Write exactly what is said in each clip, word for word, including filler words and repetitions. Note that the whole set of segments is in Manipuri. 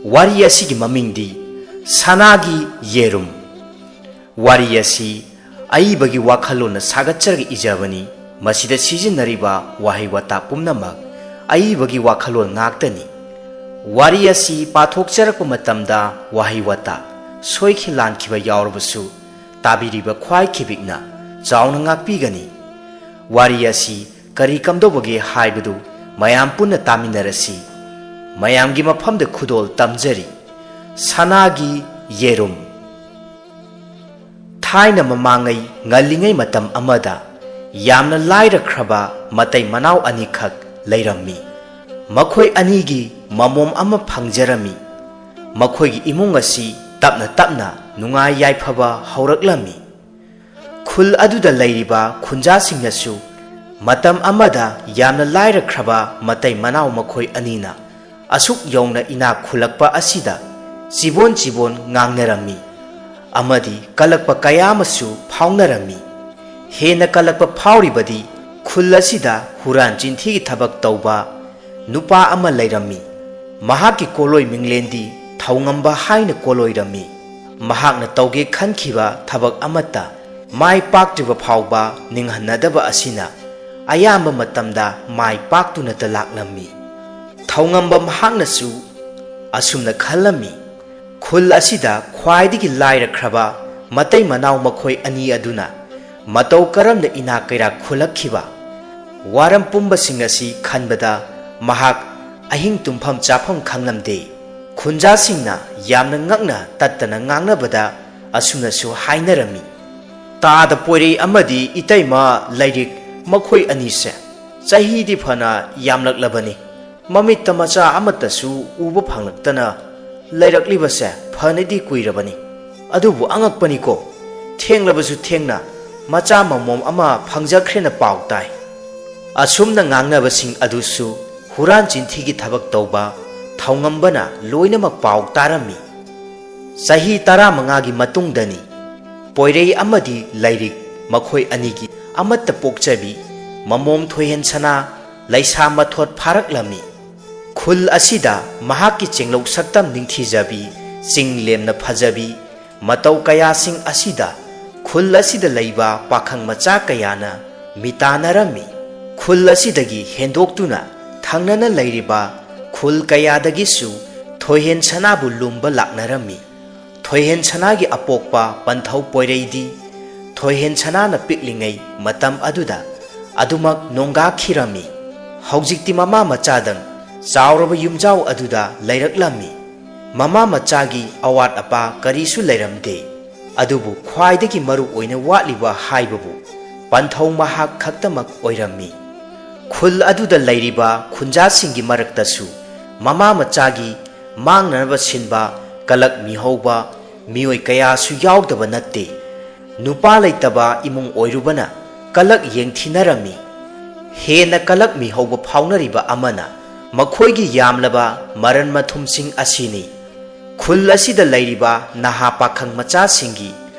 ꯋꯥꯔꯤ ꯑꯁꯤꯒꯤ ꯃꯃꯤꯡꯗꯤ ꯁꯅꯥꯒꯤ ꯌꯦꯔꯨꯝ꯫ ꯋꯥꯔꯤ ꯑꯁꯤ ꯑꯏꯕꯒꯤ ꯋꯥꯈꯜꯂꯣꯟꯅ ꯁꯥꯒꯠꯆꯔꯒ ꯏꯖꯕꯅꯤ꯫ ꯃꯁꯤꯗ ꯁꯤꯖꯤꯟꯅꯔꯤꯕ ꯋꯥꯍꯩ ꯋꯥꯇꯥ ꯄꯨꯝꯅꯃꯛ ꯑꯏꯕꯒꯤ ꯋꯥꯈꯜꯂꯣꯟ ꯉꯥꯛꯇꯅꯤ꯫ ꯋꯥꯔꯤ ꯑꯁꯤ ꯄꯥꯊꯣꯛꯆꯔꯛꯄ ꯃꯇꯝꯗ ꯋꯥꯍꯩ ꯋꯥꯇꯥ ꯁꯣꯏꯈꯤ ꯂꯥꯟꯈꯤꯕ ꯌꯥꯎꯔꯕꯁꯨ ꯇꯥꯕꯤꯔꯤꯕ ꯈ꯭ꯋꯥꯏ ꯈꯤꯕꯤꯛꯅ ꯆꯥꯎꯅ ꯉꯥꯛꯄꯤꯒꯅꯤ꯫ ꯋꯥꯔꯤ ꯑꯁꯤ ꯀꯔꯤ ꯀꯝꯗꯧꯕꯒꯦ ꯍꯥꯏꯕꯗꯨ ꯃꯌꯥꯝ ꯄꯨꯟꯅ ꯇꯥꯃꯤꯟꯅꯔꯁꯤ꯫ ꯃꯌꯥꯝꯒꯤ ꯃꯐꯝꯗ ꯈꯨꯗꯣꯜ ꯇꯝꯖꯔꯤ꯫ ꯁꯅꯥꯒꯤ ꯌꯦꯔꯨꯝ꯫ ꯊꯥꯏꯅ ꯃꯃꯥꯡꯉꯩ ꯉꯜꯂꯤꯉꯩ ꯃꯇꯝ ꯑꯃꯗ ꯌꯥꯝꯅ ꯂꯥꯏꯔꯈ꯭ꯔꯕ ꯃꯇꯩ ꯃꯅꯥꯎ ꯑꯅꯤꯈꯛ ꯂꯩꯔꯝꯃꯤ꯫ ꯃꯈꯣꯏ ꯑꯅꯤꯒꯤ ꯃꯃꯣꯝ ꯑꯃ ꯐꯪꯖꯔꯝꯃꯤ꯫ ꯃꯈꯣꯏꯒꯤ ꯏꯃꯨꯡ ꯑꯁꯤ ꯇꯞꯅ ꯇꯞꯅ ꯅꯨꯡꯉꯥꯏ ꯌꯥꯏꯐꯕ ꯍꯧꯔꯛꯂꯝꯃꯤ꯫ ꯈꯨꯜ ꯑꯗꯨꯗ ꯂꯩꯔꯤꯕ ꯈꯨꯟꯖꯥꯁꯤꯡꯅꯁꯨ ꯃꯇꯝ ꯑꯃꯗ ꯌꯥꯝꯅ ꯂꯥꯏꯔꯈ꯭ꯔꯕ ꯃꯇꯩ ꯃꯅꯥꯎ ꯃꯈꯣꯏ ꯑꯅꯤꯅ ꯑꯁꯨꯛ ꯌꯧꯅ ꯏꯅꯥꯛ ꯈꯨꯜꯂꯛꯄ ꯑꯁꯤꯗ ꯆꯤꯕꯣꯟ ꯆꯤꯕꯣꯟ ꯉꯥꯡꯅꯔꯝꯃꯤ ꯑꯃꯗꯤ ꯀꯂꯛꯄ ꯀꯌꯥ ꯑꯃꯁꯨ ꯐꯥꯎꯅꯔꯝꯃꯤ꯫ ꯍꯦꯟꯅ ꯀꯂꯛꯄ ꯐꯥꯎꯔꯤꯕꯗꯤ ꯈꯨꯜ ꯑꯁꯤꯗ ꯍꯨꯔꯥꯟ ꯆꯤꯟꯊꯤꯒꯤ ꯊꯕꯛ ꯇꯧꯕ ꯅꯨꯄꯥ ꯑꯃ ꯂꯩꯔꯝꯃꯤ꯫ ꯃꯍꯥꯛꯀꯤ ꯀꯣꯂꯣꯏ ꯃꯤꯡꯂꯦꯟꯗꯤ ꯊꯧꯉꯝꯕ ꯍꯥꯏꯅ ꯀꯣꯂꯣꯏꯔꯝꯃꯤ꯫ ꯃꯍꯥꯛꯅ ꯇꯧꯒꯦ ꯈꯟꯈꯤꯕ ꯊꯕꯛ ꯑꯃꯠꯇ ꯃꯥꯏ ꯄꯥꯛꯇ꯭ꯔꯤꯕ ꯐꯥꯎꯕ ꯅꯤꯡꯍꯟꯅꯗꯕ ꯑꯁꯤꯅ ꯑꯌꯥꯝꯕ ꯃꯇꯝꯗ ꯃꯥꯏ ꯄꯥꯛꯇꯨꯅꯇ ꯂꯥꯛꯂꯝꯃꯤ꯫ ꯊꯧꯉꯝꯕ ꯃꯍꯥꯛꯅꯁꯨ ꯑꯁꯨꯝꯅ ꯈꯜꯂꯝꯃꯤ, ꯈꯨꯜ ꯑꯁꯤꯗ ꯈ꯭ꯋꯥꯏꯗꯒꯤ ꯂꯥꯏꯔꯈ꯭ꯔꯕ ꯃꯇꯩ ꯃꯅꯥꯎ ꯃꯈꯣꯏ ꯑꯅꯤ ꯑꯗꯨꯅ ꯃꯇꯧ ꯀꯔꯝꯅ ꯏꯅꯥꯛ ꯀꯩꯔꯥꯛ ꯈꯨꯜꯂꯛꯈꯤꯕ? ꯋꯥꯔꯝ ꯄꯨꯝꯕꯁꯤꯡ ꯑꯁꯤ ꯈꯟꯕꯗ ꯃꯍꯥꯛ ꯑꯍꯤꯡ ꯇꯨꯝꯐꯝ ꯆꯥꯐꯝ ꯈꯪꯂꯝꯗꯦ꯫ ꯈꯨꯟꯖꯥꯁꯤꯡꯅ ꯌꯥꯝꯅ ꯉꯛꯅ ꯇꯠꯇꯅ ꯉꯥꯡꯅꯕꯗ ꯑꯁꯨꯝꯅꯁꯨ ꯍꯥꯏꯅꯔꯝꯃꯤ, "ꯇꯥꯗ ꯄꯣꯏꯔꯩ ꯑꯃꯗꯤ ꯏꯇꯩꯃ ꯂꯥꯏꯔꯤꯛ, ꯃꯈꯣꯏ ꯑꯅꯤꯁꯦ ꯆꯍꯤꯗꯤ ꯐꯅ ꯌꯥꯝꯂꯛꯂꯕꯅꯤ꯫ ꯃꯃꯤꯠꯇ ꯃꯆꯥ ꯑꯃꯠꯇꯁꯨ ꯎꯕ ꯐꯪꯂꯛꯇꯅ ꯂꯩꯔꯛꯂꯤꯕꯁꯦ ꯐꯅꯗꯤ ꯀꯨꯏꯔꯕꯅꯤ꯫ ꯑꯗꯨꯕꯨ ꯑꯉꯛꯄꯅꯤꯀꯣ, ꯊꯦꯡꯂꯕꯁꯨ ꯊꯦꯡꯅ ꯃꯆꯥ ꯃꯃꯣꯝ ꯑꯃ ꯐꯪꯖꯈ꯭ꯔꯦꯅ ꯄꯥꯎ ꯇꯥꯏ꯫" ꯑꯁꯨꯝꯅ ꯉꯥꯡꯅꯕꯁꯤꯡ ꯑꯗꯨꯁꯨ ꯍꯨꯔꯥꯟ ꯆꯤꯟꯊꯤꯒꯤ ꯊꯕꯛ ꯇꯧꯕ ꯊꯧꯉꯝꯕꯅ ꯂꯣꯏꯅꯃꯛ ꯄꯥꯎ ꯇꯥꯔꯝꯃꯤ꯫ ꯆꯍꯤ ꯇꯔꯥꯃꯉꯥꯒꯤ ꯃꯇꯨꯡꯗꯅꯤ꯫ ꯄꯣꯏꯔꯩ ꯑꯃꯗꯤ ꯂꯥꯏꯔꯤꯛ, ꯃꯈꯣꯏ ꯑꯅꯤꯒꯤ ꯑꯃꯠꯇ ꯄꯣꯛꯆꯕꯤ ꯃꯃꯣꯝ ꯊꯣꯏꯍꯦꯟꯁꯅꯥ ꯂꯩꯁꯥ ꯃꯊꯣꯠ ꯐꯥꯔꯛꯂꯝꯃꯤ꯫ ꯈꯨꯜ ꯑꯁꯤꯗ ꯃꯍꯥꯛꯀꯤ ꯆꯦꯡꯂꯧ ꯁꯛꯇꯝ ꯅꯤꯡꯊꯤꯖꯕꯤ, ꯆꯤꯡ ꯂꯦꯝꯅ ꯐꯖꯕꯤ, ꯃꯇꯧ ꯀꯌꯥꯁꯤꯡ ꯑꯁꯤꯗ ꯈꯨꯜ ꯑꯁꯤꯗ ꯂꯩꯕ ꯄꯥꯈꯪ ꯃꯆꯥ ꯀꯌꯥꯅ ꯃꯤꯇꯥꯟꯅꯔꯝꯃꯤ꯫ ꯈꯨꯜ ꯑꯁꯤꯗꯒꯤ ꯍꯦꯟꯗꯣꯛꯇꯨꯅ ꯊꯪꯅꯅ ꯂꯩꯔꯤꯕ ꯈꯨꯜ ꯀꯌꯥꯗꯒꯤꯁꯨ ꯊꯣꯏꯍꯦꯟ ꯁꯅꯥꯕꯨ ꯂꯨꯝꯕ ꯂꯥꯛꯅꯔꯝꯃꯤ꯫ ꯊꯣꯏꯍꯦꯟ ꯁꯅꯥꯒꯤ ꯑꯄꯣꯛꯄ ꯄꯟꯊꯧ ꯄꯣꯏꯔꯩꯗꯤ ꯊꯣꯏꯍꯦꯟ ꯁꯅꯥꯅ ꯄꯤꯛꯂꯤꯉꯩ ꯃꯇꯝ ꯑꯗꯨꯗ ꯑꯗꯨꯃꯛ ꯅꯣꯡꯒꯥꯈꯤꯔꯝꯃꯤ꯫ ꯍꯧꯖꯤꯛꯇꯤ ꯃꯃꯥ ꯃꯆꯥꯗꯪ ꯆꯥꯎꯔꯕ ꯌꯨꯝꯖꯥꯎ ꯑꯗꯨꯗ ꯂꯩꯔꯛꯂꯝꯃꯤ꯫ ꯃꯃꯥ ꯃꯆꯥꯒꯤ ꯑꯋꯥꯠ ꯑꯄꯥ ꯀꯔꯤꯁꯨ ꯂꯩꯔꯝꯗꯦ꯫ ꯑꯗꯨꯕꯨ ꯈ꯭ꯋꯥꯏꯗꯒꯤ ꯃꯔꯨ ꯑꯣꯏꯅ ꯋꯥꯠꯂꯤꯕ ꯍꯥꯏꯕꯕꯨ ꯄꯟꯊꯧ ꯃꯍꯥꯛ ꯈꯛꯇꯃꯛ ꯑꯣꯏꯔꯝꯃꯤ꯫ ꯈꯨꯜ ꯑꯗꯨꯗ ꯂꯩꯔꯤꯕ ꯈꯨꯟꯖꯥꯁꯤꯡꯒꯤ ꯃꯔꯛꯇꯁꯨ ꯃꯃꯥ ꯃꯆꯥꯒꯤ ꯃꯥꯡꯅꯅꯕ ꯁꯤꯟꯕ ꯀꯂꯛ ꯃꯤꯍꯧꯕ ꯃꯤꯑꯣꯏ ꯀꯌꯥꯁꯨ ꯌꯥꯎꯗꯕ ꯅꯠꯇꯦ꯫ ꯅꯨꯄꯥ ꯂꯩꯇꯕ ꯏꯃꯨꯡ ꯑꯣꯏꯔꯨꯕꯅ ꯀꯂꯛ ꯌꯦꯡꯊꯤꯅꯔꯝꯃꯤ꯫ ꯍꯦꯟꯅ ꯀꯂꯛ ꯃꯤꯍꯧꯕ ꯐꯥꯎꯅꯔꯤꯕ ꯑꯃꯅ ꯃꯈꯣꯏꯒꯤ ꯌꯥꯝꯂꯕ ꯃꯔꯟ ꯃꯊꯨꯝꯁꯤꯡ ꯑꯁꯤꯅꯤ꯫ ꯈꯨꯜ ꯑꯁꯤꯗ ꯂꯩꯔꯤꯕ ꯅꯍꯥ ꯄꯥꯈꯪ ꯃꯆꯥꯁꯤꯡꯒꯤ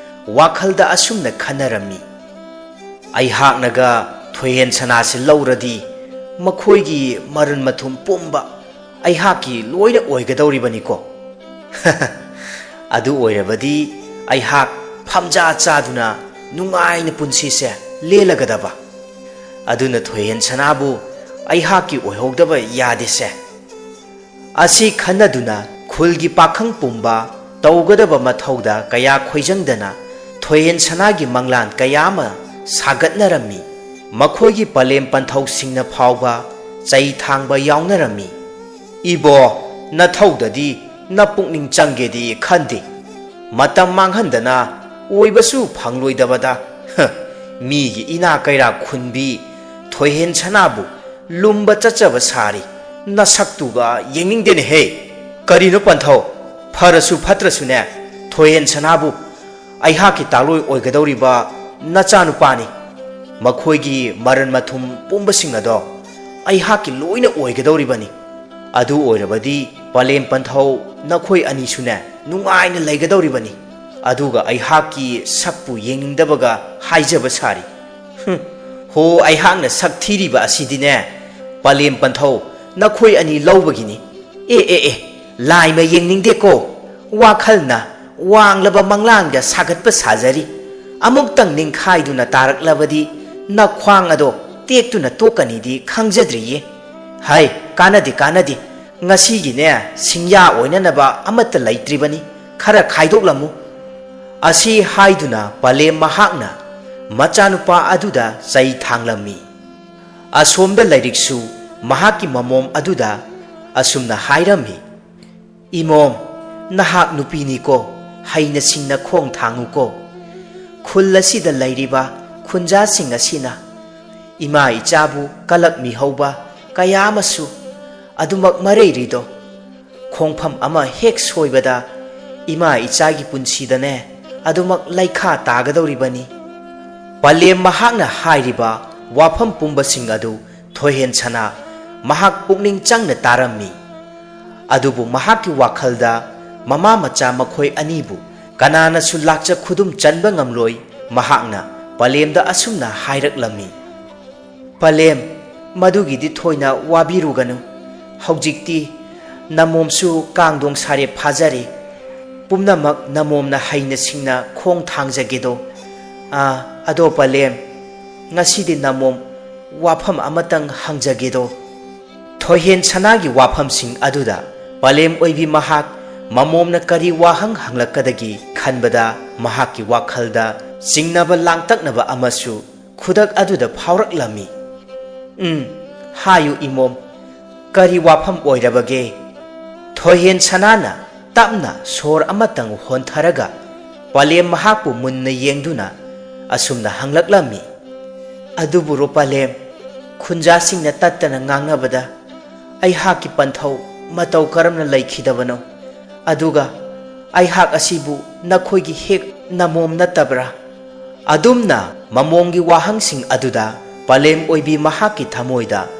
ꯋꯥꯈꯜꯗ ꯑꯁꯨꯝꯅ ꯈꯟꯅꯔꯝꯃꯤ, "ꯑꯩꯍꯥꯛꯅꯒ ꯊꯣꯏꯍꯦꯟ ꯁꯅꯥꯁꯤ ꯂꯧꯔꯗꯤ ꯃꯈꯣꯏꯒꯤ ꯃꯔꯟ ꯃꯊꯨꯝ ꯄꯨꯝꯕ ꯑꯩꯍꯥꯛꯀꯤ ꯂꯣꯏꯅ ꯑꯣꯏꯒꯗꯧꯔꯤꯕꯅꯤꯀꯣ꯫ ꯑꯗꯨ ꯑꯣꯏꯔꯕꯗꯤ ꯑꯩꯍꯥꯛ ꯐꯝꯖꯥ ꯆꯥꯗꯨꯅ ꯅꯨꯡꯉꯥꯏꯅ ꯄꯨꯟꯁꯤꯁꯦ ꯂꯦꯜꯂꯒꯗꯕ꯫ ꯑꯗꯨꯅ ꯊꯣꯏꯍꯦꯟ ꯁꯅꯥꯕꯨ ꯑꯩꯍꯥꯛꯀꯤ ꯑꯣꯏꯍꯧꯗꯕ ꯌꯥꯗꯦꯁꯦ"꯫ ꯑꯁꯤ ꯈꯟꯅꯗꯨꯅ ꯈꯨꯜꯒꯤ ꯄꯥꯈꯪ ꯄꯨꯝꯕ ꯇꯧꯒꯗꯕ ꯃꯊꯧꯗ ꯀꯌꯥ ꯈꯣꯏꯖꯪꯗꯅ ꯊꯣꯏꯍꯦꯟ ꯁꯅꯥꯒꯤ ꯃꯪꯂꯥꯟ ꯀꯌꯥ ꯑꯃ ꯁꯥꯒꯠꯅꯔꯝꯃꯤ꯫ ꯃꯈꯣꯏꯒꯤ ꯄꯂꯦꯝ ꯄꯟꯊꯧꯁꯤꯡꯅ ꯐꯥꯎꯕ ꯆꯩ ꯊꯥꯡꯕ ꯌꯥꯎꯅꯔꯝꯃꯤ꯫ "ꯏꯕꯣ, ꯅꯊꯧꯗꯗꯤ ꯅꯄꯨꯛꯅꯤꯡ ꯆꯪꯒꯦꯗꯤ ꯈꯟꯗꯦ꯫ ꯃꯇꯝ ꯃꯥꯡꯍꯟꯗꯅ ꯑꯣꯏꯕꯁꯨ ꯐꯪꯂꯣꯏꯗꯕꯗ, ꯍ, ꯃꯤꯒꯤ ꯏꯅꯥ ꯀꯩꯔꯥꯛ ꯈꯨꯟꯕꯤ ꯊꯣꯏꯍꯦꯟ ꯁꯅꯥꯕꯨ ꯂꯨꯝꯕ ꯆꯠꯆꯕ ꯁꯥꯔꯤ꯫ ꯅꯁꯛꯇꯨꯒ ꯌꯦꯡꯅꯤꯡꯗꯦꯅꯦꯍꯦ꯫ ꯀꯔꯤꯅꯣ ꯄꯟꯊꯧ? ꯐꯔꯁꯨ ꯐꯠꯇ꯭ꯔꯁꯨꯅꯦ, ꯊꯣꯏꯍꯦꯟ ꯁꯅꯥꯕꯨ ꯑꯩꯍꯥꯛꯀꯤ ꯇꯥꯂꯣꯏ ꯑꯣꯏꯒꯗꯧꯔꯤꯕ ꯅꯆꯥꯅꯨꯄꯥꯅꯤ꯫ ꯃꯈꯣꯏꯒꯤ ꯃꯔꯟ ꯃꯊꯨꯝ ꯄꯨꯝꯕꯁꯤꯡ ꯑꯗꯣ ꯑꯩꯍꯥꯛꯀꯤ ꯂꯣꯏꯅ ꯑꯣꯏꯒꯗꯧꯔꯤꯕꯅꯤ꯫ ꯑꯗꯨ ꯑꯣꯏꯔꯕꯗꯤ ꯄꯂꯦꯝ ꯄꯟꯊꯧ ꯅꯈꯣꯏ ꯑꯅꯤꯁꯨꯅꯦ ꯅꯨꯡꯉꯥꯏꯅ ꯂꯩꯒꯗꯧꯔꯤꯕꯅꯤ꯫ ꯑꯗꯨꯒ ꯑꯩꯍꯥꯛꯀꯤ ꯁꯛꯄꯨ ꯌꯦꯡꯅꯤꯡꯗꯕꯒ ꯍꯥꯏꯖꯕ ꯁꯥꯔꯤ꯫ ꯍꯨꯝ, ꯍꯣ, ꯑꯩꯍꯥꯛꯅ ꯁꯛ ꯊꯤꯔꯤꯕ ꯑꯁꯤꯗꯤꯅꯦ, ꯄꯂꯦꯝ ꯄꯟꯊꯧ ꯅꯈꯣꯏ ꯑꯅꯤ ꯂꯧꯕꯒꯤꯅꯤ꯫ ꯑꯦ ꯑꯦ ꯑꯦ, ꯂꯥꯏꯃ ꯌꯦꯡꯅꯤꯡꯗꯦꯀꯣ꯫ ꯋꯥꯈꯜꯅ ꯋꯥꯡꯂꯕ ꯃꯪꯂꯥꯟꯒ ꯁꯥꯒꯠꯄ ꯁꯥꯖꯔꯤ꯫ ꯑꯃꯨꯛꯇꯪ ꯅꯤꯡꯈꯥꯏꯗꯨꯅ ꯇꯥꯔꯛꯂꯕꯗꯤ ꯅꯈ꯭ꯋꯥꯡ ꯑꯗꯣ ꯇꯦꯛꯇꯨꯅ ꯇꯣꯛꯀꯅꯤꯗꯤ ꯈꯪꯖꯗ꯭ꯔꯤꯌꯦ꯫ ꯍꯥꯏ, ꯀꯥꯟꯅꯗꯦ, ꯀꯥꯟꯅꯗꯦ꯫ ꯉꯁꯤꯒꯤꯅꯦ, ꯁꯤꯡꯌꯥ ꯑꯣꯏꯅꯅꯕ ꯑꯃꯠꯇ ꯂꯩꯇ꯭ꯔꯤꯕꯅꯤ꯫ ꯈꯔ ꯈꯥꯏꯗꯣꯛꯂꯝꯃꯨ꯫ ꯑꯁꯤ ꯍꯥꯏꯗꯨꯅ ꯄꯂꯦꯝ ꯃꯍꯥꯛꯅ ꯃꯆꯥꯅꯨꯄꯥ ꯑꯗꯨꯗ ꯆꯩ ꯊꯥꯡꯂꯝꯃꯤ꯫ ꯑꯁꯣꯝꯗ ꯂꯥꯏꯔꯤꯛꯁꯨ ꯃꯍꯥꯛꯀꯤ ꯃꯃꯣꯝ ꯑꯗꯨꯗ ꯑꯁꯨꯝꯅ ꯍꯥꯏꯔꯝꯃꯤ, "ꯏꯃꯣꯝ, ꯅꯍꯥꯛ ꯅꯨꯄꯤꯅꯤꯀꯣ, ꯍꯩꯅ ꯁꯤꯡꯅ ꯈꯣꯡ ꯊꯥꯡꯉꯨꯀꯣ꯫ ꯈꯨꯜ ꯑꯁꯤꯗ ꯂꯩꯔꯤꯕ ꯈꯨꯟꯖꯥꯁꯤꯡ ꯑꯁꯤꯅ ꯏꯃꯥ ꯏꯆꯥꯕꯨ ꯀꯂꯛꯃꯤꯍꯧꯕ ꯀꯌꯥ ꯑꯃꯁꯨ ꯑꯗꯨꯃꯛ ꯃꯔꯩꯔꯤꯗꯣ, ꯈꯣꯡꯐꯝ ꯑꯃ ꯍꯦꯛ ꯁꯣꯏꯕꯗ ꯏꯃꯥ ꯏꯆꯥꯒꯤ ꯄꯨꯟꯁꯤꯗꯅꯦ ꯑꯗꯨꯃꯛ ꯂꯩꯈꯥ ꯇꯥꯒꯗꯧꯔꯤꯕꯅꯤ꯫" ꯄꯂꯦꯝ ꯃꯍꯥꯛꯅ ꯍꯥꯏꯔꯤꯕ ꯋꯥꯐꯝ ꯄꯨꯝꯕꯁꯤꯡ ꯑꯗꯨ ꯊꯣꯏꯍꯦꯟ ꯁꯅꯥ ꯃꯍꯥꯛ ꯄꯨꯛꯅꯤꯡ ꯆꯪꯅ ꯇꯥꯔꯝꯃꯤ꯫ ꯑꯗꯨꯕꯨ ꯃꯍꯥꯛꯀꯤ ꯋꯥꯈꯜꯗ ꯃꯃꯥ ꯃꯆꯥ ꯃꯈꯣꯏ ꯑꯅꯤꯕꯨ ꯀꯅꯥꯅꯁꯨ ꯂꯥꯛꯆ ꯈꯨꯗꯨꯝ ꯆꯟꯕ ꯉꯝꯂꯣꯏ꯫ ꯃꯍꯥꯛꯅ ꯄꯂꯦꯝꯗ ꯑꯁꯨꯝꯅ ꯍꯥꯏꯔꯛꯂꯝꯃꯤ, "ꯄꯂꯦꯝ, ꯃꯗꯨꯒꯤꯗꯤ ꯊꯣꯏꯅ ꯋꯥꯕꯤꯔꯨꯒꯅꯨ꯫ ꯍꯧꯖꯤꯛꯇꯤ ꯅꯃꯣꯝꯁꯨ ꯀꯥꯡꯗꯣꯡ ꯁꯥꯔꯦ ꯐꯥꯖꯔꯦ꯫ ꯄꯨꯝꯅꯃꯛ ꯅꯃꯣꯝꯅ ꯍꯩꯅ ꯁꯤꯡꯅ ꯈꯣꯡ ꯊꯥꯡꯖꯒꯦꯗꯣ꯫ ꯑꯥ, ꯑꯗꯣ ꯄꯂꯦꯝ, ꯉꯁꯤꯗꯤ ꯅꯃꯣꯝ ꯋꯥꯐꯝ ꯑꯃꯇꯪ ꯍꯪꯖꯒꯦꯗꯣ꯫" ꯊꯣꯏꯍꯦꯟ ꯁꯅꯥꯒꯤ ꯋꯥꯐꯝꯁꯤꯡ ꯑꯗꯨꯗ ꯄꯂꯦꯝ ꯑꯣꯏꯕꯤ ꯃꯍꯥꯛ ꯃꯃꯣꯝꯅ ꯀꯔꯤ ꯋꯥꯍꯪ ꯍꯪꯂꯛꯀꯗꯒꯦ ꯈꯟꯕꯗ ꯃꯍꯥꯛꯀꯤ ꯋꯥꯈꯜꯗ ꯆꯤꯡꯅꯕ ꯂꯥꯡꯇꯛꯅꯕ ꯑꯃꯁꯨ ꯈꯨꯗꯛ ꯑꯗꯨꯗ ꯐꯥꯎꯔꯛꯂꯝꯃꯤ꯫ "ꯎꯝ, ꯍꯥꯏꯌꯨ ꯏꯃꯣꯝ, ꯀꯔꯤ ꯋꯥꯐꯝ ꯑꯣꯏꯔꯕꯒꯦ?" ꯊꯣꯏꯍꯦꯟ ꯁꯅꯥꯅ ꯇꯞꯅ ꯁꯣꯔ ꯑꯃꯇꯪ ꯍꯣꯟꯊꯔꯒ ꯄꯂꯦꯝ ꯃꯍꯥꯛꯄꯨ ꯃꯨꯟꯅ ꯌꯦꯡꯗꯨꯅ ꯑꯁꯨꯝꯅ ꯍꯪꯂꯛꯂꯝꯃꯤ, "ꯑꯗꯨꯕꯨꯔꯣ ꯄꯂꯦꯝ, ꯈꯨꯟꯖꯥꯁꯤꯡꯅ ꯇꯠꯇꯅ ꯉꯥꯡꯅꯕꯗ ꯑꯩꯍꯥꯛꯀꯤ ꯄꯟꯊꯧ ꯃꯇꯧ ꯀꯔꯝꯅ ꯂꯩꯈꯤꯗꯕꯅꯣ? ꯑꯗꯨꯒ ꯑꯩꯍꯥꯛ ꯑꯁꯤꯕꯨ ꯅꯈꯣꯏꯒꯤ ꯍꯦꯛ ꯅꯃꯣꯝ ꯅꯠꯇꯕ꯭ꯔꯥ?" ꯑꯗꯨꯝꯅ ꯃꯃꯣꯝꯒꯤ ꯋꯥꯍꯪꯁꯤꯡ ꯑꯗꯨꯗ ꯄꯂꯦꯝ ꯑꯣꯏꯕꯤ ꯃꯍꯥꯛꯀꯤ ꯊꯃꯣꯏꯗ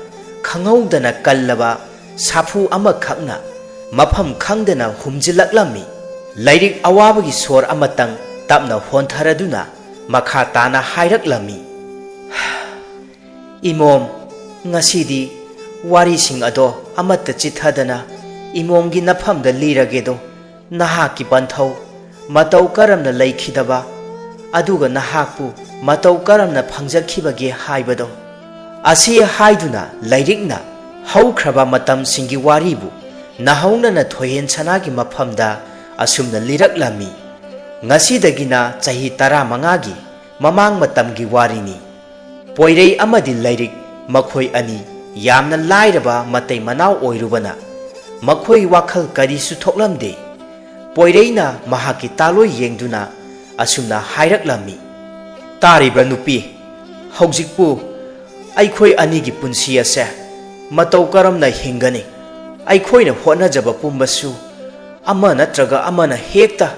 ꯈꯪꯍꯧꯗꯅ ꯀꯜꯂꯕ ꯁꯥꯐꯨ ꯑꯃꯈꯛꯅ ꯃꯐꯝ ꯈꯪꯗꯅ ꯍꯨꯝꯖꯤꯜꯂꯛꯂꯝꯃꯤ꯫ ꯂꯥꯏꯔꯤꯛ ꯑꯋꯥꯕꯒꯤ ꯁꯣꯔ ꯑꯃꯇꯪ ꯇꯞꯅ ꯍꯣꯟꯊꯔꯗꯨꯅ ꯃꯈꯥ ꯇꯥꯅ ꯍꯥꯏꯔꯛꯂꯝꯃꯤ, "ꯏꯃꯣꯝ, ꯉꯁꯤꯗꯤ ꯋꯥꯔꯤꯁꯤꯡ ꯑꯗꯣ ꯑꯃꯠꯇ ꯆꯤꯠꯊꯗꯅ ꯏꯃꯣꯝꯒꯤ ꯅꯐꯝꯗ ꯂꯤꯔꯒꯦꯗꯣ, ꯅꯍꯥꯛꯀꯤ ꯄꯟꯊꯧ ꯃꯇꯧ ꯀꯔꯝꯅ ꯂꯩꯈꯤꯗꯕ, ꯑꯗꯨꯒ ꯅꯍꯥꯛꯄꯨ ꯃꯇꯧ ꯀꯔꯝꯅ ꯐꯪꯖꯈꯤꯕꯒꯦ ꯍꯥꯏꯕꯗꯣ꯫ ꯑꯁꯤ ꯍꯥꯏꯗꯨꯅ ꯂꯥꯏꯔꯤꯛꯅ ꯍꯧꯈ꯭ꯔꯕ ꯃꯇꯝꯁꯤꯡꯒꯤ ꯋꯥꯔꯤꯕꯨ ꯅꯍꯧꯅꯅ ꯊꯣꯏꯍꯦꯟ ꯁꯅꯥꯒꯤ ꯃꯐꯝꯗ ꯑꯁꯨꯝꯅ ꯂꯤꯔꯛꯂꯝꯃꯤ꯫ ꯉꯁꯤꯗꯒꯤꯅ ꯆꯍꯤ ꯇꯔꯥꯃꯉꯥꯒꯤ ꯃꯃꯥꯡ ꯃꯇꯝꯒꯤ ꯋꯥꯔꯤꯅꯤ꯫ ꯄꯣꯏꯔꯩ ꯑꯃꯗꯤ ꯂꯥꯏꯔꯤꯛ, ꯃꯈꯣꯏ ꯑꯅꯤ ꯌꯥꯝꯅ ꯂꯥꯏꯔꯕ ꯃꯇꯩ ꯃꯅꯥꯎ ꯑꯣꯏꯔꯨꯕꯅ ꯃꯈꯣꯏ ꯋꯥꯈꯜ ꯀꯔꯤꯁꯨ ꯊꯣꯛꯂꯝꯗꯦ꯫ ꯄꯣꯏꯔꯩꯅ ꯃꯍꯥꯛꯀꯤ ꯇꯥꯂꯣꯏ ꯌꯦꯡꯗꯨꯅ ꯑꯁꯨꯝꯅ ꯍꯥꯏꯔꯛꯂꯝꯃꯤ, "ꯇꯥꯔꯤꯕ꯭ꯔꯥ ꯅꯨꯄꯤ? ꯍꯧꯖꯤꯛꯄꯨ ꯑꯩꯈꯣꯏ ꯑꯅꯤꯒꯤ ꯄꯨꯟꯁꯤ ꯑꯁꯦ ꯃꯇꯧ ꯀꯔꯝꯅ ꯍꯤꯡꯒꯅꯤ? ꯑꯩꯈꯣꯏꯅ ꯍꯣꯠꯅꯖꯕ ꯄꯨꯝꯕꯁꯨ ꯑꯃ ꯅꯠꯇ꯭ꯔꯒ ꯑꯃꯅ ꯍꯦꯛꯇ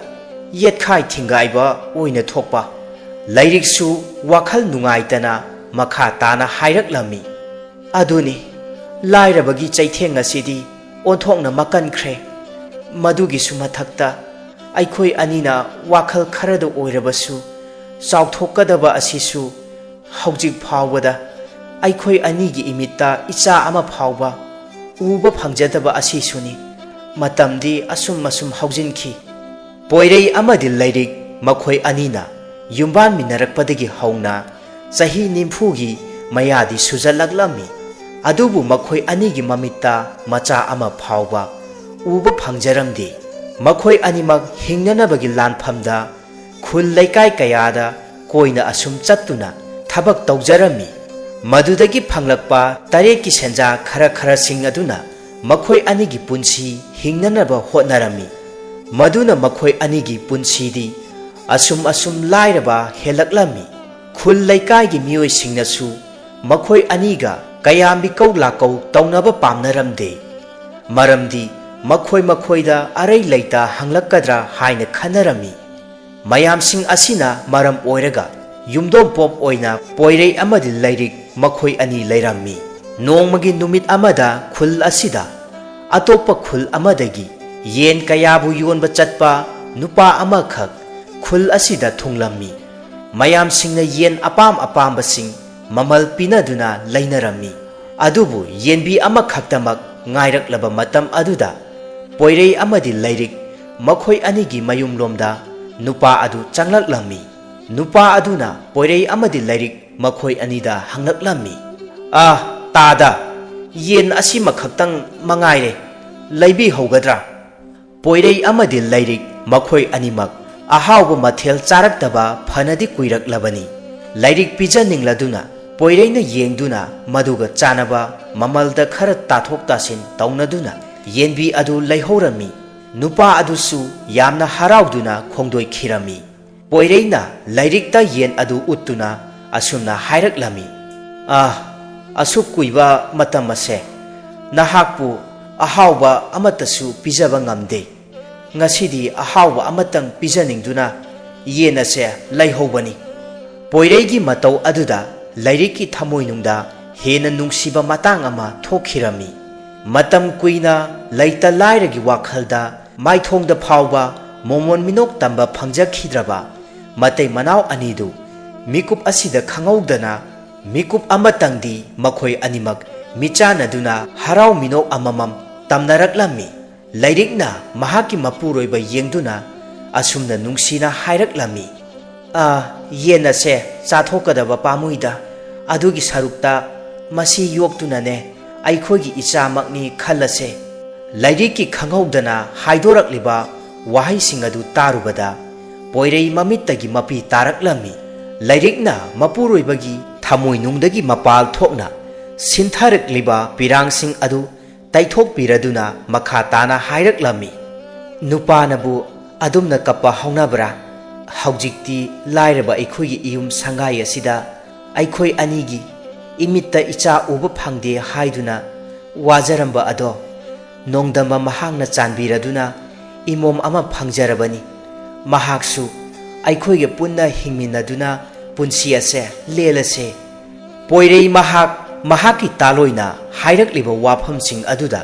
ꯌꯦꯠꯈꯥꯏ ꯊꯤꯡꯒꯥꯏꯕ ꯑꯣꯏꯅ ꯊꯣꯛꯄ꯫ ꯂꯥꯏꯔꯤꯛꯁꯨ ꯋꯥꯈꯜ ꯅꯨꯡꯉꯥꯏꯇꯅ ꯃꯈꯥ ꯇꯥꯅ ꯍꯥꯏꯔꯛꯂꯝꯃꯤ, ꯑꯗꯨꯅꯤ, ꯂꯥꯏꯔꯕꯒꯤ ꯆꯩꯊꯦꯡ ꯑꯁꯤꯗꯤ ꯑꯣꯟꯊꯣꯛꯅ ꯃꯀꯟꯈ꯭ꯔꯦ꯫ ꯃꯗꯨꯒꯤꯁꯨ ꯃꯊꯛꯇ ꯑꯩꯈꯣꯏ ꯑꯅꯤꯅ ꯋꯥꯈꯜ ꯈꯔꯗ ꯑꯣꯏꯔꯕꯁꯨ ꯆꯥꯎꯊꯣꯛꯀꯗꯕ ꯑꯁꯤꯁꯨ ꯍꯧꯖꯤꯛ ꯐꯥꯎꯕꯗ ꯑꯩꯈꯣꯏ ꯑꯅꯤꯒꯤ ꯏꯃꯤꯠꯇ ꯏꯆꯥ ꯑꯃ ꯐꯥꯎꯕ ꯎꯕ ꯐꯪꯖꯗꯕ ꯑꯁꯤꯁꯨꯅꯤ꯫ ꯃꯇꯝꯗꯤ ꯑꯁꯨꯝ ꯑꯁꯨꯝ ꯍꯧꯖꯤꯟꯈꯤ꯫ ꯄꯣꯏꯔꯩ ꯑꯃꯗꯤ ꯂꯥꯏꯔꯤꯛ, ꯃꯈꯣꯏ ꯑꯅꯤꯅ ꯌꯨꯝꯕꯥꯟꯃꯤꯟꯅꯔꯛꯄꯗꯒꯤ ꯍꯧꯅ ꯆꯍꯤ ꯅꯤꯐꯨꯒꯤ ꯃꯌꯥꯗꯤ ꯁꯨꯖꯜꯂꯛꯂꯝꯃꯤ꯫ ꯑꯗꯨꯕꯨ ꯃꯈꯣꯏ ꯑꯅꯤꯒꯤ ꯃꯃꯤꯠꯇ ꯃꯆꯥ ꯑꯃ ꯐꯥꯎꯕ ꯎꯕ ꯐꯪꯖꯔꯝꯗꯦ꯫ ꯃꯈꯣꯏ ꯑꯅꯤꯃꯛ ꯍꯤꯡꯅꯅꯕꯒꯤ ꯂꯥꯟꯐꯝꯗ ꯈꯨꯜ ꯂꯩꯀꯥꯏ ꯀꯌꯥꯗ ꯀꯣꯏꯅ ꯑꯁꯨꯝ ꯆꯠꯇꯨꯅ ꯊꯕꯛ ꯇꯧꯖꯔꯝꯃꯤ꯫ ꯃꯗꯨꯗꯒꯤ ꯐꯪꯂꯛꯄ ꯇꯔꯦꯠꯀꯤ ꯁꯦꯟꯖꯥ ꯈꯔ ꯈꯔꯁꯤꯡ ꯑꯗꯨꯅ ꯃꯈꯣꯏ ꯑꯅꯤꯒꯤ ꯄꯨꯟꯁꯤ ꯍꯤꯡꯅꯅꯕ ꯍꯣꯠꯅꯔꯝꯃꯤ꯫ ꯃꯗꯨꯅ ꯃꯈꯣꯏ ꯑꯅꯤꯒꯤ ꯄꯨꯟꯁꯤꯗꯤ ꯑꯁꯨꯝ ꯑꯁꯨꯝ ꯂꯥꯏꯔꯕ ꯍꯦꯜꯂꯛꯂꯝꯃꯤ꯫ ꯈꯨꯜ ꯂꯩꯀꯥꯏꯒꯤ ꯃꯤꯑꯣꯏꯁꯤꯡꯅꯁꯨ ꯃꯈꯣꯏ ꯑꯅꯤꯒ ꯀꯌꯥ ꯃꯤꯀꯧ ꯂꯥꯀꯧ ꯇꯧꯅꯕ ꯄꯥꯝꯅꯔꯝꯗꯦ꯫ ꯃꯔꯝꯗꯤ ꯃꯈꯣꯏ ꯃꯈꯣꯏꯗ ꯑꯔꯩ ꯂꯩꯇ ꯍꯪꯂꯛꯀꯗ꯭ꯔꯥ ꯍꯥꯏꯅ ꯈꯟꯅꯔꯝꯃꯤ꯫ ꯃꯌꯥꯝꯁꯤꯡ ꯑꯁꯤꯅ ꯃꯔꯝ ꯑꯣꯏꯔꯒ ꯌꯨꯝꯗꯣꯡꯄꯣꯞ ꯑꯣꯏꯅ ꯄꯣꯏꯔꯩ ꯑꯃꯗꯤ ꯂꯥꯏꯔꯤꯛ ꯃꯈꯣꯏ ꯑꯅꯤ ꯂꯩꯔꯝꯃꯤ꯫ ꯅꯣꯡꯃꯒꯤ ꯅꯨꯃꯤꯠ ꯑꯃꯗ ꯈꯨꯜ ꯑꯁꯤꯗ ꯑꯇꯣꯞꯄ ꯈꯨꯜ ꯑꯃꯗꯒꯤ ꯌꯦꯟ ꯀꯌꯥꯕꯨ ꯌꯣꯟꯕ ꯆꯠꯄ ꯅꯨꯄꯥ ꯑꯃꯈꯛ ꯈꯨꯜ ꯑꯁꯤꯗ ꯊꯨꯡꯂꯝꯃꯤ꯫ ꯃꯌꯥꯝꯁꯤꯡꯅ ꯌꯦꯟ ꯑꯄꯥꯝ ꯑꯄꯥꯝꯕꯁꯤꯡ ꯃꯃꯜ ꯄꯤꯅꯗꯨꯅ ꯂꯩꯅꯔꯝꯃꯤ꯫ ꯑꯗꯨꯕꯨ ꯌꯦꯟꯕꯤ ꯑꯃꯈꯛꯇꯃꯛ ꯉꯥꯏꯔꯛꯂꯕ ꯃꯇꯝ ꯑꯗꯨꯗ ꯄꯣꯏꯔꯩ ꯑꯃꯗꯤ ꯂꯩꯔꯤꯛ ꯃꯈꯣꯏ ꯑꯅꯤꯒꯤ ꯃꯌꯨꯝꯂꯣꯝꯗ ꯅꯨꯄꯥ ꯑꯗꯨ ꯆꯪꯂꯛꯂꯝꯃꯤ꯫ ꯅꯨꯄꯥ ꯑꯗꯨꯅ ꯄꯣꯏꯔꯩ ꯑꯃꯗꯤ ꯂꯩꯔꯤꯛ ꯃꯈꯣꯏ ꯑꯅꯤꯗ ꯍꯪꯂꯛꯂꯝꯃꯤ, "ꯑꯥ, ꯇꯥꯗ, ꯌꯦꯟ ꯑꯁꯤꯃꯈꯛꯇꯪ ꯃꯉꯥꯏꯔꯦ, ꯂꯩꯕꯤꯍꯧꯒꯗ꯭ꯔꯥ?" ꯄꯣꯏꯔꯩ ꯑꯃꯗꯤ ꯂꯩꯔꯤꯛ ꯃꯈꯣꯏ ꯑꯅꯤꯃꯛ ꯑꯍꯥꯎꯕ ꯃꯊꯦꯜ ꯆꯥꯔꯛꯇꯕ ꯐꯅꯗꯤ ꯀꯨꯏꯔꯛꯂꯕꯅꯤ꯫ ꯂꯩꯔꯤꯛ ꯄꯤꯖꯅꯤꯡꯂꯗꯨꯅ ꯄꯣꯏꯔꯩꯅ ꯌꯦꯡꯗꯨꯅ ꯃꯗꯨꯒ ꯆꯥꯅꯕ ꯃꯃꯜꯗ ꯈꯔ ꯇꯥꯊꯣꯛ ꯇꯥꯁꯤꯟ ꯇꯧꯅꯗꯨꯅ ꯌꯦꯟꯕꯤ ꯑꯗꯨ ꯂꯩꯍꯧꯔꯝꯃꯤ꯫ ꯅꯨꯄꯥ ꯑꯗꯨꯁꯨ ꯌꯥꯝꯅ ꯍꯔꯥꯎꯗꯨꯅ ꯈꯣꯡꯗꯣꯏꯈꯤꯔꯝꯃꯤ꯫ ꯄꯣꯏꯔꯩꯅ ꯂꯩꯔꯤꯛꯇ ꯌꯦꯟ ꯑꯗꯨ ꯎꯠꯇꯨꯅ ꯑꯁꯨꯝꯅ ꯍꯥꯏꯔꯛꯂꯝꯃꯤ, "ꯑꯥ, ꯑꯁꯨꯛ ꯀꯨꯏꯕ ꯃꯇꯝ ꯑꯁꯦ ꯅꯍꯥꯛꯄꯨ ꯑꯍꯥꯎꯕ ꯑꯃꯠꯇꯁꯨ ꯄꯤꯖꯕ ꯉꯝꯗꯦ꯫ ꯉꯁꯤꯗꯤ ꯑꯍꯥꯎꯕ ꯑꯃꯇꯪ ꯄꯤꯖꯅꯤꯡꯗꯨꯅ ꯌꯦꯟ ꯑꯁꯦ ꯂꯩꯍꯧꯕꯅꯤ꯫" ꯄꯣꯏꯔꯩꯒꯤ ꯃꯇꯧ ꯑꯗꯨꯗ ꯂꯩꯔꯤꯛꯀꯤ ꯊꯃꯣꯏꯅꯨꯡꯗ ꯍꯦꯟꯅ ꯅꯨꯡꯁꯤꯕ ꯃꯇꯥꯡ ꯑꯃ ꯊꯣꯛꯈꯤꯔꯝꯃꯤ꯫ ꯃꯇꯝ ꯀꯨꯏꯅ ꯂꯩꯇ ꯂꯥꯏꯔꯒꯤ ꯋꯥꯈꯜꯗ ꯃꯥꯏꯊꯣꯡꯗ ꯐꯥꯎꯕ ꯃꯣꯃꯣꯟ ꯃꯤꯅꯣꯛ ꯇꯝꯕ ꯐꯪꯖꯈꯤꯗ꯭ꯔꯕ ꯃꯇꯩ ꯃꯅꯥꯎ ꯑꯅꯤꯗꯨ ꯃꯤꯀꯨꯞ ꯑꯁꯤꯗ ꯈꯪꯍꯧꯗꯅ ꯃꯤꯀꯨꯞ ꯑꯃꯇꯪꯗꯤ ꯃꯈꯣꯏ ꯑꯅꯤꯃꯛ ꯃꯤꯆꯥꯟꯅꯗꯨꯅ ꯍꯔꯥꯎ ꯃꯤꯅꯣꯛ ꯑꯃꯃꯝ ꯇꯝꯅꯔꯛꯂꯝꯃꯤ꯫ ꯂꯩꯔꯤꯛꯅ ꯃꯍꯥꯛꯀꯤ ꯃꯄꯨꯔꯣꯏꯕ ꯌꯦꯡꯗꯨꯅ ꯑꯁꯨꯝꯅ ꯅꯨꯡꯁꯤꯅ ꯍꯥꯏꯔꯛꯂꯝꯃꯤ, "ꯑꯥ, ꯌꯦꯟ ꯑꯁꯦ ꯆꯥꯊꯣꯛꯀꯗꯕ ꯄꯥꯝꯃꯨꯏꯗ, ꯑꯗꯨꯒꯤ ꯁꯔꯨꯛꯇ ꯃꯁꯤ ꯌꯣꯛꯇꯨꯅꯅꯦ ꯑꯩꯈꯣꯏꯒꯤ ꯏꯆꯥꯃꯛꯅꯤ ꯈꯜꯂꯁꯦ꯫" ꯂꯩꯔꯤꯛꯀꯤ ꯈꯪꯍꯧꯗꯅ ꯍꯥꯏꯗꯣꯔꯛꯂꯤꯕ ꯋꯥꯍꯩꯁꯤꯡ ꯑꯗꯨ ꯇꯥꯔꯨꯕꯗ ꯄꯣꯏꯔꯩ ꯃꯃꯤꯠꯇꯒꯤ ꯃꯄꯤ ꯇꯥꯔꯛꯂꯝꯃꯤ꯫ ꯂꯩꯔꯤꯛꯅ ꯃꯄꯨꯔꯣꯏꯕꯒꯤ ꯊꯃꯣꯏꯅꯨꯡꯗꯒꯤ ꯃꯄꯥꯜ ꯊꯣꯛꯅ ꯁꯤꯟꯊꯔꯛꯂꯤꯕ ꯄꯤꯔꯥꯡꯁꯤꯡ ꯑꯗꯨ ꯇꯩꯊꯣꯛꯄꯤꯔꯗꯨꯅ ꯃꯈꯥ ꯇꯥꯅ ꯍꯥꯏꯔꯛꯂꯝꯃꯤ, "ꯅꯨꯄꯥꯅꯕꯨ ꯑꯗꯨꯝꯅ ꯀꯞꯄ ꯍꯧꯅꯕ꯭ꯔꯥ? ꯍꯧꯖꯤꯛꯇꯤ ꯂꯥꯏꯔꯕ ꯑꯩꯈꯣꯏꯒꯤ ꯏꯌꯨꯝ ꯁꯪꯒꯥꯏ ꯑꯁꯤꯗ ꯑꯩꯈꯣꯏ ꯑꯅꯤꯒꯤ ꯏꯃꯤꯠꯇ ꯏꯆꯥ ꯎꯕ ꯐꯪꯗꯦ ꯍꯥꯏꯗꯨꯅ ꯋꯥꯖꯔꯝꯕ ꯑꯗꯣ ꯅꯣꯡꯗꯝꯕ ꯃꯍꯥꯛꯅ ꯆꯥꯟꯕꯤꯔꯗꯨꯅ ꯏꯃꯣꯝ ꯑꯃ ꯐꯪꯖꯔꯕꯅꯤ꯫ ꯃꯍꯥꯛꯁꯨ ꯑꯩꯈꯣꯏꯒ ꯄꯨꯟꯅ ꯍꯤꯡꯃꯤꯟꯅꯗꯨꯅ ꯄꯨꯟꯁꯤ ꯑꯁꯦ ꯂꯦꯜꯂꯁꯦ꯫" ꯄꯣꯏꯔꯩ ꯃꯍꯥꯛ ꯃꯍꯥꯛꯀꯤ ꯇꯥꯂꯣꯏꯅ ꯍꯥꯏꯔꯛꯂꯤꯕ ꯋꯥꯐꯝꯁꯤꯡ ꯑꯗꯨꯗ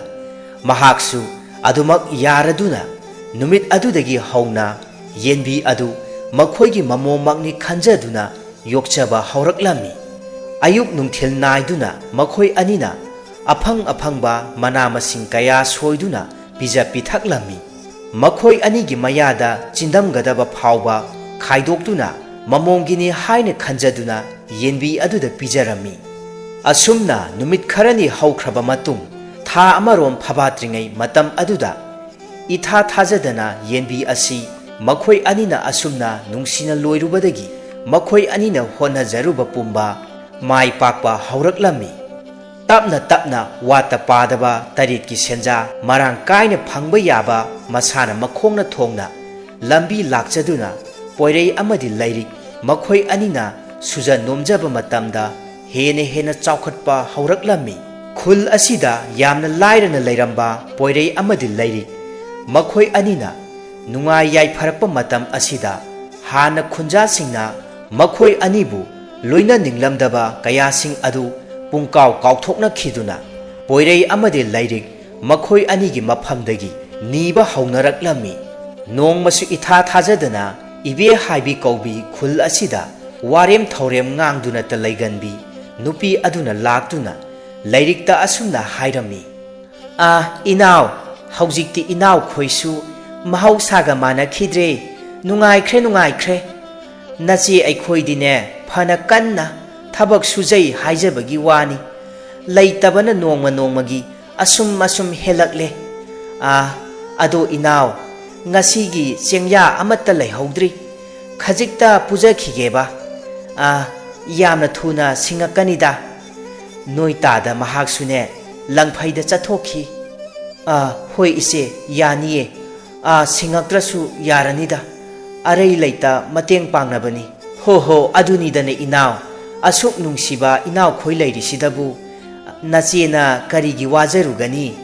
ꯃꯍꯥꯛꯁꯨ ꯑꯗꯨꯃꯛ ꯌꯥꯔꯗꯨꯅ ꯅꯨꯃꯤꯠ ꯑꯗꯨꯗꯒꯤ ꯍꯧꯅ ꯌꯦꯟꯕꯤ ꯑꯗꯨ ꯃꯈꯣꯏꯒꯤ ꯃꯃꯣꯝꯃꯛꯅꯤ ꯈꯟꯖꯗꯨꯅ ꯌꯣꯛꯆꯕ ꯍꯧꯔꯛꯂꯝꯃꯤ꯫ ꯑꯌꯨꯛ ꯅꯨꯡꯊꯤꯜ ꯅꯥꯏꯗꯨꯅ ꯃꯈꯣꯏ ꯑꯅꯤꯅ ꯑꯐꯪ ꯑꯐꯪꯕ ꯃꯅꯥ ꯃꯁꯤꯡ ꯀꯌꯥ ꯁꯣꯏꯗꯨꯅ ꯄꯤꯖ ꯄꯤꯊꯛꯂꯝꯃꯤ꯫ ꯃꯈꯣꯏ ꯑꯅꯤꯒꯤ ꯃꯌꯥꯗ ꯆꯤꯟꯗꯝꯒꯗꯕ ꯐꯥꯎꯕ ꯈꯥꯏꯗꯣꯛꯇꯨꯅ ꯃꯃꯣꯝꯒꯤꯅꯤ ꯍꯥꯏꯅ ꯈꯟꯖꯗꯨꯅ ꯌꯦꯟꯕꯤ ꯑꯗꯨꯗ ꯄꯤꯖꯔꯝꯃꯤ꯫ ꯑꯁꯨꯝꯅ ꯅꯨꯃꯤꯠ ꯈꯔꯅꯤ ꯍꯧꯈ꯭ꯔꯕ ꯃꯇꯨꯡ, ꯊꯥ ꯑꯃꯔꯣꯝ ꯐꯕꯥꯠꯇ꯭ꯔꯤꯉꯩ ꯃꯇꯝ ꯑꯗꯨꯗ, ꯏꯊꯥ ꯊꯥꯖꯗꯅ ꯌꯦꯟꯕꯤ ꯑꯁꯤ ꯃꯈꯣꯏ ꯑꯅꯤꯅ ꯑꯁꯨꯝꯅ ꯅꯨꯡꯁꯤꯅ ꯂꯣꯏꯔꯨꯕꯗꯒꯤ ꯃꯈꯣꯏ ꯑꯅꯤꯅ ꯍꯣꯠꯅꯖꯔꯨꯕ ꯄꯨꯝꯕ ꯃꯥꯏ ꯄꯥꯛꯄ ꯍꯧꯔꯛꯂꯝꯃꯤ꯫ ꯇꯞꯅ ꯇꯞꯅ ꯋꯥꯠꯇ ꯄꯥꯗꯕ ꯇꯔꯦꯠꯀꯤ ꯁꯦꯟꯖꯥ ꯃꯔꯥꯡ ꯀꯥꯏꯅ ꯐꯪꯕ ꯌꯥꯕ ꯃꯁꯥꯅ ꯃꯈꯣꯡꯅ ꯊꯣꯡꯅ ꯂꯝꯕꯤ ꯂꯥꯛꯆꯗꯨꯅ ꯄꯣꯏꯔꯩ ꯑꯃꯗꯤ ꯂꯥꯏꯔꯤꯛ ꯃꯈꯣꯏ ꯑꯅꯤꯅ ꯁꯨꯖ ꯅꯣꯝꯖꯕ ꯃꯇꯝꯗ ꯍꯦꯟꯅ ꯍꯦꯟꯅ ꯆꯥꯎꯈꯠꯄ ꯍꯧꯔꯛꯂꯝꯃꯤ꯫ ꯈꯨꯜ ꯑꯁꯤꯗ ꯌꯥꯝꯅ ꯂꯥꯏꯔꯅ ꯂꯩꯔꯝꯕ ꯄꯣꯏꯔꯩ ꯑꯃꯗꯤ ꯂꯥꯏꯔꯤꯛ ꯃꯈꯣꯏ ꯑꯅꯤꯅ ꯅꯨꯡꯉꯥꯏ ꯌꯥꯏꯐꯔꯛꯄ ꯃꯇꯝ ꯑꯁꯤꯗ ꯍꯥꯟꯅ ꯈꯨꯟꯖꯥꯁꯤꯡꯅ ꯃꯈꯣꯏ ꯑꯅꯤꯕꯨ ꯂꯣꯏꯅꯅꯤꯡꯂꯝꯗꯕ ꯀꯌꯥꯁꯤꯡ ꯑꯗꯨ ꯄꯨꯡꯀꯥꯎ ꯀꯥꯎꯊꯣꯛꯅꯈꯤꯗꯨꯅ ꯄꯣꯏꯔꯩ ꯑꯃꯗꯤ ꯂꯥꯏꯔꯤꯛ ꯃꯈꯣꯏ ꯑꯅꯤꯒꯤ ꯃꯐꯝꯗꯒꯤ ꯅꯤꯕ ꯍꯧꯅꯔꯛꯂꯝꯃꯤ꯫ ꯅꯣꯡꯃꯁꯨ ꯏꯊꯥ ꯊꯥꯖꯗꯅ ꯏꯕꯦ ꯍꯥꯏꯕꯤ ꯀꯧꯕꯤ ꯈꯨꯜ ꯑꯁꯤꯗ ꯋꯥꯔꯦꯝ ꯊꯧꯔꯦꯝ ꯉꯥꯡꯗꯨꯅꯇ ꯂꯩꯒꯟꯕꯤ ꯅꯨꯄꯤ ꯑꯗꯨꯅ ꯂꯥꯛꯇꯨꯅ ꯂꯥꯏꯔꯤꯛꯇ ꯑꯁꯨꯝꯅ ꯍꯥꯏꯔꯝꯃꯤ꯫ "ꯑꯥ, ꯏꯅꯥꯎ, ꯍꯧꯖꯤꯛꯇꯤ ꯏꯅꯥꯎꯈꯣꯏꯁꯨ ꯃꯍꯧꯁꯥꯒ ꯃꯥꯟꯅꯈꯤꯗ꯭ꯔꯦ꯫ ꯅꯨꯡꯉꯥꯏꯈ꯭ꯔꯦ, ꯅꯨꯡꯉꯥꯏꯈ꯭ꯔꯦ꯫ ꯅꯆꯦ ꯑꯩꯈꯣꯏꯗꯤꯅꯦ ꯐꯅ ꯀꯟꯅ ꯊꯕꯛ ꯁꯨꯖꯩ ꯍꯥꯏꯖꯕꯒꯤ ꯋꯥꯅꯤ꯫ ꯂꯩꯇꯕꯅ ꯅꯣꯡꯃ ꯅꯣꯡꯃꯒꯤ ꯑꯁꯨꯝ ꯑꯁꯨꯝ ꯍꯦꯜꯂꯛꯂꯦ꯫ ꯑꯥ, ꯑꯗꯣ ꯏꯅꯥꯎ, ꯉꯁꯤꯒꯤ ꯆꯦꯡꯌꯥ ꯑꯃꯠꯇ ꯂꯩꯍꯧꯗ꯭ꯔꯤ꯫ ꯈꯖꯤꯛꯇ ꯄꯨꯖꯈꯤꯒꯦꯕ꯫ ꯑꯥ, ꯌꯥꯝꯅ ꯊꯨꯅ ꯁꯤꯡꯉꯛꯀꯅꯤꯗ꯫ ꯅꯣꯏ ꯇꯥꯗ ꯃꯍꯥꯛꯁꯨꯅꯦ ꯂꯪꯐꯩꯗ ꯆꯠꯊꯣꯛꯈꯤ꯫" "ꯑꯥ, ꯍꯣꯏ ꯏꯆꯦ, ꯌꯥꯅꯤꯌꯦ꯫ ꯑꯥ, ꯁꯤꯡꯉꯛꯇ꯭ꯔꯁꯨ ꯌꯥꯔꯅꯤꯗ꯫ ꯑꯔꯩ ꯂꯩꯇ ꯃꯇꯦꯡ ꯄꯥꯡꯅꯕꯅꯤ꯫" "ꯍꯣ ꯍꯣ, ꯑꯗꯨꯅꯤꯗꯅ ꯏꯅꯥꯎ, ꯑꯁꯨꯛ ꯅꯨꯡꯁꯤꯕ ꯏꯅꯥꯎꯈꯣꯏ ꯂꯩꯔꯤꯁꯤꯗꯕꯨ ꯅꯆꯦꯅ ꯀꯔꯤꯒꯤ ꯋꯥꯖꯔꯨꯒꯅꯤ?"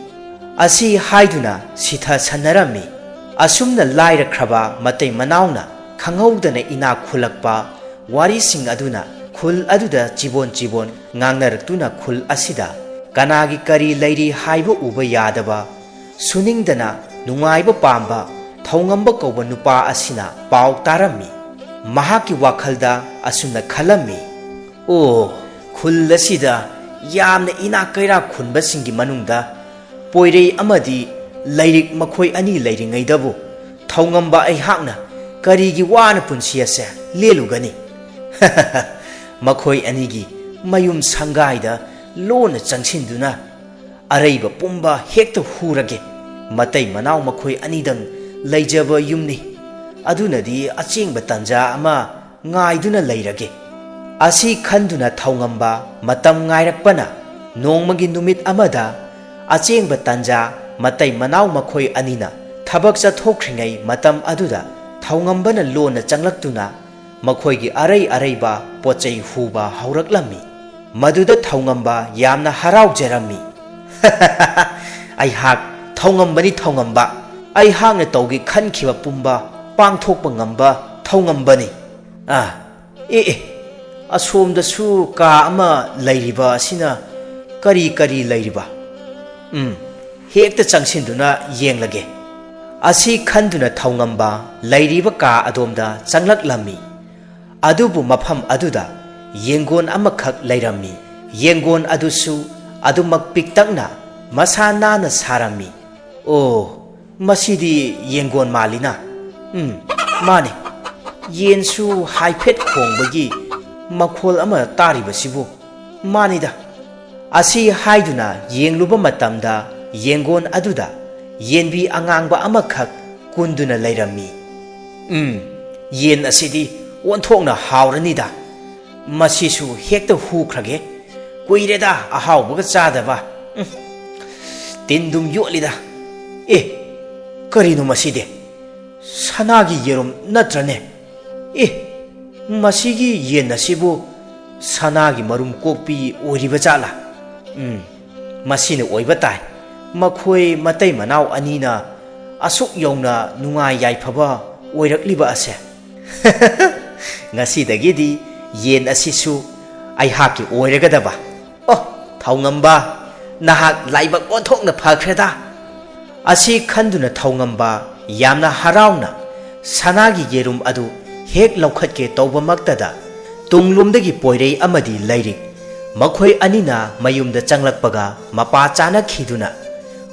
ꯑꯁꯤ ꯍꯥꯏꯗꯨꯅ ꯁꯤꯊ ꯁꯟꯅꯔꯝꯃꯤ꯫ ꯑꯁꯨꯝꯅ ꯂꯥꯏꯔꯈ꯭ꯔꯕ ꯃꯇꯩ ꯃꯅꯥꯎꯅ ꯈꯪꯍꯧꯗꯅ ꯏꯅꯥꯛ ꯈꯨꯜꯂꯛꯄ ꯋꯥꯔꯤꯁꯤꯡ ꯑꯗꯨꯅ ꯈꯨꯜ ꯑꯗꯨꯗ ꯆꯤꯕꯣꯟ ꯆꯤꯕꯣꯟ ꯉꯥꯡꯅꯔꯛꯇꯨꯅ ꯈꯨꯜ ꯑꯁꯤꯗ ꯀꯅꯥꯒꯤ ꯀꯔꯤ ꯂꯩꯔꯤ ꯍꯥꯏꯕ ꯎꯕ ꯌꯥꯗꯕ, ꯁꯨꯅꯤꯡꯗꯅ ꯅꯨꯡꯉꯥꯏꯕ ꯄꯥꯝꯕ ꯊꯧꯉꯝꯕ ꯀꯧꯕ ꯅꯨꯄꯥ ꯑꯁꯤꯅ ꯄꯥꯎ ꯇꯥꯔꯝꯃꯤ꯫ ꯃꯍꯥꯛꯀꯤ ꯋꯥꯈꯜꯗ ꯑꯁꯨꯝꯅ ꯈꯜꯂꯝꯃꯤ, "ꯑꯣ, ꯈꯨꯜ ꯑꯁꯤꯗ ꯌꯥꯝꯅ ꯏꯅꯥꯛ ꯀꯩꯔꯥꯛ ꯈꯨꯟꯕꯁꯤꯡꯒꯤ ꯃꯅꯨꯡꯗ ꯄꯣꯏꯔꯩ ꯑꯃꯗꯤ ꯂꯥꯏꯔꯤꯛ ꯃꯈꯣꯏ ꯑꯅꯤ ꯂꯩꯔꯤꯉꯩꯗꯕꯨ ꯊꯧꯉꯝꯕ ꯑꯩꯍꯥꯛꯅ ꯀꯔꯤꯒꯤ ꯋꯥꯅ ꯄꯨꯟꯁꯤ ꯑꯁꯦ ꯂꯦꯜꯂꯨꯒꯅꯤ? ꯃꯈꯣꯏ ꯑꯅꯤꯒꯤ ꯃꯌꯨꯝ ꯁꯪꯒꯥꯏꯗ ꯂꯣꯟꯅ ꯆꯪꯁꯤꯟꯗꯨꯅ ꯑꯔꯩꯕ ꯄꯨꯝꯕ ꯍꯦꯛꯇ ꯍꯨꯔꯒꯦ꯫ ꯃꯇꯩ ꯃꯅꯥꯎ ꯃꯈꯣꯏ ꯑꯅꯤꯗꯪ ꯂꯩꯖꯕ ꯌꯨꯝꯅꯤ꯫ ꯑꯗꯨꯅꯗꯤ ꯑꯆꯦꯡꯕ ꯇꯥꯟꯖꯥ ꯑꯃ ꯉꯥꯏꯗꯨꯅ ꯂꯩꯔꯒꯦ꯫ ꯑꯁꯤ ꯈꯟꯗꯨꯅ ꯊꯧꯉꯝꯕ ꯃꯇꯝ ꯉꯥꯏꯔꯛꯄꯅ ꯅꯣꯡꯃꯒꯤ ꯅꯨꯃꯤꯠ ꯑꯃꯗ ꯑꯆꯦꯡꯕ ꯇꯥꯟꯖꯥ ꯃꯇꯩ ꯃꯅꯥꯎ ꯃꯈꯣꯏ ꯑꯅꯤꯅ ꯊꯕꯛ ꯆꯠꯊꯣꯛꯈ꯭ꯔꯤꯉꯩ ꯃꯇꯝ ꯑꯗꯨꯗ ꯊꯧꯉꯝꯕꯅ ꯂꯣꯟꯅ ꯆꯪꯂꯛꯇꯨꯅ ꯃꯈꯣꯏꯒꯤ ꯑꯔꯩ ꯑꯔꯩꯕ ꯄꯣꯠꯆꯩ ꯍꯨꯕ ꯍꯧꯔꯛꯂꯝꯃꯤ꯫ ꯃꯗꯨꯗ ꯊꯧꯉꯝꯕ ꯌꯥꯝꯅ ꯍꯔꯥꯎꯖꯔꯝꯃꯤ꯫ ꯑꯩꯍꯥꯛ ꯊꯧꯉꯝꯕꯅꯤ, ꯊꯧꯉꯝꯕ꯫ ꯑꯩꯍꯥꯛꯅ ꯇꯧꯒꯦ ꯈꯟꯈꯤꯕ ꯄꯨꯝꯕ ꯄꯥꯡꯊꯣꯛꯄ ꯉꯝꯕ ꯊꯧꯉꯝꯕꯅꯤ꯫ ꯑꯥ, ꯑꯦ, ꯑꯦ, ꯑꯁꯣꯝꯗꯁꯨ ꯀꯥ ꯑꯃ ꯂꯩꯔꯤꯕ ꯑꯁꯤꯅ ꯀꯔꯤ ꯀꯔꯤ ꯂꯩꯔꯤꯕ? ꯎꯝ, ꯍꯦꯛꯇ ꯆꯪꯁꯤꯟꯗꯨꯅ ꯌꯦꯡꯂꯒꯦ꯫ ꯑꯁꯤ ꯈꯟꯗꯨꯅ ꯊꯧꯉꯝꯕ ꯂꯩꯔꯤꯕ ꯀꯥ ꯑꯗꯣꯝꯗ ꯆꯪꯂꯛꯂꯝꯃꯤ꯫ ꯑꯗꯨꯕꯨ ꯃꯐꯝ ꯑꯗꯨꯗ ꯌꯦꯡꯒꯣꯟ ꯑꯃꯈꯛ ꯂꯩꯔꯝꯃꯤ꯫ ꯌꯦꯡꯒꯣꯟ ꯑꯗꯨꯁꯨ ꯑꯗꯨꯃꯛ ꯄꯤꯛꯇꯛꯅ ꯃꯁꯥ ꯅꯥꯟꯅ ꯁꯥꯔꯝꯃꯤ꯫ ꯑꯣ, ꯃꯁꯤꯗꯤ ꯌꯦꯡꯒꯣꯟ ꯃꯥꯜꯂꯤꯅ꯫ ꯎꯝ, ꯃꯥꯅꯤ꯫ ꯌꯦꯟꯁꯨ ꯍꯥꯏꯐꯦꯠ ꯈꯣꯡꯕꯒꯤ ꯃꯈꯣꯜ ꯑꯃ ꯇꯥꯔꯤꯕꯁꯤꯕꯨ꯫ ꯃꯥꯅꯤꯗ꯫ ꯑꯁꯤ ꯍꯥꯏꯗꯨꯅ ꯌꯦꯡꯂꯨꯕ ꯃꯇꯝꯗ ꯌꯦꯡꯒꯣꯟ ꯑꯗꯨꯗ ꯌꯦꯟꯕꯤ ꯑꯉꯥꯡꯕ ꯑꯃꯈꯛ ꯀꯨꯟꯗꯨꯅ ꯂꯩꯔꯝꯃꯤ꯫ ꯎꯝ, ꯌꯦꯟ ꯑꯁꯤꯗꯤ ꯑꯣꯟꯊꯣꯛꯅ ꯍꯥꯎꯔꯅꯤꯗ꯫ ꯃꯁꯤꯁꯨ ꯍꯦꯛꯇ ꯍꯨꯈ꯭ꯔꯒꯦ꯫ ꯀꯨꯏꯔꯦꯗ ꯑꯍꯥꯎꯕꯒ ꯆꯥꯗꯕ꯫ ꯎꯝ, ꯇꯤꯟꯗꯨꯝ ꯌꯣꯠꯂꯤꯗ꯫ ꯑꯦ, ꯀꯔꯤꯅꯣ ꯃꯁꯤꯗꯤ? ꯁꯅꯥꯒꯤ ꯌꯦꯔꯨꯝ ꯅꯠꯇ꯭ꯔꯅꯦ? ꯑꯦ, ꯃꯁꯤꯒꯤ ꯌꯦꯟ ꯑꯁꯤꯕꯨ ꯁꯅꯥꯒꯤ ꯃꯔꯨꯝ ꯀꯣꯛꯄꯤ ꯑꯣꯏꯔꯤꯕ ꯖꯥꯠꯂꯥ? ꯎꯝ, ꯃꯁꯤꯅ ꯑꯣꯏꯕ ꯇꯥꯏ꯫ ꯃꯈꯣꯏ ꯃꯇꯩ ꯃꯅꯥꯎ ꯑꯅꯤꯅ ꯑꯁꯨꯛ ꯌꯧꯅ ꯅꯨꯡꯉꯥꯏ ꯌꯥꯏꯐꯕ ꯑꯣꯏꯔꯛꯂꯤꯕ ꯑꯁꯦ꯫ ꯉꯁꯤꯗꯒꯤꯗꯤ ꯌꯦꯟ ꯑꯁꯤꯁꯨ ꯑꯩꯍꯥꯛꯀꯤ ꯑꯣꯏꯔꯒꯗꯕ꯫ ꯑꯣ, ꯊꯧꯉꯝꯕ, ꯅꯍꯥꯛ ꯂꯥꯏꯕꯛ ꯑꯣꯟꯊꯣꯛꯅ ꯐꯈ꯭ꯔꯦꯗ꯫ ꯑꯁꯤ ꯈꯟꯗꯨꯅ ꯊꯧꯉꯝꯕ ꯌꯥꯝꯅ ꯍꯔꯥꯎꯅ ꯁꯅꯥꯒꯤ ꯌꯦꯔꯨꯝ ꯑꯗꯨ ꯍꯦꯛ ꯂꯧꯈꯠꯀꯦ ꯇꯧꯕꯃꯛꯇꯗ ꯇꯨꯡꯂꯣꯝꯗꯒꯤ ꯄꯣꯏꯔꯩ ꯑꯃꯗꯤ ꯂꯥꯏꯔꯤꯛ ꯃꯈꯣꯏ ꯑꯅꯤꯅ ꯃꯌꯨꯝꯗ ꯆꯪꯂꯛꯄꯒ ꯃꯄꯥ ꯆꯥꯅꯈꯤꯗꯨꯅ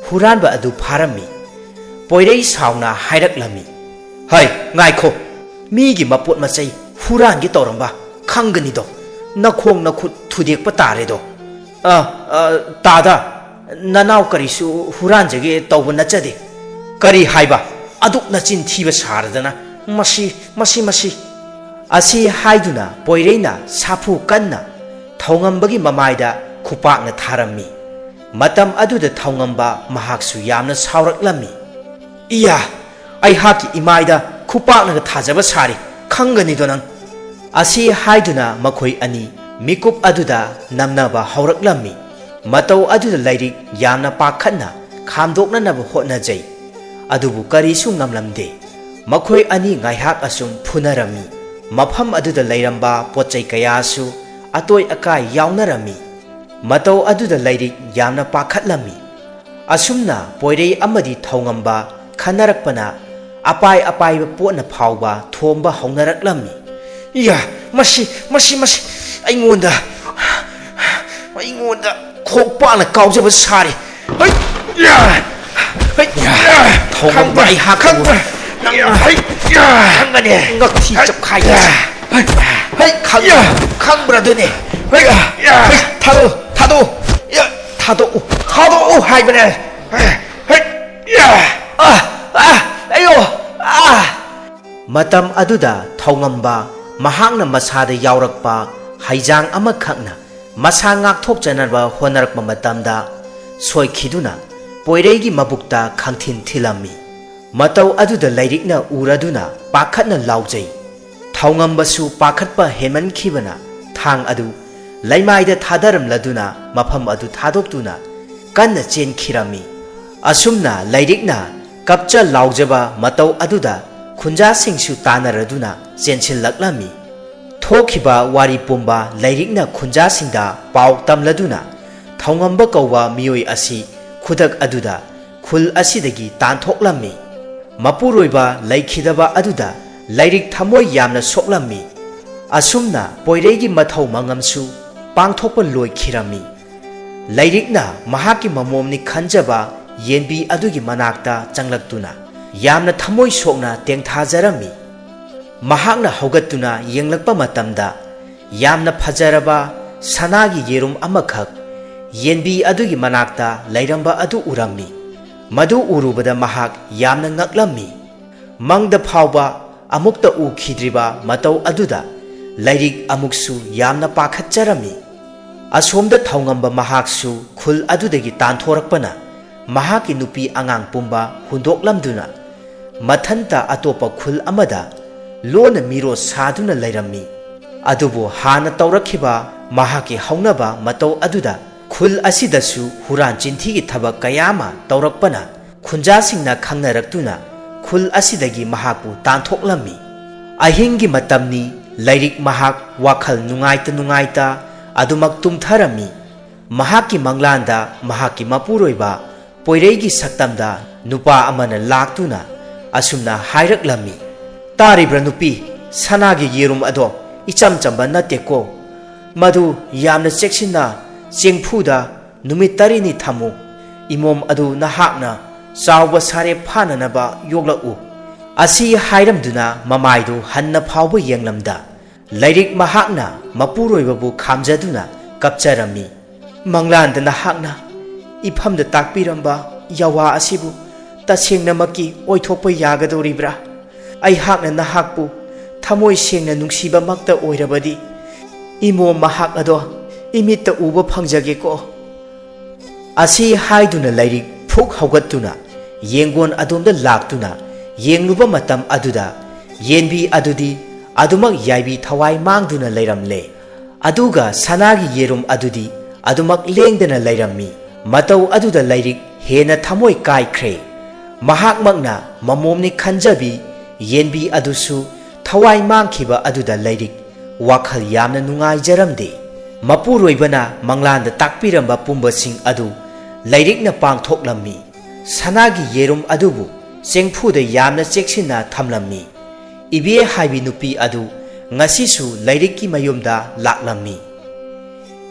ꯍꯨꯔꯥꯟꯕ ꯑꯗꯨ ꯐꯥꯔꯝꯃꯤ꯫ ꯄꯣꯏꯔꯩ ꯁꯥꯎꯅ ꯍꯥꯏꯔꯛꯂꯝꯃꯤ, "ꯍꯩ, ꯉꯥꯏꯈꯣ, ꯃꯤꯒꯤ ꯃꯄꯣꯠ ꯃꯆꯩ ꯍꯨꯔꯥꯟꯒꯦ ꯇꯧꯔꯝꯕ ꯈꯪꯒꯅꯤꯗꯣ, ꯅꯈꯣꯡ ꯅꯈꯨꯠ ꯊꯨꯗꯦꯛꯄ ꯇꯥꯔꯦꯗꯣ꯫ ꯑ, ꯑ, ꯇꯥꯗ, ꯅꯅꯥꯎ ꯀꯔꯤꯁꯨ ꯍꯨꯔꯥꯟꯖꯒꯦ ꯇꯧꯕ ꯅꯠꯆꯗꯦ꯫ ꯀꯔꯤ ꯍꯥꯏꯕ? ꯑꯗꯨꯛ ꯅꯆꯤꯟ ꯊꯤꯕ ꯁꯥꯔꯗꯅ? ꯃꯁꯤ, ꯃꯁꯤ, ꯃꯁꯤ!" ꯑꯁꯤ ꯍꯥꯏꯗꯨꯅ ꯄꯣꯏꯔꯩꯅ ꯁꯥꯐꯨ ꯀꯟꯅ ꯊꯧꯉꯝꯕꯒꯤ ꯃꯃꯥꯏꯗ ꯈꯨꯄꯥꯛꯅ ꯊꯥꯔꯝꯃꯤ꯫ ꯃꯇꯝ ꯑꯗꯨꯗ ꯊꯧꯉꯝꯕ ꯃꯍꯥꯛꯁꯨ ꯌꯥꯝꯅ ꯁꯥꯎꯔꯛꯂꯝꯃꯤ꯫ "ꯏꯌꯥ! ꯑꯩꯍꯥꯛꯀꯤ ꯏꯃꯥꯏꯗ ꯈꯨꯄꯥꯛꯅꯒ ꯊꯥꯖꯕ ꯁꯥꯔꯤ, ꯈꯪꯒꯅꯤꯗꯣ ꯅꯪ!" ꯑꯁꯤ ꯍꯥꯏꯗꯨꯅ ꯃꯈꯣꯏ ꯑꯅꯤ ꯃꯤꯀꯨꯞ ꯑꯗꯨꯗ ꯅꯝꯅꯕ ꯍꯧꯔꯛꯂꯝꯃꯤ꯫ ꯃꯇꯧ ꯑꯗꯨꯗ ꯂꯥꯏꯔꯤꯛ ꯌꯥꯝꯅ ꯄꯥꯈꯠꯅ ꯈꯥꯝꯗꯣꯛꯅꯅꯕ ꯍꯣꯠꯅꯖꯩ, ꯑꯗꯨꯕꯨ ꯀꯔꯤꯁꯨ ꯉꯝꯂꯝꯗꯦ꯫ ꯃꯈꯣꯏ ꯑꯅꯤ ꯉꯥꯏꯍꯥꯛ ꯑꯁꯨꯝ ꯐꯨꯅꯔꯝꯃꯤ꯫ ꯃꯐꯝ ꯑꯗꯨꯗ ꯂꯩꯔꯝꯕ ꯄꯣꯠ ꯆꯩ ꯀꯌꯥꯁꯨ ꯑꯇꯣꯏ ꯑꯀꯥꯏ ꯌꯥꯎꯅꯔꯝꯃꯤ꯫ ꯃꯇꯧ ꯑꯗꯨꯗ ꯂꯥꯏꯔꯤꯛ ꯌꯥꯝꯅ ꯄꯥꯈꯠꯂꯝꯃꯤ꯫ ꯑꯁꯨꯝꯅ ꯄꯣꯏꯔꯩ ꯑꯃꯗꯤ ꯊꯧꯉꯝꯕ ꯈꯟꯅꯔꯛꯄꯅ ꯑꯄꯥꯏ ꯑꯄꯥꯏꯕ ꯄꯣꯠꯅ ꯐꯥꯎꯕ ꯊꯣꯝꯕ ꯍꯧꯅꯔꯛꯂꯝꯃꯤ꯫ "ꯏꯌꯥ! ꯃꯁꯤ, ꯃꯁꯤ, ꯃꯁꯤ ꯑꯩꯉꯣꯟꯗ, ꯑꯩꯉꯣꯟꯗ ꯈꯣꯡꯄꯥꯛꯅ ꯀꯥꯎꯖꯕ ꯁꯥꯔꯤ꯫ ꯍꯩ! ꯌꯥ! ꯍꯩ! ꯌꯥ! ꯊꯧꯉꯝꯕ ꯈꯪꯕ꯭ꯔꯥ? ꯑꯩꯍꯥꯛꯄꯨ ꯈꯪꯕ꯭ꯔꯥ? ꯅꯪ ꯌꯥ! ꯍꯩ! ꯌꯥ! ꯈꯪꯒꯅꯤ꯫ ꯉꯛꯊꯤ ꯍꯩ! ꯆꯞꯈꯥꯏꯒꯦ꯫ ꯌꯥ! ꯍꯩ! ꯈꯪꯕ꯭ꯔꯥ? ꯌꯥ! ꯈꯪꯕ꯭ꯔꯥ ꯑꯗꯨꯅꯤ? ꯍꯩ! ꯌꯥ! ꯍꯩ! ꯊꯥꯗꯣꯛꯎ! ꯊꯥꯗꯣꯛꯎ! ꯌꯥ! ꯊꯥꯗꯣꯛꯎ! ꯊꯥꯗꯣꯛꯎ ꯍꯥꯏꯕꯅꯦ! ꯍꯩ! ꯌꯥ! ꯑꯥ! ꯑꯥ! ꯑꯌꯣ! ꯑꯥ! ꯃꯇꯝ ꯑꯗꯨꯗ ꯊꯧꯉꯝꯕ ꯃꯍꯥꯛꯅ ꯃꯁꯥꯗ ꯌꯥꯎꯔꯛꯄ ꯍꯩꯖꯥꯡ ꯑꯃꯈꯛꯅ ꯃꯁꯥ ꯉꯥꯛꯊꯣꯛꯆꯅꯕ ꯍꯣꯠꯅꯔꯛꯄ ꯃꯇꯝꯗ ꯁꯣꯏꯈꯤꯗꯨꯅ ꯄꯣꯏꯔꯩꯒꯤ ꯃꯕꯨꯛꯇ ꯈꯪꯊꯤꯟ ꯊꯤꯜꯂꯝꯃꯤ꯫ ꯃꯇꯧ ꯑꯗꯨꯗ ꯂꯥꯏꯔꯤꯛꯅ ꯎꯔꯗꯨꯅ ꯄꯥꯈꯠꯅ ꯂꯥꯎꯖꯩ꯫ ꯊꯧꯉꯝꯕꯁꯨ ꯄꯥꯈꯠꯄ ꯍꯦꯟꯃꯟꯈꯤꯕꯅ ꯊꯥꯡ ꯑꯗꯨ ꯂꯩꯃꯥꯏꯗ ꯊꯥꯗꯔꯝꯂꯗꯨꯅ ꯃꯐꯝ ꯑꯗꯨ ꯊꯥꯗꯣꯛꯇꯨꯅ ꯀꯟꯅ ꯆꯦꯟꯈꯤꯔꯝꯃꯤ꯫ ꯑꯁꯨꯝꯅ ꯂꯥꯏꯔꯤꯛꯅ ꯀꯞꯆ ꯂꯥꯎꯖꯕ ꯃꯇꯧ ꯑꯗꯨꯗ ꯈꯨꯟꯖꯥꯁꯤꯡꯁꯨ ꯇꯥꯟꯅꯔꯗꯨꯅ ꯆꯦꯟꯁꯤꯜꯂꯛꯂꯝꯃꯤ꯫ ꯊꯣꯛꯈꯤꯕ ꯋꯥꯔꯤ ꯄꯨꯝꯕ ꯂꯥꯏꯔꯤꯛꯅ ꯈꯨꯟꯖꯥꯁꯤꯡꯗ ꯄꯥꯎ ꯇꯝꯂꯗꯨꯅ ꯊꯧꯉꯝꯕ ꯀꯧꯕ ꯃꯤꯑꯣꯏ ꯑꯁꯤ ꯈꯨꯗꯛ ꯑꯗꯨꯗ ꯈꯨꯜ ꯑꯁꯤꯗꯒꯤ ꯇꯥꯟꯊꯣꯛꯂꯝꯃꯤ꯫ ꯃꯄꯨꯔꯣꯏꯕ ꯂꯩꯈꯤꯗꯕ ꯑꯗꯨꯗ ꯂꯥꯏꯔꯤꯛ ꯊꯃꯣꯏ ꯌꯥꯝꯅ ꯁꯣꯛꯂꯝꯃꯤ꯫ ꯑꯁꯨꯝꯅ ꯄꯣꯏꯔꯩꯒꯤ ꯃꯊꯧ ꯃꯉꯝꯁꯨ ꯄꯥꯡꯊꯣꯛꯄ ꯂꯣꯏꯈꯤꯔꯝꯃꯤ꯫ ꯂꯥꯏꯔꯤꯛꯅ ꯃꯍꯥꯛꯀꯤ ꯃꯃꯣꯝꯅꯤ ꯈꯟꯖꯕ ꯌꯦꯟꯕꯤ ꯑꯗꯨꯒꯤ ꯃꯅꯥꯛꯇ ꯆꯪꯂꯛꯇꯨꯅ ꯌꯥꯝꯅ ꯊꯃꯣꯏ ꯁꯣꯛꯅ ꯇꯦꯡꯊꯥꯖꯔꯝꯃꯤ꯫ ꯃꯍꯥꯛꯅ ꯍꯧꯒꯠꯇꯨꯅ ꯌꯦꯡꯂꯛꯄ ꯃꯇꯝꯗ, ꯌꯥꯝꯅ ꯐꯖꯔꯕ ꯁꯅꯥꯒꯤ ꯌꯦꯔꯨꯝ ꯑꯃꯈꯛ ꯌꯦꯟꯕꯤ ꯑꯗꯨꯒꯤ ꯃꯅꯥꯛꯇ ꯂꯩꯔꯝꯕ ꯑꯗꯨ ꯎꯔꯝꯃꯤ꯫ ꯃꯗꯨ ꯎꯔꯨꯕꯗ ꯃꯍꯥꯛ ꯌꯥꯝꯅ ꯉꯛꯂꯝꯃꯤ꯫ ꯃꯪꯗ ꯐꯥꯎꯕ ꯑꯃꯨꯛꯇ ꯎꯈꯤꯗ꯭ꯔꯤꯕ ꯃꯇꯧ ꯑꯗꯨꯗ ꯂꯥꯏꯔꯤꯛ ꯑꯃꯨꯛꯁꯨ ꯌꯥꯝꯅ ꯄꯥꯈꯠꯆꯔꯝꯃꯤ꯫ ꯑꯁꯣꯝꯗ ꯊꯧꯉꯝꯕ ꯃꯍꯥꯛꯁꯨ ꯈꯨꯜ ꯑꯗꯨꯗꯒꯤ ꯇꯥꯟꯊꯣꯔꯛꯄꯅ ꯃꯍꯥꯛꯀꯤ ꯅꯨꯄꯤ ꯑꯉꯥꯡ ꯄꯨꯝꯕ ꯍꯨꯟꯗꯣꯛꯂꯝꯗꯨꯅ ꯃꯊꯟꯇ ꯑꯇꯣꯞꯄ ꯈꯨꯜ ꯑꯃꯗ ꯂꯣꯟꯅ ꯃꯤꯔꯣꯜ ꯁꯥꯗꯨꯅ ꯂꯩꯔꯝꯃꯤ꯫ ꯑꯗꯨꯕꯨ ꯍꯥꯟꯅ ꯇꯧꯔꯛꯈꯤꯕ ꯃꯍꯥꯛꯀꯤ ꯍꯧꯅꯕ ꯃꯇꯧ ꯑꯗꯨꯗ ꯈꯨꯜ ꯑꯁꯤꯗꯁꯨ ꯍꯨꯔꯥꯟ ꯆꯤꯟꯊꯤꯒꯤ ꯊꯕꯛ ꯀꯌꯥ ꯑꯃ ꯇꯧꯔꯛꯄꯅ ꯈꯨꯟꯖꯥꯁꯤꯡꯅ ꯈꯪꯅꯔꯛꯇꯨꯅ ꯈꯨꯜ ꯑꯁꯤꯗꯒꯤ ꯃꯍꯥꯛꯄꯨ ꯇꯥꯟꯊꯣꯛꯂꯝꯃꯤ꯫ ꯑꯍꯤꯡꯒꯤ ꯃꯇꯝꯅꯤ꯫ ꯂꯥꯏꯔꯤꯛ ꯃꯍꯥꯛ ꯋꯥꯈꯜ ꯅꯨꯡꯉꯥꯏꯇ ꯅꯨꯡꯉꯥꯏꯇ ꯑꯗꯨꯃꯛ ꯇꯨꯝꯊꯔꯝꯃꯤ꯫ ꯃꯍꯥꯛꯀꯤ ꯃꯪꯂꯥꯟꯗ ꯃꯍꯥꯛꯀꯤ ꯃꯄꯨꯔꯣꯏꯕ ꯄꯣꯏꯔꯩꯒꯤ ꯁꯛꯇꯝꯗ ꯅꯨꯄꯥ ꯑꯃꯅ ꯂꯥꯛꯇꯨꯅ ꯑꯁꯨꯝꯅ ꯍꯥꯏꯔꯛꯂꯝꯃꯤ, "ꯇꯥꯔꯤꯕ꯭ꯔꯥ ꯅꯨꯄꯤ, ꯁꯅꯥꯒꯤ ꯌꯦꯔꯨꯝ ꯑꯗꯣ ꯏꯆꯝ ꯆꯝꯕ ꯅꯠꯇꯦꯀꯣ꯫ ꯃꯗꯨ ꯌꯥꯝꯅ ꯆꯦꯛꯁꯤꯟꯅ ꯆꯦꯡꯐꯨꯗ ꯅꯨꯃꯤꯠ ꯇꯔꯦꯠꯅꯤ ꯊꯝꯃꯨ꯫ ꯏꯃꯣꯝ ꯑꯗꯨ ꯅꯍꯥꯛꯅ ꯆꯥꯎꯕ ꯁꯥꯔꯦ ꯐꯥꯅꯅꯕ ꯌꯣꯛꯂꯛꯎ"꯫ ꯑꯁꯤ ꯍꯥꯏꯔꯝꯗꯨꯅ ꯃꯃꯥꯏꯗꯨ ꯍꯟꯅ ꯐꯥꯎꯕ ꯌꯦꯡꯂꯝꯗ ꯂꯥꯏꯔꯤꯛ ꯃꯍꯥꯛꯅ ꯃꯄꯨꯔꯣꯏꯕꯕꯨ ꯈꯥꯝꯖꯗꯨꯅ ꯀꯞꯆꯔꯝꯃꯤ꯫ "ꯃꯪꯂꯥꯟꯗ ꯅꯍꯥꯛꯅ ꯏꯐꯝꯗ ꯇꯥꯛꯄꯤꯔꯝꯕ ꯌꯥꯋꯥ ꯑꯁꯤꯕꯨ ꯇꯁꯦꯡꯅꯃꯛꯀꯤ ꯑꯣꯏꯊꯣꯛꯄ ꯌꯥꯒꯗꯧꯔꯤꯕ꯭ꯔꯥ? ꯑꯩꯍꯥꯛꯅ ꯅꯍꯥꯛꯄꯨ ꯊꯃꯣꯏ ꯁꯦꯡꯅ ꯅꯨꯡꯁꯤꯕꯃꯛꯇ ꯑꯣꯏꯔꯕꯗꯤ ꯏꯃꯣꯝ ꯃꯍꯥꯛ ꯑꯗꯣ ꯏꯃꯤꯠꯇ ꯎꯕ ꯐꯪꯖꯒꯦꯀꯣ"꯫ ꯑꯁꯤ ꯍꯥꯏꯗꯨꯅ ꯂꯥꯏꯔꯤꯛ ꯐꯨꯛ ꯍꯧꯒꯠꯇꯨꯅ ꯌꯦꯡꯒꯣꯟ ꯑꯗꯣꯝꯗ ꯂꯥꯛꯇꯨꯅ ꯌꯦꯡꯂꯨꯕ ꯃꯇꯝ ꯑꯗꯨꯗ ꯌꯦꯟꯕꯤ ꯑꯗꯨꯗꯤ ꯑꯗꯨꯃꯛ ꯌꯥꯏꯕꯤ ꯊꯋꯥꯏ ꯃꯥꯡꯗꯨꯅ ꯂꯩꯔꯝꯂꯦ꯫ ꯑꯗꯨꯒ ꯁꯅꯥꯒꯤ ꯌꯦꯔꯨꯝ ꯑꯗꯨꯗꯤ ꯑꯗꯨꯃꯛ ꯂꯦꯡꯗꯅ ꯂꯩꯔꯝꯃꯤ꯫ ꯃꯇꯧ ꯑꯗꯨꯗ ꯂꯥꯏꯔꯤꯛ ꯍꯦꯟꯅ ꯊꯃꯣꯏ ꯀꯥꯏꯈ꯭ꯔꯦ꯫ ꯃꯍꯥꯛꯃꯛꯅ ꯃꯃꯣꯝꯅꯤ ꯈꯟꯖꯕꯤ ꯌꯦꯟꯕꯤ ꯑꯗꯨꯁꯨ ꯊꯋꯥꯏ ꯃꯥꯡꯈꯤꯕ ꯑꯗꯨꯗ ꯂꯥꯏꯔꯤꯛ ꯋꯥꯈꯜ ꯌꯥꯝꯅ ꯅꯨꯡꯉꯥꯏꯖꯔꯝꯗꯦ꯫ ꯃꯄꯨꯔꯣꯏꯕꯅ ꯃꯪꯂꯥꯟꯗ ꯇꯥꯛꯄꯤꯔꯝꯕ ꯄꯨꯝꯕꯁꯤꯡ ꯑꯗꯨ ꯂꯥꯏꯔꯤꯛꯅ ꯄꯥꯡꯊꯣꯛꯂꯝꯃꯤ꯫ ꯁꯅꯥꯒꯤ ꯌꯦꯔꯨꯝ ꯑꯗꯨꯕꯨ ꯆꯦꯡꯐꯨꯗ ꯌꯥꯝꯅ ꯆꯦꯛꯁꯤꯟꯅ ꯊꯝꯂꯝꯃꯤ꯫ ꯏꯕꯦ ꯍꯥꯏꯕꯤ ꯅꯨꯄꯤ ꯑꯗꯨ ꯉꯁꯤꯁꯨ ꯂꯥꯏꯔꯤꯛꯀꯤ ꯃꯌꯨꯝꯗ ꯂꯥꯛꯂꯝꯃꯤ꯫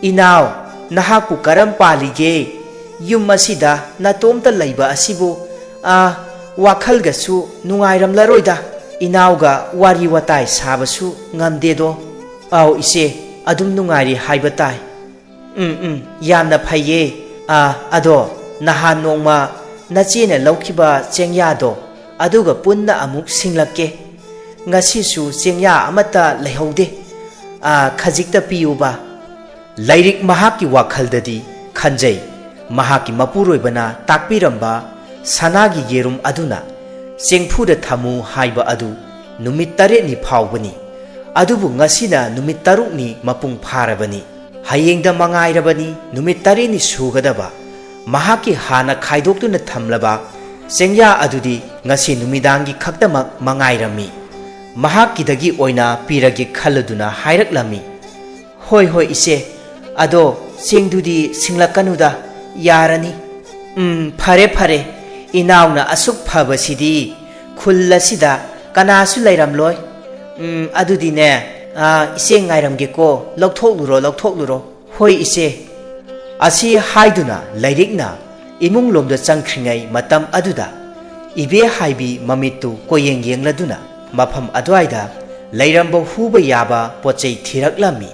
"ꯏꯅꯥꯎ, ꯅꯍꯥꯛꯄꯨ ꯀꯔꯝ ꯄꯥꯜꯂꯤꯒꯦ? ꯌꯨꯝ ꯑꯁꯤꯗ ꯅꯇꯣꯝꯇ ꯂꯩꯕ ꯑꯁꯤꯕꯨ, ꯑ, ꯋꯥꯈꯜꯒꯁꯨ ꯅꯨꯡꯉꯥꯏꯔꯝꯂꯔꯣꯏꯗ꯫ ꯏꯅꯥꯎꯒ ꯋꯥꯔꯤ ꯋꯥꯇꯥꯏ ꯁꯥꯕꯁꯨ ꯉꯝꯗꯦꯗꯣ?" "ꯑꯥꯎ ꯏꯆꯦ, ꯑꯗꯨꯝ ꯅꯨꯡꯉꯥꯏꯔꯤ ꯍꯥꯏꯕ ꯇꯥꯏ꯫" "ꯎꯝ, ꯎꯝ, ꯌꯥꯝꯅ ꯐꯩꯌꯦ꯫ ꯑ, ꯑꯗꯣ ꯅꯍꯥꯟ ꯅꯣꯡꯃ ꯅꯆꯦꯅ ꯂꯧꯈꯤꯕ ꯆꯦꯡꯌꯥꯗꯣ, ꯑꯗꯨꯒ ꯄꯨꯟꯅ ꯑꯃꯨꯛ ꯁꯤꯡꯂꯛꯀꯦ꯫ ꯉꯁꯤꯁꯨ ꯆꯦꯡꯌꯥ ꯑꯃꯠꯇ ꯂꯩꯍꯧꯗꯦ꯫ ꯑ, ꯈꯖꯤꯛꯇ ꯄꯤꯌꯨꯕ꯫" ꯂꯥꯏꯔꯤꯛ ꯃꯍꯥꯛꯀꯤ ꯋꯥꯈꯜꯗꯗꯤ ꯈꯟꯖꯩ, ꯃꯍꯥꯛꯀꯤ ꯃꯄꯨꯔꯣꯏꯕꯅ ꯇꯥꯛꯄꯤꯔꯝꯕ ꯁꯅꯥꯒꯤ ꯌꯦꯔꯨꯝ ꯑꯗꯨꯅ ꯆꯦꯡꯐꯨꯗ ꯊꯝꯃꯨ ꯍꯥꯏꯕ ꯑꯗꯨ ꯅꯨꯃꯤꯠ ꯇꯔꯦꯠꯅꯤ ꯐꯥꯎꯕꯅꯤ꯫ ꯑꯗꯨꯕꯨ ꯉꯁꯤꯅ ꯅꯨꯃꯤꯠ ꯇꯔꯨꯛꯅꯤ ꯃꯄꯨꯡ ꯐꯥꯔꯕꯅꯤ꯫ ꯍꯌꯦꯡꯗ ꯃꯉꯥꯏꯔꯕꯅꯤ ꯅꯨꯃꯤꯠ ꯇꯔꯦꯠꯅꯤ ꯁꯨꯒꯗꯕ꯫ ꯃꯍꯥꯛꯀꯤ ꯍꯥꯟꯅ ꯈꯥꯏꯗꯣꯛꯇꯨꯅ ꯊꯝꯂꯕ ꯆꯦꯡꯌꯥ ꯑꯗꯨꯗꯤ ꯉꯁꯤ ꯅꯨꯃꯤꯗꯥꯡꯒꯤ ꯈꯛꯇꯃꯛ ꯃꯉꯥꯏꯔꯝꯃꯤ꯫ ꯃꯍꯥꯛꯀꯤꯗꯒꯤ ꯑꯣꯏꯅ ꯄꯤꯔꯒꯦ ꯈꯜꯂꯗꯨꯅ ꯍꯥꯏꯔꯛꯂꯝꯃꯤ꯫ "ꯍꯣꯏ, ꯍꯣꯏ, ꯏꯆꯦ꯫ ꯑꯗꯣ ꯆꯦꯡꯗꯨꯗꯤ ꯁꯤꯡꯂꯛꯀꯅꯨꯗ, ꯌꯥꯔꯅꯤ꯫" "ꯎꯝ, ꯐꯔꯦ, ꯐꯔꯦ꯫ ꯏꯅꯥꯎꯅ ꯑꯁꯨꯛ ꯐꯕꯁꯤꯗꯤ ꯈꯨꯜ ꯑꯁꯤꯗ ꯀꯅꯥꯁꯨ ꯂꯩꯔꯝꯂꯣꯏ꯫ ꯎꯝ, ꯑꯗꯨꯗꯤꯅꯦ, ꯑꯥ, ꯏꯆꯦ ꯉꯥꯏꯔꯝꯒꯦꯀꯣ꯫ ꯂꯧꯊꯣꯛꯂꯨꯔꯣ, ꯂꯧꯊꯣꯛꯂꯨꯔꯣ꯫" "ꯍꯣꯏ, ꯏꯆꯦ꯫" ꯑꯁꯤ ꯍꯥꯏꯗꯨꯅ ꯂꯥꯏꯔꯤꯛꯅ ꯏꯃꯨꯡꯂꯣꯝꯗ ꯆꯪꯈ꯭ꯔꯤꯉꯩ ꯃꯇꯝ ꯑꯗꯨꯗ ꯏꯕꯦ ꯍꯥꯏꯕꯤ ꯃꯃꯤꯠꯇꯨ ꯀꯣꯌꯦꯡ ꯌꯦꯡꯂꯗꯨꯅ ꯃꯐꯝ ꯑꯗꯨꯋꯥꯏꯗ ꯂꯩꯔꯝꯕ ꯍꯨꯕ ꯌꯥꯕ ꯄꯣꯠꯆꯩ ꯊꯤꯔꯛꯂꯝꯃꯤ꯫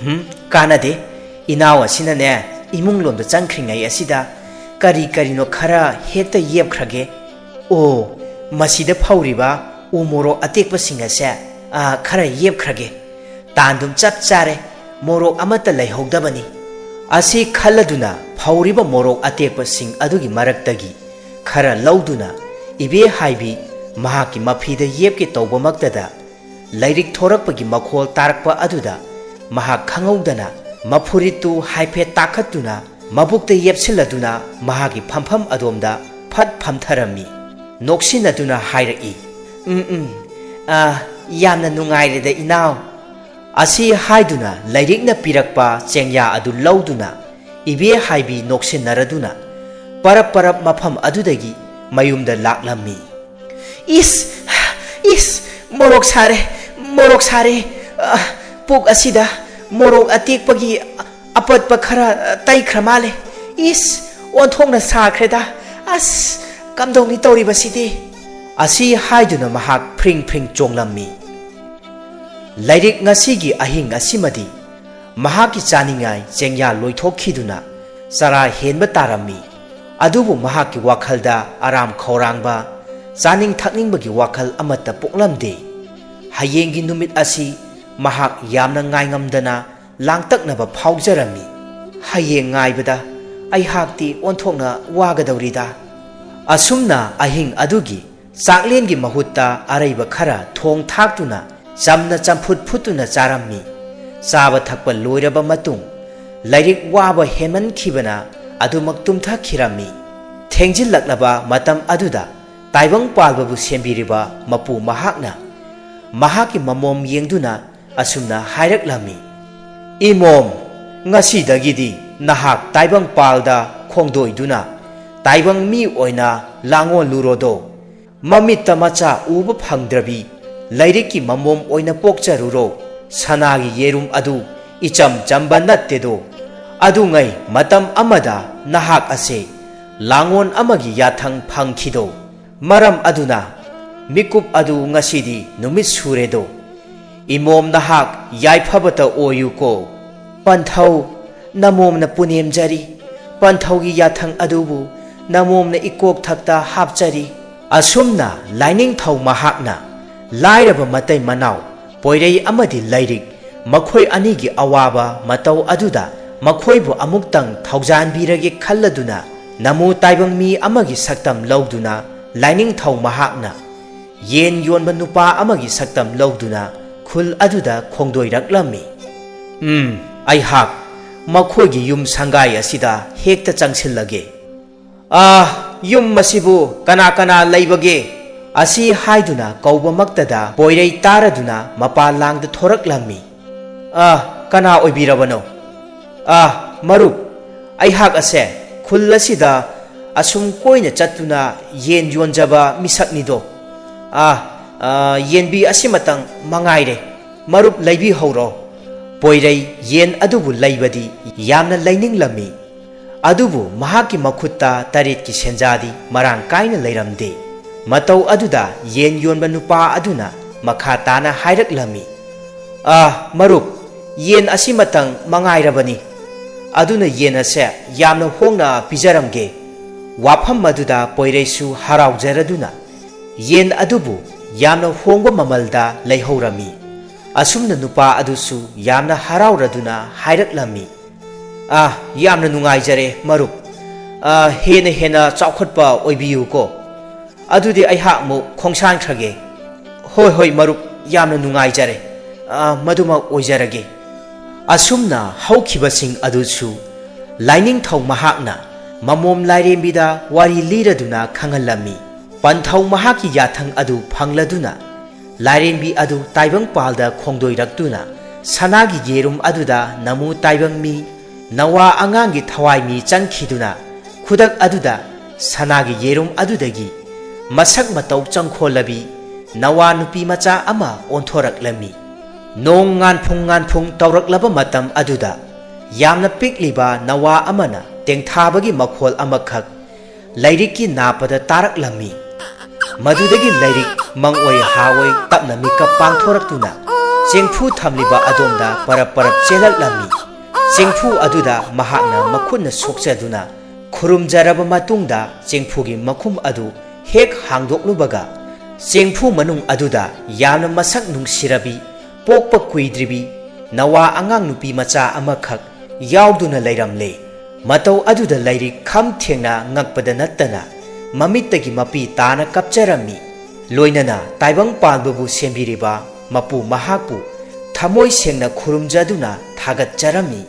"ꯍꯨꯝ, ꯀꯥꯟꯅꯗꯦ꯫ ꯏꯅꯥꯎ ꯑꯁꯤꯅꯅꯦ, ꯏꯃꯨꯡꯂꯣꯝꯗ ꯆꯪꯈ꯭ꯔꯤꯉꯩ ꯑꯁꯤꯗ ꯀꯔꯤ ꯀꯔꯤꯅꯣ ꯈꯔ ꯍꯦꯛꯇ ꯌꯦꯞꯈ꯭ꯔꯒꯦ꯫ ꯑꯣ, ꯃꯁꯤꯗ ꯐꯧꯔꯤꯕ ꯎ ꯃꯣꯔꯣꯛ ꯑꯇꯦꯛꯄꯁꯤꯡ ꯑꯁꯦ, ꯑꯥ, ꯈꯔ ꯌꯦꯞꯈ꯭ꯔꯒꯦ꯫ ꯇꯥꯟꯗꯨꯝ ꯆꯞ ꯆꯥꯔꯦ, ꯃꯣꯔꯣꯛ ꯑꯃꯠꯇ ꯂꯩꯍꯧꯗꯕꯅꯤ꯫" ꯑꯁꯤ ꯈꯜꯂꯗꯨꯅ ꯐꯧꯔꯤꯕ ꯃꯣꯔꯣꯛ ꯑꯇꯦꯛꯄꯁꯤꯡ ꯑꯗꯨꯒꯤ ꯃꯔꯛꯇꯒꯤ ꯈꯔ ꯂꯧꯗꯨꯅ ꯏꯕꯦ ꯍꯥꯏꯕꯤ ꯃꯍꯥꯛꯀꯤ ꯃꯐꯤꯗ ꯌꯦꯞꯀꯦ ꯇꯧꯕꯃꯛꯇꯗ, ꯂꯥꯏꯔꯤꯛ ꯊꯣꯔꯛꯄꯒꯤ ꯃꯈꯣꯜ ꯇꯥꯔꯛꯄ ꯑꯗꯨꯗ ꯃꯍꯥꯛ ꯈꯪꯍꯧꯗꯅ ꯃꯐꯨꯔꯤꯠꯇꯨ ꯍꯥꯏꯐꯦꯠ ꯇꯥꯈꯠꯇꯨꯅ ꯃꯕꯨꯛꯇ ꯌꯦꯞꯁꯤꯜꯂꯗꯨꯅ ꯃꯍꯥꯛꯀꯤ ꯐꯝꯐꯝ ꯑꯗꯣꯝꯗ ꯐꯠ ꯐꯝꯊꯔꯝꯃꯤ꯫ ꯅꯣꯛꯁꯤꯟꯅꯗꯨꯅ ꯍꯥꯏꯔꯛꯏ, "ꯎꯝ, ꯎꯝ, ꯑꯥ, ꯌꯥꯝꯅ ꯅꯨꯡꯉꯥꯏꯔꯦꯗ, ꯏꯅꯥꯎ꯫" ꯑꯁꯤ ꯍꯥꯏꯗꯨꯅ ꯂꯥꯏꯔꯤꯛꯅ ꯄꯤꯔꯛꯄ ꯆꯦꯡꯌꯥ ꯑꯗꯨ ꯂꯧꯗꯨꯅ ꯏꯕꯦ ꯍꯥꯏꯕꯤ ꯅꯣꯛꯁꯤꯟꯅꯔꯗꯨꯅ ꯄꯔꯞ ꯄꯔꯞ ꯃꯐꯝ ꯑꯗꯨꯗꯒꯤ ꯃꯌꯨꯝꯗ ꯂꯥꯛꯂꯝꯃꯤ꯫ "ꯏꯁ, ꯏꯁ, ꯃꯣꯔꯣꯛ ꯁꯥꯔꯦ, ꯃꯣꯔꯣꯛ ꯁꯥꯔꯦ꯫ ꯑ, ꯄꯨꯛ ꯑꯁꯤꯗ ꯃꯣꯔꯣꯛ ꯑꯇꯦꯛꯄꯒꯤ ꯑꯄꯠꯄ ꯈꯔ ꯇꯩꯈ꯭ꯔ ꯃꯥꯜꯂꯦ꯫ ꯏꯁ, ꯑꯣꯟꯊꯣꯛꯅ ꯁꯥꯈ꯭ꯔꯦꯗ꯫ ꯑꯁ, ꯀꯝꯗꯧꯅꯤ ꯇꯧꯔꯤꯕꯁꯤꯗꯤ?" ꯑꯁꯤ ꯍꯥꯏꯗꯨꯅ ꯃꯍꯥꯛ ꯐ꯭ꯔꯤꯡ ꯐ꯭ꯔꯤꯡ ꯆꯣꯡꯂꯝꯃꯤ꯫ ꯂꯥꯏꯔꯤꯛ ꯉꯁꯤꯒꯤ ꯑꯍꯤꯡ ꯑꯁꯤꯃꯗꯤ ꯃꯍꯥꯛꯀꯤ ꯆꯥꯅꯤꯡꯉꯥꯏ ꯆꯦꯡꯌꯥ ꯂꯣꯏꯊꯣꯛꯈꯤꯗꯨꯅ ꯆꯔꯥ ꯍꯦꯟꯕ ꯇꯥꯔꯝꯃꯤ꯫ ꯑꯗꯨꯕꯨ ꯃꯍꯥꯛꯀꯤ ꯋꯥꯈꯜꯗ ꯑꯔꯥꯝ ꯈꯧꯔꯥꯡꯕ, ꯆꯥꯅꯤꯡ ꯊꯛꯅꯤꯡꯕꯒꯤ ꯋꯥꯈꯜ ꯑꯃꯠꯇ ꯄꯣꯛꯂꯝꯗꯦ꯫ ꯍꯌꯦꯡꯒꯤ ꯅꯨꯃꯤꯠ ꯑꯁꯤ ꯃꯍꯥꯛ ꯌꯥꯝꯅ ꯉꯥꯏꯉꯝꯗꯅ ꯂꯥꯡꯇꯛꯅꯕ ꯐꯥꯎꯖꯔꯝꯃꯤ꯫ "ꯍꯌꯦꯡ ꯉꯥꯏꯕꯗ ꯑꯩꯍꯥꯛꯇꯤ ꯑꯣꯟꯊꯣꯛꯅ ꯋꯥꯒꯗꯧꯔꯤꯗ!" ꯑꯁꯨꯝꯅ ꯑꯍꯤꯡ ꯑꯗꯨꯒꯤ ꯆꯥꯛꯂꯦꯟꯒꯤ ꯃꯍꯨꯠꯇ ꯑꯔꯩꯕ ꯈꯔ ꯊꯣꯡ ꯊꯥꯛꯇꯨꯅ ꯆꯝꯅ ꯆꯝꯐꯨꯠ ꯐꯨꯠꯇꯨꯅ ꯆꯥꯔꯝꯃꯤ꯫ ꯆꯥꯕ ꯊꯛꯄ ꯂꯣꯏꯔꯕ ꯃꯇꯨꯡ ꯂꯥꯏꯔꯤꯛ ꯋꯥꯕ ꯍꯦꯟꯃꯟꯈꯤꯕꯅ ꯑꯗꯨꯃꯛ ꯇꯨꯝꯊꯈꯤꯔꯝꯃꯤ꯫ ꯊꯦꯡꯖꯤꯜꯂꯛꯂꯕ ꯃꯇꯝ ꯑꯗꯨꯗ ꯇꯥꯏꯕꯪ ꯄꯥꯜꯕꯕꯨ ꯁꯦꯝꯕꯤꯔꯤꯕ ꯃꯄꯨ ꯃꯍꯥꯛꯅ ꯃꯍꯥꯛꯀꯤ ꯃꯃꯣꯝ ꯌꯦꯡꯗꯨꯅ ꯑꯁꯨꯝꯅ ꯍꯥꯏꯔꯛꯂꯝꯃꯤ, "ꯏꯃꯣꯝ, ꯉꯁꯤꯗꯒꯤꯗꯤ ꯅꯍꯥꯛ ꯇꯥꯏꯕꯪ ꯄꯥꯜꯗ ꯈꯣꯡꯗꯣꯏꯗꯨꯅ ꯇꯥꯏꯕꯪ ꯃꯤ ꯑꯣꯏꯅ ꯂꯥꯡꯑꯣꯜꯂꯨꯔꯣꯗꯣ꯫ ꯃꯃꯤꯠꯇ ꯃꯆꯥ ꯎꯕ ꯐꯪꯗ꯭ꯔꯕꯤ ꯂꯥꯏꯔꯤꯛꯀꯤ ꯃꯃꯣꯝ ꯑꯣꯏꯅ ꯄꯣꯛꯆꯔꯨꯔꯣ꯫ ꯁꯅꯥꯒꯤ ꯌꯦꯔꯨꯝ ꯑꯗꯨ ꯏꯆꯝ ꯆꯝꯕ ꯅꯠꯇꯦꯗꯣ꯫ ꯑꯗꯨꯉꯩ ꯃꯇꯝ ꯑꯃꯗ ꯅꯍꯥꯛ ꯑꯁꯦ ꯂꯥꯡꯑꯣꯟ ꯑꯃꯒꯤ ꯌꯥꯊꯪ ꯐꯪꯈꯤꯗꯣ꯫ ꯃꯔꯝ ꯑꯗꯨꯅ ꯃꯤꯀꯨꯞ ꯑꯗꯨ ꯉꯁꯤꯗꯤ ꯅꯨꯃꯤꯠ ꯁꯨꯔꯦꯗꯣ꯫ ꯏꯃꯣꯝ ꯅꯍꯥꯛ ꯌꯥꯏꯐꯕꯇ ꯑꯣꯏꯌꯨꯀꯣ꯫" "ꯄꯟꯊꯧ, ꯅꯃꯣꯝꯅ ꯄꯨꯅꯦꯝꯖꯔꯤ꯫ ꯄꯟꯊꯧꯒꯤ ꯌꯥꯊꯪ ꯑꯗꯨꯕꯨ ꯅꯃꯣꯝꯅ ꯏꯀꯣꯛ ꯊꯛꯇ ꯍꯥꯞꯆꯔꯤ꯫" ꯑꯁꯨꯝꯅ ꯂꯥꯏꯅꯤꯡꯊꯧ ꯃꯍꯥꯛꯅ ꯂꯥꯏꯔꯕ ꯃꯇꯩ ꯃꯅꯥꯎ ꯄꯣꯏꯔꯩ ꯑꯃꯗꯤ ꯂꯥꯏꯔꯤꯛ ꯃꯈꯣꯏ ꯑꯅꯤꯒꯤ ꯑꯋꯥꯕ ꯃꯇꯧ ꯑꯗꯨꯗ ꯃꯈꯣꯏꯕꯨ ꯑꯃꯨꯛꯇꯪ ꯊꯧꯖꯥꯟꯕꯤꯔꯒꯦ ꯈꯜꯂꯗꯨꯅ ꯅꯃꯨ ꯇꯥꯏꯕꯪ ꯃꯤ ꯑꯃꯒꯤ ꯁꯛꯇꯝ ꯂꯧꯗꯨꯅ ꯂꯥꯏꯅꯤꯡꯊꯧ ꯃꯍꯥꯛꯅ ꯌꯦꯟ ꯌꯣꯟꯕ ꯅꯨꯄꯥ ꯑꯃꯒꯤ ꯁꯛꯇꯝ ꯂꯧꯗꯨꯅ ꯈꯨꯜ ꯑꯗꯨꯗ ꯈꯣꯡꯗꯣꯏꯔꯛꯂꯝꯃꯤ꯫ "ꯎꯝ, ꯑꯩꯍꯥꯛ ꯃꯈꯣꯏꯒꯤ ꯌꯨꯝ ꯁꯪꯒꯥꯏ ꯑꯁꯤꯗ ꯍꯦꯛꯇ ꯆꯪꯁꯤꯜꯂꯒꯦ꯫ ꯑꯥ, ꯌꯨꯝ ꯑꯁꯤꯕꯨ ꯀꯅꯥ ꯀꯅꯥ ꯂꯩꯕꯒꯦ?" ꯑꯁꯤ ꯍꯥꯏꯗꯨꯅ ꯀꯧꯕꯃꯛꯇꯗ ꯄꯣꯏꯔꯩ ꯇꯥꯔꯗꯨꯅ ꯃꯄꯥ ꯂꯥꯡꯗ ꯊꯣꯔꯛꯂꯝꯃꯤ꯫ "ꯑꯥ, ꯀꯅꯥ ꯑꯣꯏꯕꯤꯔꯕꯅꯣ?" "ꯑꯥ, ꯃꯔꯨꯞ, ꯑꯩꯍꯥꯛ ꯑꯁꯦ ꯈꯨꯜ ꯑꯁꯤꯗ ꯑꯁꯨꯝ ꯀꯣꯏꯅ ꯆꯠꯇꯨꯅ ꯌꯦꯟ ꯌꯣꯟꯖꯕ ꯃꯤꯁꯛꯅꯤꯗꯣ꯫ ꯑꯥ, ꯑꯥ, ꯌꯦꯟꯕꯤ ꯑꯁꯤꯃꯇꯪ ꯃꯉꯥꯏꯔꯦ꯫ ꯃꯔꯨꯞ ꯂꯩꯕꯤꯍꯧꯔꯣ꯫ ꯄꯣꯏꯔꯩ ꯌꯦꯟ ꯑꯗꯨꯕꯨ ꯂꯩꯕꯗꯤ ꯌꯥꯝꯅ ꯂꯩꯅꯤꯡꯂꯝꯃꯤ꯫ ꯑꯗꯨꯕꯨ ꯃꯍꯥꯛꯀꯤ ꯃꯈꯨꯠꯇ ꯇꯔꯦꯠꯀꯤ ꯁꯦꯟꯖꯥꯗꯤ ꯃꯔꯥꯡ ꯀꯥꯏꯅ ꯂꯩꯔꯝꯗꯦ꯫ ꯃꯇꯧ ꯑꯗꯨꯗ ꯌꯦꯟ ꯌꯣꯟꯕ ꯅꯨꯄꯥ ꯑꯗꯨꯅ ꯃꯈꯥ ꯇꯥꯅ ꯍꯥꯏꯔꯛꯂꯝꯃꯤ, "ꯑꯥ, ꯃꯔꯨꯞ, ꯌꯦꯟ ꯑꯁꯤꯃꯇꯪ ꯃꯉꯥꯏꯔꯕꯅꯤ꯫ ꯑꯗꯨꯅ ꯌꯦꯟ ꯑꯁꯦ ꯌꯥꯝꯅ ꯍꯣꯡꯅ ꯄꯤꯖꯔꯝꯒꯦ꯫" ꯋꯥꯐꯝ ꯑꯗꯨꯗ ꯄꯣꯏꯔꯩꯁꯨ ꯍꯔꯥꯎꯖꯔꯗꯨꯅ ꯌꯦꯟ ꯑꯗꯨꯕꯨ ꯌꯥꯝꯅ ꯍꯣꯡꯕ ꯃꯃꯜꯗ ꯂꯩꯍꯧꯔꯝꯃꯤ꯫ ꯑꯁꯨꯝꯅ ꯅꯨꯄꯥ ꯑꯗꯨꯁꯨ ꯌꯥꯝꯅ ꯍꯔꯥꯎꯔꯗꯨꯅ ꯍꯥꯏꯔꯛꯂꯝꯃꯤ, "ꯑꯥ, ꯌꯥꯝꯅ ꯅꯨꯡꯉꯥꯏꯖꯔꯦ ꯃꯔꯨꯞ꯫ ꯑꯥ, ꯍꯦꯟꯅ ꯍꯦꯟꯅ ꯆꯥꯎꯈꯠꯄ ꯑꯣꯏꯕꯤꯌꯨꯀꯣ꯫ ꯑꯗꯨꯗꯤ ꯑꯩꯍꯥꯛ ꯑꯃꯨꯛ ꯈꯣꯡꯁꯥꯟꯈ꯭ꯔꯒꯦ꯫" "ꯍꯣꯏ, ꯍꯣꯏ ꯃꯔꯨꯞ, ꯌꯥꯝꯅ ꯅꯨꯡꯉꯥꯏꯖꯔꯦ꯫ ꯑꯥ, ꯃꯗꯨꯃꯛ ꯑꯣꯏꯖꯔꯒꯦ꯫" ꯑꯁꯨꯝꯅ ꯍꯧꯈꯤꯕꯁꯤꯡ ꯑꯗꯨꯁꯨ ꯂꯥꯏꯅꯤꯡꯊꯧ ꯃꯍꯥꯛꯅ ꯃꯃꯣꯝ ꯂꯥꯏꯔꯦꯝꯕꯤꯗ ꯋꯥꯔꯤ ꯂꯤꯔꯗꯨꯅ ꯈꯪꯍꯜꯂꯝꯃꯤ꯫ ꯄꯟꯊꯧ ꯃꯍꯥꯛꯀꯤ ꯌꯥꯊꯪ ꯑꯗꯨ ꯐꯪꯂꯗꯨꯅ ꯂꯥꯏꯔꯦꯝꯕꯤ ꯑꯗꯨ ꯇꯥꯏꯕꯪꯄꯥꯜꯗ ꯈꯣꯡꯗꯣꯏꯔꯛꯇꯨꯅ ꯁꯅꯥꯒꯤ ꯌꯦꯔꯨꯝ ꯑꯗꯨꯗ ꯅꯃꯨ ꯇꯥꯏꯕꯪ ꯃꯤ ꯅꯋꯥ ꯑꯉꯥꯡꯒꯤ ꯊꯋꯥꯏ ꯃꯤ ꯆꯪꯈꯤꯗꯨꯅ ꯈꯨꯗꯛ ꯑꯗꯨꯗ ꯁꯅꯥꯒꯤ ꯌꯦꯔꯨꯝ ꯑꯗꯨꯗꯒꯤ ꯃꯁꯛ ꯃꯇꯧ ꯆꯪꯈꯣꯜꯂꯕꯤ ꯅꯋꯥ ꯅꯨꯄꯤ ꯃꯆꯥ ꯑꯃ ꯑꯣꯟꯊꯣꯔꯛꯂꯝꯃꯤ꯫ ꯅꯣꯡ ꯉꯥꯟꯐꯨꯡ ꯉꯥꯟꯐꯨꯡ ꯇꯧꯔꯛꯂꯕ ꯃꯇꯝ ꯑꯗꯨꯗ ꯌꯥꯝꯅ ꯄꯤꯛꯂꯤꯕ ꯅꯋꯥ ꯑꯃꯅ ꯇꯦꯡꯊꯥꯕꯒꯤ ꯃꯈꯣꯜ ꯑꯃꯈꯛ ꯂꯥꯏꯔꯤꯛꯀꯤ ꯅꯥꯞꯄꯗ ꯇꯥꯔꯛꯂꯝꯃꯤ꯫ ꯃꯗꯨꯗꯒꯤ ꯂꯥꯏꯔꯤꯛ ꯃꯪꯑꯣꯏ ꯍꯥꯑꯣꯏ ꯇꯞꯅ ꯃꯤꯀꯞ ꯄꯥꯡꯊꯣꯔꯛꯇꯨꯅ ꯆꯦꯡꯐꯨ ꯊꯝꯂꯤꯕ ꯑꯗꯣꯝꯗ ꯄꯔꯞ ꯄꯔꯞ ꯆꯦꯜꯂꯛꯂꯝꯃꯤ꯫ ꯆꯦꯡꯐꯨ ꯑꯗꯨꯗ ꯃꯍꯥꯛꯅ ꯃꯈꯨꯠꯅ ꯁꯣꯛꯆꯗꯨꯅ ꯈꯨꯔꯨꯝꯖꯔꯕ ꯃꯇꯨꯡꯗ ꯆꯦꯡꯐꯨꯒꯤ ꯃꯈꯨꯝ ꯑꯗꯨ ꯍꯦꯛ ꯍꯥꯡꯗꯣꯛꯂꯨꯕꯒ ꯆꯦꯡꯐꯨ ꯃꯅꯨꯡ ꯑꯗꯨꯗ ꯌꯥꯝꯅ ꯃꯁꯛ ꯅꯨꯡꯁꯤꯔꯕꯤ ꯄꯣꯛꯄ ꯀꯨꯏꯗ꯭ꯔꯤꯕꯤ ꯅꯋꯥ ꯑꯉꯥꯡ ꯅꯨꯄꯤ ꯃꯆꯥ ꯑꯃꯈꯛ ꯌꯥꯎꯗꯨꯅ ꯂꯩꯔꯝꯂꯦ꯫ ꯃꯇꯧ ꯑꯗꯨꯗ ꯂꯥꯏꯔꯤꯛ ꯈꯝ ꯊꯦꯡꯅ ꯉꯛꯄꯗ ꯅꯠꯇꯅ ꯃꯃꯤꯠꯇꯒꯤ ꯃꯄꯤ ꯇꯥꯅ ꯀꯞꯆꯔꯝꯃꯤ꯫ ꯂꯣꯏꯅꯅ ꯇꯥꯏꯕꯪ ꯄꯥꯟꯕꯕꯨ ꯁꯦꯝꯕꯤꯔꯤꯕ ꯃꯄꯨ ꯃꯍꯥꯛꯄꯨ ꯊꯃꯣꯏ ꯁꯦꯡꯅ ꯈꯨꯔꯨꯝꯖꯗꯨꯅ ꯊꯥꯒꯠꯆꯔꯝꯃꯤ꯫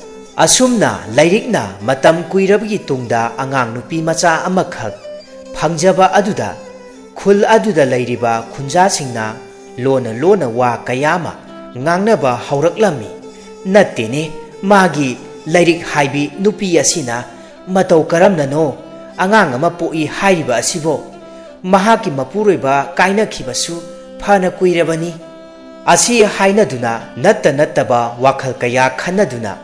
ꯑꯁꯨꯝꯅ ꯂꯥꯏꯔꯤꯛꯅ ꯃꯇꯝ ꯀꯨꯏꯔꯕꯒꯤ ꯇꯨꯡꯗ ꯑꯉꯥꯡ ꯅꯨꯄꯤ ꯃꯆꯥ ꯑꯃꯈꯛ ꯐꯪꯖꯕ ꯑꯗꯨꯗ ꯈꯨꯜ ꯑꯗꯨꯗ ꯂꯩꯔꯤꯕ ꯈꯨꯟꯖꯥꯁꯤꯡꯅ ꯂꯣꯟꯅ ꯂꯣꯟꯅ ꯋꯥ ꯀꯌꯥ ꯑꯃ ꯉꯥꯡꯅꯕ ꯍꯧꯔꯛꯂꯝꯃꯤ꯫ "ꯅꯠꯇꯦꯅꯦ, ꯃꯥꯒꯤ ꯂꯥꯏꯔꯤꯛ ꯍꯥꯏꯕꯤ ꯅꯨꯄꯤ ꯑꯁꯤꯅ ꯃꯇꯧ ꯀꯔꯝꯅꯅꯣ ꯑꯉꯥꯡ ꯑꯃ ꯄꯣꯛꯏ ꯍꯥꯏꯔꯤꯕ ꯑꯁꯤꯕꯣ? ꯃꯍꯥꯛꯀꯤ ꯃꯄꯨꯔꯣꯏꯕ ꯀꯥꯏꯅꯈꯤꯕꯁꯨ ꯐꯅ ꯀꯨꯏꯔꯕꯅꯤ꯫" ꯑꯁꯤ ꯍꯥꯏꯅꯗꯨꯅ ꯅꯠꯇ ꯅꯠꯇꯕ ꯋꯥꯈꯜ ꯀꯌꯥ ꯈꯟꯅꯗꯨꯅ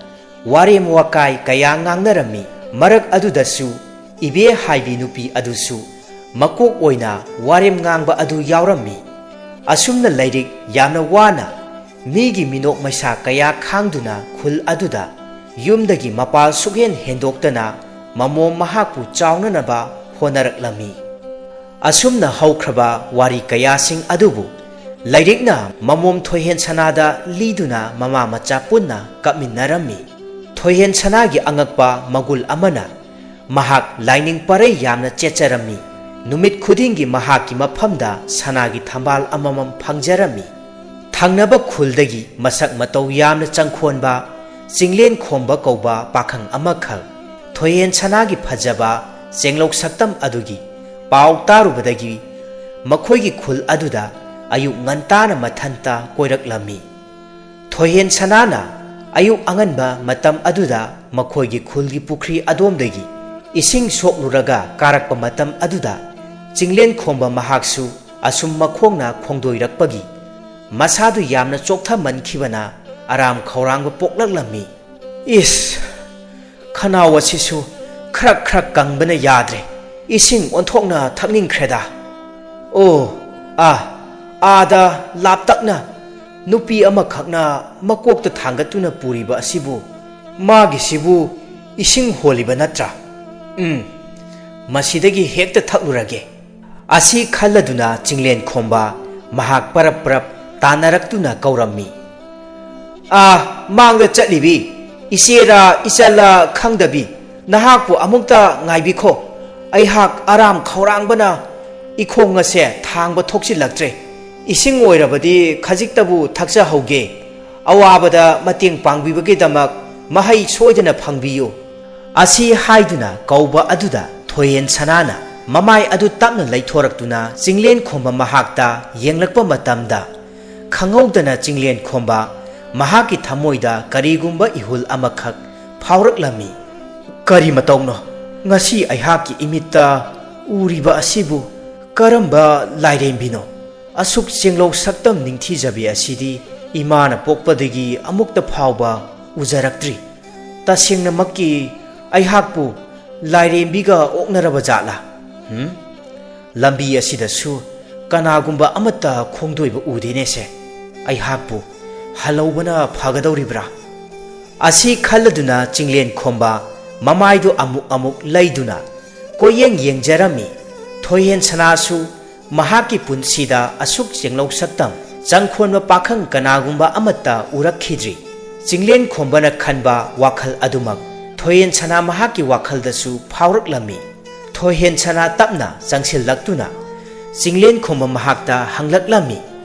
ꯋꯥꯔꯦꯝ ꯋꯥꯀꯥꯏ ꯀꯌꯥ ꯉꯥꯡꯅꯔꯝꯃꯤ꯫ ꯃꯔꯛ ꯑꯗꯨꯗꯁꯨ ꯏꯕꯦ ꯍꯥꯏꯕꯤ ꯅꯨꯄꯤ ꯑꯗꯨꯁꯨ ꯃꯀꯣꯛ ꯑꯣꯏꯅ ꯋꯥꯔꯦꯝ ꯉꯥꯡꯕ ꯑꯗꯨ ꯌꯥꯎꯔꯝꯃꯤ꯫ ꯑꯁꯨꯝꯅ ꯂꯥꯏꯔꯤꯛ ꯌꯥꯝꯅ ꯋꯥꯅ ꯃꯤꯒꯤ ꯃꯤꯅꯣꯛ ꯃꯩꯁꯥ ꯀꯌꯥ ꯈꯥꯡꯗꯨꯅ ꯈꯨꯜ ꯑꯗꯨꯗ ꯌꯨꯝꯗꯒꯤ ꯃꯄꯥꯜ ꯁꯨꯛꯍꯦꯟ ꯍꯦꯟꯗꯣꯛꯇꯅ ꯃꯃꯣꯝ ꯃꯍꯥꯛꯄꯨ ꯆꯥꯎꯅꯅꯕ ꯍꯣꯠꯅꯔꯛꯂꯝꯃꯤ꯫ ꯑꯁꯨꯝꯅ ꯍꯧꯈ꯭ꯔꯕ ꯋꯥꯔꯤ ꯀꯌꯥꯁꯤꯡ ꯑꯗꯨꯕꯨ ꯂꯥꯏꯔꯤꯛꯅ ꯃꯃꯣꯝ ꯊꯣꯏꯍꯦꯟ ꯁꯅꯥꯗ ꯂꯤꯗꯨꯅ ꯃꯃꯥ ꯃꯆꯥ ꯄꯨꯟꯅ ꯀꯞꯃꯤꯟꯅꯔꯝꯃꯤ꯫ ꯊꯣꯏꯍꯦꯟ ꯁꯅꯥꯒꯤ ꯑꯉꯛꯄ ꯃꯒꯨꯜ ꯑꯃꯅ ꯃꯍꯥꯛ ꯂꯥꯏꯅꯤꯡ ꯄꯔꯩ ꯌꯥꯝꯅ ꯆꯦꯠꯆꯔꯝꯃꯤ꯫ ꯅꯨꯃꯤꯠ ꯈꯨꯗꯤꯡꯒꯤ ꯃꯍꯥꯛꯀꯤ ꯃꯐꯝꯗ ꯁꯅꯥꯒꯤ ꯊꯝꯕꯥꯜ ꯑꯃꯃꯝ ꯐꯪꯖꯔꯝꯃꯤ꯫ ꯊꯪꯅꯕ ꯈꯨꯜꯗꯒꯤ ꯃꯁꯛ ꯃꯇꯧ ꯌꯥꯝꯅ ꯆꯪꯈꯣꯟꯕ ꯆꯤꯡꯂꯦꯟ ꯈꯣꯝꯕ ꯀꯧꯕ ꯄꯥꯈꯪ ꯑꯃꯈꯛ ꯊꯣꯏꯍꯦꯟ ꯁꯅꯥꯒꯤ ꯐꯖꯕ ꯆꯦꯡꯂꯧ ꯁꯛꯇꯝ ꯑꯗꯨꯒꯤ ꯄꯥꯎ ꯇꯥꯔꯨꯕꯗꯒꯤ ꯃꯈꯣꯏꯒꯤ ꯈꯨꯜ ꯑꯗꯨꯗ ꯑꯌꯨꯛ ꯉꯟꯇꯥꯅ ꯃꯊꯟꯇ ꯀꯣꯏꯔꯛꯂꯝꯃꯤ꯫ ꯊꯣꯏꯍꯦꯟ ꯁꯅꯥꯅ ꯑꯌꯨꯛ ꯑꯉꯟꯕ ꯃꯇꯝ ꯑꯗꯨꯗ ꯃꯈꯣꯏꯒꯤ ꯈꯨꯜꯒꯤ ꯄꯨꯈ꯭ꯔꯤ ꯑꯗꯣꯝꯗꯒꯤ ꯏꯁꯤꯡ ꯁꯣꯛꯂꯨꯔꯒ ꯀꯥꯔꯛꯄ ꯃꯇꯝ ꯑꯗꯨꯗ ꯆꯤꯡꯂꯦꯟ ꯈꯣꯝꯕ ꯃꯍꯥꯛꯁꯨ ꯑꯁꯨꯝ ꯃꯈꯣꯡꯅ ꯈꯣꯡꯗꯣꯏꯔꯛꯄꯒꯤ ꯃꯁꯥꯗꯨ ꯌꯥꯝꯅ ꯆꯣꯛꯊꯃꯟꯈꯤꯕꯅ ꯑꯔꯥꯝ ꯈꯧꯔꯥꯡꯕ ꯄꯣꯛꯂꯛꯂꯝꯃꯤ꯫ "ꯏꯁ, ꯈꯅꯥꯎ ꯑꯁꯤꯁꯨ ꯈ꯭ꯔꯛ ꯈ꯭ꯔꯛ ꯀꯪꯕꯅ ꯌꯥꯗ꯭ꯔꯦ꯫ ꯏꯁꯤꯡ ꯑꯣꯟꯊꯣꯛꯅ ꯊꯛꯅꯤꯡꯈ꯭ꯔꯦꯗ꯫ ꯑꯣ, ꯑꯥ, ꯑꯥꯗ ꯂꯥꯞꯇꯛꯅ ꯅꯨꯄꯤ ꯑꯃꯈꯛꯅ ꯃꯀꯣꯛꯇ ꯊꯥꯡꯒꯠꯇꯨꯅ ꯄꯨꯔꯤꯕ ꯑꯁꯤꯕꯨ, ꯃꯥꯒꯤꯁꯤꯕꯨ ꯏꯁꯤꯡ ꯍꯣꯜꯂꯤꯕ ꯅꯠꯇ꯭ꯔꯥ? ꯎꯝ, ꯃꯁꯤꯗꯒꯤ ꯍꯦꯛꯇ ꯊꯛꯂꯨꯔꯒꯦ꯫" ꯑꯁꯤ ꯈꯜꯂꯗꯨꯅ ꯆꯤꯡꯂꯦꯟ ꯈꯣꯝꯕ ꯃꯍꯥꯛ ꯄꯔꯞ ꯄꯔꯞ ꯇꯥꯟꯅꯔꯛꯇꯨꯅ ꯀꯧꯔꯝꯃꯤ꯫ "ꯑꯥ, ꯃꯥꯡꯗ ꯆꯠꯂꯤꯕꯤ ꯏꯆꯦꯔꯥ ꯏꯆꯜꯂꯥ ꯈꯪꯗꯕꯤ, ꯅꯍꯥꯛꯄꯨ ꯑꯃꯨꯛꯇ ꯉꯥꯏꯕꯤꯈꯣ꯫ ꯑꯩꯍꯥꯛ ꯑꯔꯥꯝ ꯈꯧꯔꯥꯡꯕꯅ ꯏꯈꯣꯡ ꯑꯁꯦ ꯊꯥꯡꯕ ꯊꯣꯛꯆꯤꯜꯂꯛꯇ꯭ꯔꯦ꯫ ꯏꯁꯤꯡ ꯑꯣꯏꯔꯕꯗꯤ ꯈꯖꯤꯛꯇꯕꯨ ꯊꯛꯆꯍꯧꯒꯦ꯫ ꯑꯋꯥꯕꯗ ꯃꯇꯦꯡ ꯄꯥꯡꯕꯤꯕꯒꯤꯗꯃꯛ ꯃꯍꯩ ꯁꯣꯏꯗꯅ ꯐꯪꯕꯤꯌꯨ꯫" ꯑꯁꯤ ꯍꯥꯏꯗꯨꯅ ꯀꯧꯕ ꯑꯗꯨꯗ ꯊꯣꯏꯍꯦꯟ ꯁꯅꯥꯅ ꯃꯃꯥꯏ ꯑꯗꯨ ꯇꯞꯅ ꯂꯩꯊꯣꯔꯛꯇꯨꯅ ꯆꯤꯡꯂꯦꯟ ꯈꯣꯝꯕ ꯃꯍꯥꯛꯇ ꯌꯦꯡꯂꯛꯄ ꯃꯇꯝꯗ, ꯈꯪꯍꯧꯗꯅ ꯆꯤꯡꯂꯦꯟ ꯈꯣꯝꯕ ꯃꯍꯥꯛꯀꯤ ꯊꯃꯣꯏꯗ ꯀꯔꯤꯒꯨꯝꯕ ꯏꯍꯨꯜ ꯑꯃꯈꯛ ꯐꯥꯎꯔꯛꯂꯝꯃꯤ꯫ "ꯀꯔꯤ ꯃꯇꯧꯅꯣ? ꯉꯁꯤ ꯑꯩꯍꯥꯛꯀꯤ ꯏꯃꯤꯠꯇ ꯎꯔꯤꯕ ꯑꯁꯤꯕꯨ ꯀꯔꯝꯕ ꯂꯥꯏꯔꯦꯝꯕꯤꯅꯣ? ꯑꯁꯨꯛ ꯆꯦꯡꯂꯧ ꯁꯛꯇꯝ ꯅꯤꯡꯊꯤꯖꯕꯤ ꯑꯁꯤꯗꯤ ꯏꯃꯥꯅ ꯄꯣꯛꯄꯗꯒꯤ ꯑꯃꯨꯛꯇ ꯐꯥꯎꯕ ꯎꯖꯔꯛꯇ꯭ꯔꯤ꯫ ꯇꯁꯦꯡꯅꯃꯛꯀꯤ ꯑꯩꯍꯥꯛꯄꯨ ꯂꯥꯏꯔꯦꯝꯕꯤꯒ ꯑꯣꯛꯅꯔꯕ ꯖꯥꯠꯂꯥ? ꯍꯨꯝ? ꯂꯝꯕꯤ ꯑꯁꯤꯗꯁꯨ ꯀꯅꯥꯒꯨꯝꯕ ꯑꯃꯠꯇ ꯈꯣꯡꯗꯣꯏꯕ ꯎꯗꯦꯅꯦꯁꯦ꯫ ꯑꯩꯍꯥꯛꯄꯨ ꯍꯜꯍꯧꯕꯅ ꯐꯒꯗꯧꯔꯤꯕ꯭ꯔꯥ? ꯑꯁꯤ ꯈꯜꯂꯗꯨꯅ ꯆꯤꯡꯂꯦꯟ ꯈꯣꯝꯕ ꯃꯃꯥꯏꯗꯨ ꯑꯃꯨꯛ ꯑꯃꯨꯛ ꯂꯩꯗꯨꯅ ꯀꯣꯏꯌꯦꯡ ꯌꯦꯡꯖꯔꯝꯃꯤ꯫ ꯊꯣꯏꯍꯦꯟ ꯁꯅꯥꯁꯨ ꯃꯍꯥꯛꯀꯤ ꯄꯨꯟꯁꯤꯗ ꯑꯁꯨꯛ ꯆꯦꯡꯂꯧ ꯁꯛꯇꯝ ꯆꯪꯈꯣꯟꯕ ꯄꯥꯈꯪ ꯀꯅꯥꯒꯨꯝꯕ ꯑꯃꯠꯇ ꯎꯔꯛꯈꯤꯗ꯭ꯔꯤ꯫ ꯆꯤꯡꯂꯦꯟ ꯈꯣꯝꯕꯅ ꯈꯟꯕ ꯋꯥꯈꯜ ꯑꯗꯨꯃꯛ ꯊꯣꯏꯍꯦꯟ ꯁꯅꯥ ꯃꯍꯥꯛꯀꯤ ꯋꯥꯈꯜꯗꯁꯨ ꯐꯥꯎꯔꯛꯂꯝꯃꯤ꯫ ꯊꯣꯏꯍꯦꯟ ꯁꯅꯥ ꯇꯞꯅ ꯆꯪꯁꯤꯜꯂꯛꯇꯨꯅ ꯆꯤꯡꯂꯦꯟ ꯈꯣꯝꯕ ꯃꯍꯥꯛꯇ ꯍꯪꯂꯛꯂꯝꯃꯤ,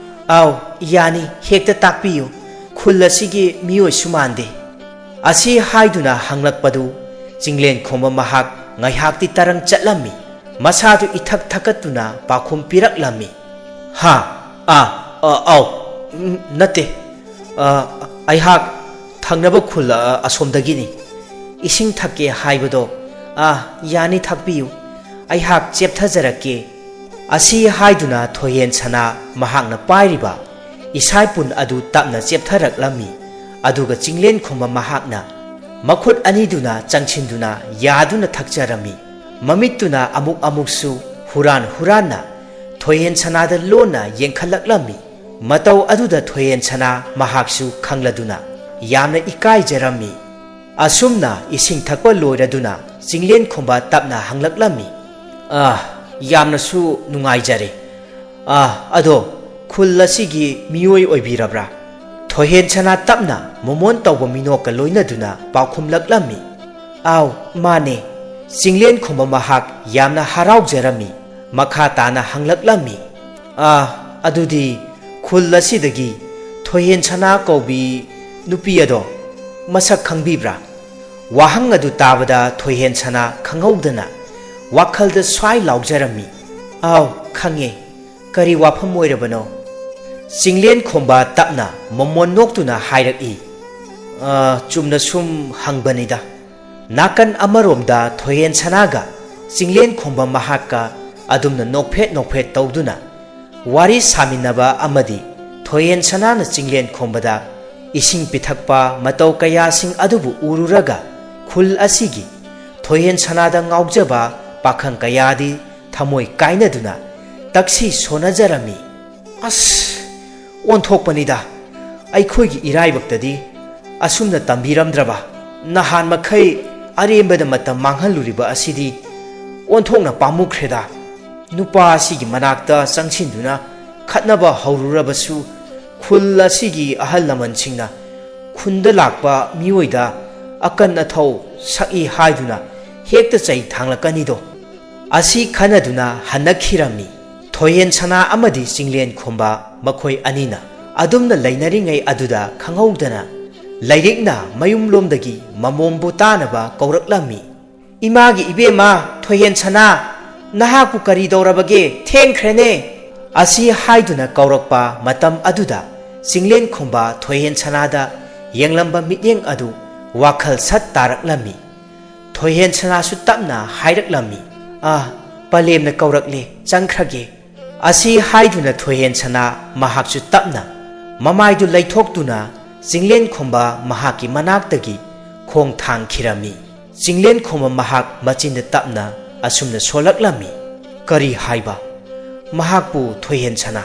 "ꯑꯥꯎ, ꯌꯥꯅꯤ, ꯍꯦꯛꯇ ꯇꯥꯛꯄꯤꯌꯨ꯫ ꯈꯨꯜ ꯑꯁꯤꯒꯤ ꯃꯤꯑꯣꯏꯁꯨ ꯃꯥꯟꯗꯦ"꯫ ꯑꯁꯤ ꯍꯥꯏꯗꯨꯅ ꯍꯪꯂꯛꯄꯗꯨ ꯆꯤꯡꯂꯦꯟ ꯈꯣꯝꯕ ꯃꯍꯥꯛ ꯉꯥꯏꯍꯥꯛꯇꯤ ꯇꯔꯪ ꯆꯠꯂꯝꯃꯤ꯫ ꯃꯁꯥꯗꯨ ꯏꯊꯛ ꯊꯛꯀꯠꯇꯨꯅ ꯄꯥꯎꯈꯨꯝ ꯄꯤꯔꯛꯂꯝꯃꯤ, "ꯍꯥ? ꯑꯥ, ꯑ, ꯑꯥꯎ, ꯎꯝ, ꯅꯠꯇꯦ꯫ ꯑ, ꯑꯩꯍꯥꯛ ꯊꯪꯅꯕ ꯈꯨꯜ, ꯑ, ꯑꯁꯣꯝꯗꯒꯤꯅꯤ꯫ ꯏꯁꯤꯡ ꯊꯛꯀꯦ ꯍꯥꯏꯕꯗꯣ, ꯑ, ꯌꯥꯅꯤ, ꯊꯛꯄꯤꯌꯨ꯫ ꯑꯩꯍꯥꯛ ꯆꯦꯞꯊꯖꯔꯛꯀꯦ"꯫ ꯑꯁꯤ ꯍꯥꯏꯗꯨꯅ ꯊꯣꯏꯍꯦꯟ ꯁꯅꯥ ꯃꯍꯥꯛꯅ ꯄꯥꯏꯔꯤꯕ ꯏꯁꯥꯏꯄꯨꯟ ꯑꯗꯨ ꯇꯞꯅ ꯆꯦꯞꯊꯔꯛꯂꯝꯃꯤ꯫ ꯑꯗꯨꯒ ꯆꯤꯡꯂꯦꯟ ꯈꯣꯝꯕ ꯃꯍꯥꯛꯅ ꯃꯈꯨꯠ ꯑꯅꯤꯗꯨꯅ ꯆꯪꯁꯤꯟꯗꯨꯅ ꯌꯥꯗꯨꯅ ꯊꯛꯆꯔꯝꯃꯤ꯫ ꯃꯃꯤꯠꯇꯨꯅ ꯑꯃꯨꯛ ꯑꯃꯨꯛꯁꯨ ꯍꯨꯔꯥꯟ ꯍꯨꯔꯥꯟꯅ ꯊꯣꯏꯍꯦꯟ ꯁꯅꯥꯗ ꯂꯣꯟꯅ ꯌꯦꯡꯈꯠꯂꯛꯂꯝꯃꯤ꯫ ꯃꯇꯧ ꯑꯗꯨꯗ ꯊꯣꯏꯍꯦꯟ ꯁꯅꯥ ꯃꯍꯥꯛꯁꯨ ꯈꯪꯂꯗꯨꯅ ꯌꯥꯝꯅ ꯏꯀꯥꯏꯖꯔꯝꯃꯤ꯫ ꯑꯁꯨꯝꯅ ꯏꯁꯤꯡ ꯊꯛꯄ ꯂꯣꯏꯔꯗꯨꯅ ꯆꯤꯡꯂꯦꯟ ꯈꯣꯝꯕ ꯇꯞꯅ ꯍꯪꯂꯛꯂꯝꯃꯤ, "ꯑꯥ, ꯌꯥꯝꯅꯁꯨ ꯅꯨꯡꯉꯥꯏꯖꯔꯦ꯫ ꯑꯥ, ꯑꯗꯣ ꯈꯨꯜ ꯑꯁꯤꯒꯤ ꯃꯤꯑꯣꯏ ꯑꯣꯏꯕꯤꯔꯕ꯭ꯔꯥ?" ꯊꯣꯏꯍꯦꯟ ꯁꯅꯥ ꯇꯞꯅ ꯃꯣꯃꯣꯟ ꯇꯧꯕ ꯃꯤꯅꯣꯛꯀ ꯂꯣꯏꯅꯗꯨꯅ ꯄꯥꯎꯈꯨꯝꯂꯛꯂꯝꯃꯤ, "ꯑꯥꯎ, ꯃꯥꯅꯦ"꯫ ꯆꯤꯡꯂꯦꯟ ꯈꯣꯝꯕ ꯃꯍꯥꯛ ꯌꯥꯝꯅ ꯍꯔꯥꯎꯖꯔꯝꯃꯤ꯫ ꯃꯈꯥ ꯇꯥꯅ ꯍꯪꯂꯛꯂꯝꯃꯤ, "ꯑꯥ, ꯑꯗꯨꯗꯤ ꯈꯨꯜ ꯑꯁꯤꯗꯒꯤ ꯊꯣꯏꯍꯦꯟ ꯁꯅꯥ ꯀꯧꯕꯤ ꯅꯨꯄꯤ ꯑꯗꯣ ꯃꯁꯛ ꯈꯪꯕꯤꯕ꯭ꯔꯥ?" ꯋꯥꯍꯪ ꯑꯗꯨ ꯇꯥꯕꯗ ꯊꯣꯏꯍꯦꯟ ꯁꯅꯥ ꯈꯪꯍꯧꯗꯅ ꯋꯥꯈꯜꯗ ꯁ꯭ꯋꯥꯏ ꯂꯥꯎꯖꯔꯝꯃꯤ, "ꯑꯥꯎ, ꯈꯪꯉꯦ꯫ ꯀꯔꯤ ꯋꯥꯐꯝ ꯑꯣꯏꯔꯕꯅꯣ?" ꯆꯤꯡꯂꯦꯟ ꯈꯣꯝꯕ ꯇꯞꯅ ꯃꯣꯃꯣꯟ ꯅꯣꯛꯇꯨꯅ ꯍꯥꯏꯔꯛꯏ, "ꯑ, ꯆꯨꯝꯅ ꯁꯨꯝ ꯍꯪꯕꯅꯤꯗ"꯫ ꯅꯥꯀꯟ ꯑꯃꯔꯣꯝꯗ ꯊꯣꯏꯍꯦꯟ ꯁꯅꯥꯒ ꯆꯤꯡꯂꯦꯟ ꯈꯣꯝꯕ ꯃꯍꯥꯛꯀ ꯑꯗꯨꯝꯅ ꯅꯣꯛꯐꯦꯠ ꯅꯣꯛꯐꯦꯠ ꯇꯧꯗꯨꯅ ꯋꯥꯔꯤ ꯁꯥꯃꯤꯟꯅꯕ ꯑꯃꯗꯤ ꯊꯣꯏꯍꯦꯟ ꯁꯅꯥꯅ ꯆꯤꯡꯂꯦꯟ ꯈꯣꯝꯕꯗ ꯏꯁꯤꯡ ꯄꯤꯊꯛꯄ ꯃꯇꯧ ꯀꯌꯥꯁꯤꯡ ꯑꯗꯨꯕꯨ ꯎꯔꯨꯔꯒ, ꯈꯨꯜ ꯑꯁꯤꯒꯤ ꯊꯣꯏꯍꯦꯟ ꯁꯅꯥꯗ ꯉꯥꯎꯖꯕ ꯄꯥꯈꯪ ꯀꯌꯥꯗꯤ ꯊꯃꯣꯏ ꯀꯥꯏꯅꯗꯨꯅ ꯇꯛꯁꯤ ꯁꯣꯟꯅꯖꯔꯝꯃꯤ꯫ "ꯑꯁ, ꯑꯣꯟꯊꯣꯛꯄꯅꯤꯗ! ꯑꯩꯈꯣꯏꯒꯤ ꯏꯔꯥꯏꯕꯛꯇꯗꯤ ꯑꯁꯨꯝꯅ ꯇꯝꯕꯤꯔꯝꯗ꯭ꯔꯕ꯫ ꯅꯍꯥꯟ ꯃꯈꯩ ꯑꯔꯦꯝꯕꯗ ꯃꯇꯝ ꯃꯥꯡꯍꯜꯂꯨꯔꯤꯕ ꯑꯁꯤꯗꯤ ꯑꯣꯟꯊꯣꯛꯅ ꯄꯥꯝꯃꯨꯈ꯭ꯔꯦꯗ꯫" ꯅꯨꯄꯥ ꯑꯁꯤꯒꯤ ꯃꯅꯥꯛꯇ ꯆꯪꯁꯤꯟꯗꯨꯅ ꯈꯠꯅꯕ ꯍꯧꯔꯨꯔꯕꯁꯨ, ꯈꯨꯜ ꯑꯁꯤꯒꯤ ꯑꯍꯜ ꯂꯃꯟꯁꯤꯡꯅ ꯈꯨꯟꯗ ꯂꯥꯛꯄ ꯃꯤꯑꯣꯏꯗ ꯑꯀꯟ ꯑꯊꯧ ꯁꯛꯏ ꯍꯥꯏꯗꯨꯅ ꯍꯦꯛꯇ ꯆꯩ ꯊꯥꯡꯂꯛꯀꯅꯤꯗꯣ꯫ ꯑꯁꯤ ꯈꯟꯅꯗꯨꯅ ꯍꯟꯅꯈꯤꯔꯝꯃꯤ꯫ ꯊꯣꯏꯍꯦꯟ ꯁꯅꯥ ꯑꯃꯗꯤ ꯆꯤꯡꯂꯦꯟ ꯈꯣꯝꯕ ꯃꯈꯣꯏ ꯑꯅꯤꯅ ꯑꯗꯨꯝꯅ ꯂꯩꯅꯔꯤꯉꯩ ꯑꯗꯨꯗ ꯈꯪꯍꯧꯗꯅ ꯂꯩꯔꯤꯛꯅ ꯃꯌꯨꯝꯂꯣꯝꯗꯒꯤ ꯃꯃꯣꯝꯕꯨ ꯇꯥꯅꯕ ꯀꯧꯔꯛꯂꯝꯃꯤ꯫ "ꯏꯃꯥꯒꯤ ꯏꯕꯦꯝꯃ ꯊꯣꯏꯍꯦꯟ ꯁꯅꯥ, ꯅꯍꯥꯛꯄꯨ ꯀꯔꯤ ꯇꯧꯔꯕꯒꯦ? ꯊꯦꯡꯈ꯭ꯔꯦꯅꯦ!" ꯑꯁꯤ ꯍꯥꯏꯗꯨꯅ ꯀꯧꯔꯛꯄ ꯃꯇꯝ ꯑꯗꯨꯗ ꯆꯤꯡꯂꯦꯟ ꯈꯣꯝꯕ ꯊꯣꯏꯍꯦꯟ ꯁꯅꯥꯗ ꯌꯦꯡꯂꯝꯕ ꯃꯤꯠꯌꯦꯡ ꯑꯗꯨ ꯋꯥꯈꯜ ꯁꯠ ꯇꯥꯔꯛꯂꯝꯃꯤ꯫ ꯊꯣꯏꯍꯦꯟ ꯁꯅꯥꯁꯨ ꯇꯞꯅ ꯍꯥꯏꯔꯛꯂꯝꯃꯤ, "ꯑ, ꯄꯂꯦꯝꯅ ꯀꯧꯔꯛꯂꯦ, ꯆꯪꯈ꯭ꯔꯒꯦ꯫" ꯑꯁꯤ ꯍꯥꯏꯗꯨꯅ ꯊꯣꯏꯍꯦꯟ ꯁꯅꯥ ꯃꯍꯥꯛꯁꯨ ꯇꯞꯅ ꯃꯃꯥꯏꯗꯨ ꯂꯩꯊꯣꯛꯇꯨꯅ ꯆꯤꯡꯂꯦꯟ ꯈꯣꯝꯕ ꯃꯍꯥꯛꯀꯤ ꯃꯅꯥꯛꯇꯒꯤ ꯈꯣꯡ ꯊꯥꯡꯈꯤꯔꯝꯃꯤ꯫ ꯆꯤꯡꯂꯦꯟ ꯈꯣꯝꯕ ꯃꯍꯥꯛ ꯃꯆꯤꯟꯗ ꯇꯞꯅ ꯑꯁꯨꯝꯅ ꯁꯣꯜꯂꯛꯂꯝꯃꯤ꯫ ꯀꯔꯤ ꯍꯥꯏꯕ? ꯃꯍꯥꯛꯄꯨ ꯊꯣꯏꯍꯦꯟ ꯁꯅꯥ?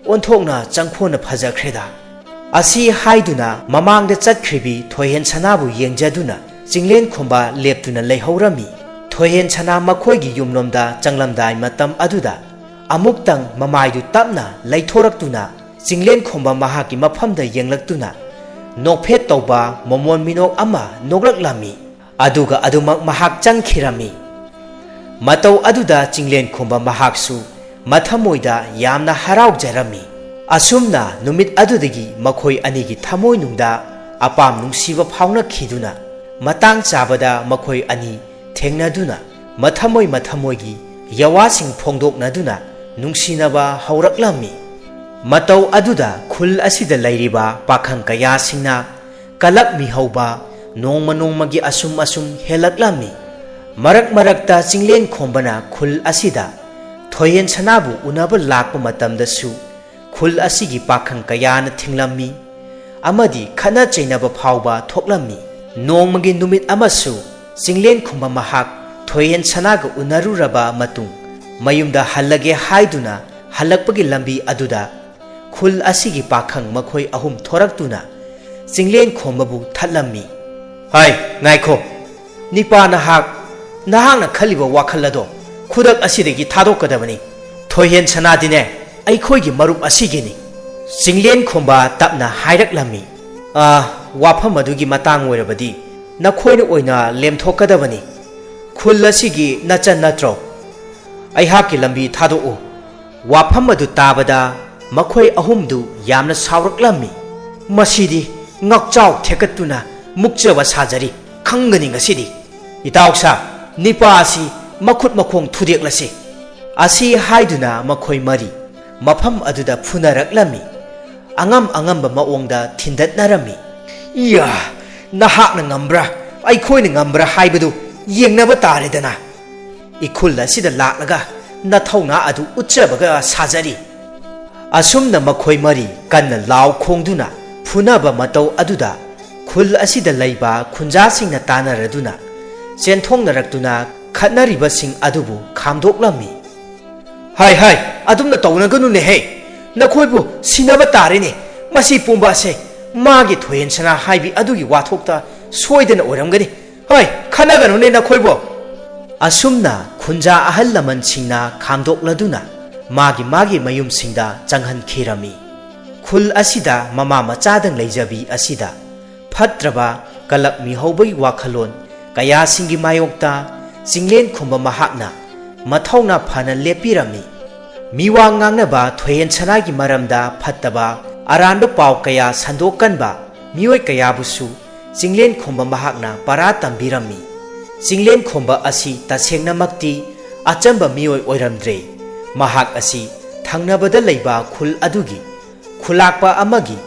ꯑꯣꯟꯊꯣꯛꯅ ꯆꯪꯈꯣꯟꯅ ꯐꯖꯈ꯭ꯔꯦꯗ꯫ ꯑꯁꯤ ꯍꯥꯏꯗꯨꯅ ꯃꯃꯥꯡꯗ ꯆꯠꯈ꯭ꯔꯤꯕꯤ ꯊꯣꯏꯍꯦꯟ ꯁꯅꯥꯕꯨ ꯌꯦꯡꯖꯗꯨꯅ ꯆꯤꯡꯂꯦꯟ ꯈꯣꯝꯕ ꯂꯦꯞꯇꯨꯅ ꯂꯩꯍꯧꯔꯝꯃꯤ꯫ ꯊꯣꯏꯍꯦꯟ ꯁꯅꯥ ꯃꯈꯣꯏꯒꯤ ꯌꯨꯝꯂꯣꯝꯗ ꯆꯪꯂꯝꯗꯥꯏ ꯃꯇꯝ ꯑꯗꯨꯗ ꯑꯃꯨꯛꯇꯪ ꯃꯃꯥꯏꯗꯨ ꯇꯞꯅ ꯂꯩꯊꯣꯔꯛꯇꯨꯅ ꯆꯤꯡꯂꯦꯟ ꯈꯣꯝꯕ ꯃꯍꯥꯛꯀꯤ ꯃꯐꯝꯗ ꯌꯦꯡꯂꯛꯇꯨꯅ ꯅꯣꯛꯐꯦꯠ ꯇꯧꯕ ꯃꯃꯣꯟ ꯃꯤꯅꯣꯛ ꯑꯃ ꯅꯣꯛꯂꯛꯂꯝꯃꯤ꯫ ꯑꯗꯨꯒ ꯑꯗꯨꯃꯛ ꯃꯍꯥꯛ ꯆꯪꯈꯤꯔꯝꯃꯤ꯫ ꯃꯇꯧ ꯑꯗꯨꯗ ꯆꯤꯡꯂꯦꯟ ꯈꯣꯝꯕ ꯃꯍꯥꯛꯁꯨ ꯃꯊꯃꯣꯏꯗ ꯌꯥꯝꯅ ꯍꯔꯥꯎꯖꯔꯝꯃꯤ꯫ ꯑꯁꯨꯝꯅ ꯅꯨꯃꯤꯠ ꯑꯗꯨꯗꯒꯤ ꯃꯈꯣꯏ ꯑꯅꯤꯒꯤ ꯊꯃꯣꯏꯅꯨꯡꯗ ꯑꯄꯥꯝ ꯅꯨꯡꯁꯤꯕ ꯐꯥꯎꯅꯈꯤꯗꯨꯅ, ꯃꯇꯥꯡ ꯆꯥꯕꯗ ꯃꯈꯣꯏ ꯑꯅꯤ ꯊꯦꯡꯅꯗꯨꯅ, ꯃꯊꯃꯣꯏ ꯃꯊꯃꯣꯏꯒꯤ ꯌꯋꯥꯁꯤꯡ ꯐꯣꯡꯗꯣꯛꯅꯗꯨꯅ ꯅꯨꯡꯁꯤꯅꯕ ꯍꯧꯔꯛꯂꯝꯃꯤ꯫ ꯃꯇꯧ ꯑꯗꯨꯗ ꯈꯨꯜ ꯑꯁꯤꯗ ꯂꯩꯔꯤꯕ ꯄꯥꯈꯪ ꯀꯌꯥꯁꯤꯡꯅ ꯀꯂꯛꯃꯤꯍꯧꯕ ꯅꯣꯡꯃ ꯅꯣꯡꯃꯒꯤ ꯑꯁꯨꯝ ꯑꯁꯨꯝ ꯍꯦꯜꯂꯛꯂꯝꯃꯤ꯫ ꯃꯔꯛ ꯃꯔꯛꯇ ꯆꯤꯡꯂꯦꯟ ꯈꯣꯝꯕꯅ ꯈꯨꯜ ꯑꯁꯤꯗ ꯊꯣꯏꯍꯦꯟ ꯁꯅꯥꯕꯨ ꯎꯅꯕ ꯂꯥꯛꯄ ꯃꯇꯝꯗꯁꯨ ꯈꯨꯜ ꯑꯁꯤꯒꯤ ꯄꯥꯈꯪ ꯀꯌꯥꯅ ꯊꯤꯡꯂꯝꯃꯤ ꯑꯃꯗꯤ ꯈꯠꯅ ꯆꯩꯅꯕ ꯐꯥꯎꯕ ꯊꯣꯛꯂꯝꯃꯤ꯫ ꯅꯣꯡꯃꯒꯤ ꯅꯨꯃꯤꯠ ꯑꯃꯁꯨ ꯆꯤꯡꯂꯦꯟ ꯈꯨꯝꯕ ꯃꯍꯥꯛ ꯊꯣꯏꯍꯦꯟ ꯁꯅꯥꯒ ꯎꯅꯔꯨꯔꯕ ꯃꯇꯨꯡ ꯃꯌꯨꯝꯗ ꯍꯜꯂꯒꯦ ꯍꯥꯏꯗꯨꯅ ꯍꯜꯂꯛꯄꯒꯤ ꯂꯝꯕꯤ ꯑꯗꯨꯗ ꯈꯨꯜ ꯑꯁꯤꯒꯤ ꯄꯥꯈꯪ ꯃꯈꯣꯏ ꯑꯍꯨꯝ ꯊꯣꯔꯛꯇꯨꯅ ꯆꯤꯡꯂꯦꯟ ꯈꯣꯝꯕꯕꯨ ꯊꯠꯂꯝꯃꯤ꯫ ꯍꯥꯏ, ꯉꯥꯏꯈꯣ, ꯅꯤꯄꯥ ꯅꯍꯥꯛ, ꯅꯍꯥꯛꯅ ꯈꯜꯂꯤꯕ ꯋꯥꯈꯜ ꯑꯗꯣ ꯈꯨꯗꯛ ꯑꯁꯤꯗꯒꯤ ꯊꯥꯗꯣꯛꯀꯗꯕꯅꯤ꯫ ꯊꯣꯏꯍꯦꯟ ꯁꯅꯥꯗꯤꯅꯦ ꯑꯩꯈꯣꯏꯒꯤ ꯃꯔꯨꯞ ꯑꯁꯤꯒꯤꯅꯤ꯫ ꯆꯤꯡꯂꯦꯟ ꯈꯣꯝꯕ ꯇꯞꯅ ꯍꯥꯏꯔꯛꯂꯝꯃꯤ꯫ "ꯑꯥ, ꯋꯥꯐꯝ ꯑꯗꯨꯒꯤ ꯃꯇꯥꯡ ꯑꯣꯏꯔꯕꯗꯤ ꯅꯈꯣꯏꯅ ꯑꯣꯏꯅ ꯂꯦꯝꯊꯣꯛꯀꯗꯕꯅꯤ꯫ ꯈꯨꯜ ꯑꯁꯤꯒꯤ ꯅꯆꯟ ꯅꯠꯇ꯭ꯔꯣ? ꯑꯩꯍꯥꯛꯀꯤ ꯂꯝꯕꯤ ꯊꯥꯗꯣꯛꯎ꯫" ꯋꯥꯐꯝ ꯑꯗꯨ ꯇꯥꯕꯗ ꯃꯈꯣꯏ ꯑꯍꯨꯝꯗꯨ ꯌꯥꯝꯅ ꯁꯥꯎꯔꯛꯂꯝꯃꯤ꯫ "ꯃꯁꯤꯗꯤ ꯉꯛꯆꯥꯎ ꯊꯦꯛꯀꯠꯇꯨꯅ ꯃꯨꯛꯆꯕ ꯁꯥꯖꯔꯤ, ꯈꯪꯒꯅꯤ ꯉꯁꯤꯗꯤ꯫ ꯏꯇꯥꯎꯁꯥ, ꯅꯤꯄꯥ ꯑꯁꯤ ꯃꯈꯨꯠ ꯃꯈꯣꯡ ꯊꯨꯗꯦꯛꯂꯁꯤ꯫" ꯑꯁꯤ ꯍꯥꯏꯗꯨꯅ ꯃꯈꯣꯏ ꯃꯔꯤ ꯃꯐꯝ ꯑꯗꯨꯗ ꯐꯨꯅꯔꯛꯂꯝꯃꯤ꯫ ꯑꯉꯝ ꯑꯉꯝꯕ ꯃꯑꯣꯡꯗ ꯊꯤꯟꯗꯠꯅꯔꯝꯃꯤ꯫ "ꯏꯌꯥ, ꯅꯍꯥꯛꯅ ꯉꯝꯕ꯭ꯔꯥ, ꯑꯩꯈꯣꯏꯅ ꯉꯝꯕ꯭ꯔꯥ ꯍꯥꯏꯕꯗꯨ ꯌꯦꯡꯅꯕ ꯇꯥꯔꯦꯗꯅ꯫ ꯏꯈꯨꯜ ꯑꯁꯤꯗ ꯂꯥꯛꯂꯒ ꯅꯊꯧꯅꯥ ꯑꯗꯨ ꯎꯠꯆꯕꯒ ꯁꯥꯖꯔꯤ꯫" ꯑꯁꯨꯝꯅ ꯃꯈꯣꯏ ꯃꯔꯤ ꯀꯟꯅ ꯂꯥꯎ ꯈꯣꯡꯗꯨꯅ ꯐꯨꯅꯕ ꯃꯇꯧ ꯑꯗꯨꯗ ꯈꯨꯜ ꯑꯁꯤꯗ ꯂꯩꯕ ꯈꯨꯟꯖꯥꯁꯤꯡꯅ ꯇꯥꯟꯅꯔꯗꯨꯅ ꯆꯦꯟꯊꯣꯡꯅꯔꯛꯇꯨꯅ ꯈꯠꯅꯔꯤꯕꯁꯤꯡ ꯑꯗꯨꯕꯨ ꯈꯥꯝꯗꯣꯛꯂꯝꯃꯤ꯫ "ꯍꯥꯏ, ꯍꯥꯏ, ꯑꯗꯨꯝꯅ ꯇꯧꯅꯒꯅꯨꯅꯦꯍꯦ꯫ ꯅꯈꯣꯏꯕꯨ ꯁꯤꯟꯅꯕ ꯇꯥꯔꯦꯅꯦ꯫ ꯃꯁꯤ ꯄꯨꯝꯕ ꯑꯁꯦ ꯃꯥꯒꯤ ꯊꯣꯏꯍꯦꯟ ꯁꯅꯥ ꯍꯥꯏꯕꯤ ꯑꯗꯨꯒꯤ ꯋꯥꯊꯣꯛꯇ ꯁꯣꯏꯗꯅ ꯑꯣꯏꯔꯝꯒꯅꯤ꯫ ꯍꯣꯏ, ꯈꯠꯅꯒꯅꯨꯅꯦ ꯅꯈꯣꯏꯕꯣ꯫" ꯑꯁꯨꯝꯅ ꯈꯨꯟꯖꯥ ꯑꯍꯜ ꯂꯃꯟꯁꯤꯡꯅ ꯈꯥꯝꯗꯣꯛꯂꯗꯨꯅ ꯃꯥꯒꯤ ꯃꯥꯒꯤ ꯃꯌꯨꯝꯁꯤꯡꯗ ꯆꯪꯍꯟꯈꯤꯔꯝꯃꯤ꯫ ꯈꯨꯜ ꯑꯁꯤꯗ ꯃꯃꯥ ꯃꯆꯥꯗꯪ ꯂꯩꯖꯕꯤ ꯑꯁꯤꯗ ꯐꯠꯇ꯭ꯔꯕ ꯀꯂꯛ ꯃꯤꯍꯧꯕꯒꯤ ꯋꯥꯈꯜꯂꯣꯟ ꯀꯌꯥꯁꯤꯡꯒꯤ ꯃꯥꯌꯣꯛꯇ ꯆꯤꯡꯂꯦꯟ ꯈꯨꯝꯕ ꯃꯍꯥꯛꯅ ꯃꯊꯧꯅꯥ ꯐꯅ ꯂꯦꯞꯄꯤꯔꯝꯃꯤ꯫ ꯃꯤꯋꯥ ꯉꯥꯡꯅꯕ ꯊꯣꯏꯍꯦꯟ ꯁꯅꯥꯒꯤ ꯃꯔꯝꯗ ꯐꯠꯇꯕ ꯑꯔꯥꯟꯕ ꯄꯥꯎ ꯀꯌꯥ ꯁꯟꯗꯣꯛꯀꯟꯕ ꯃꯤꯑꯣꯏ ꯀꯌꯥꯕꯨꯁꯨ ꯆꯤꯡꯂꯦꯟ ꯈꯨꯝꯕ ꯃꯍꯥꯛꯅ ꯄꯔꯥ ꯇꯝꯕꯤꯔꯝꯃꯤ꯫ ꯆꯤꯡꯂꯦꯟ ꯈꯨꯝꯕ ꯑꯁꯤ ꯇꯁꯦꯡꯅꯃꯛꯇꯤ ꯑꯆꯝꯕ ꯃꯤꯑꯣꯏ ꯑꯣꯏꯔꯝꯗ꯭ꯔꯦ꯫ ꯃꯍꯥꯛ ꯑꯁꯤ ꯊꯪꯅꯕꯗ ꯂꯩꯕ ꯈꯨꯜ ꯑꯗꯨꯒꯤ ꯈꯨꯂꯥꯛꯄ ꯑꯃꯒꯤ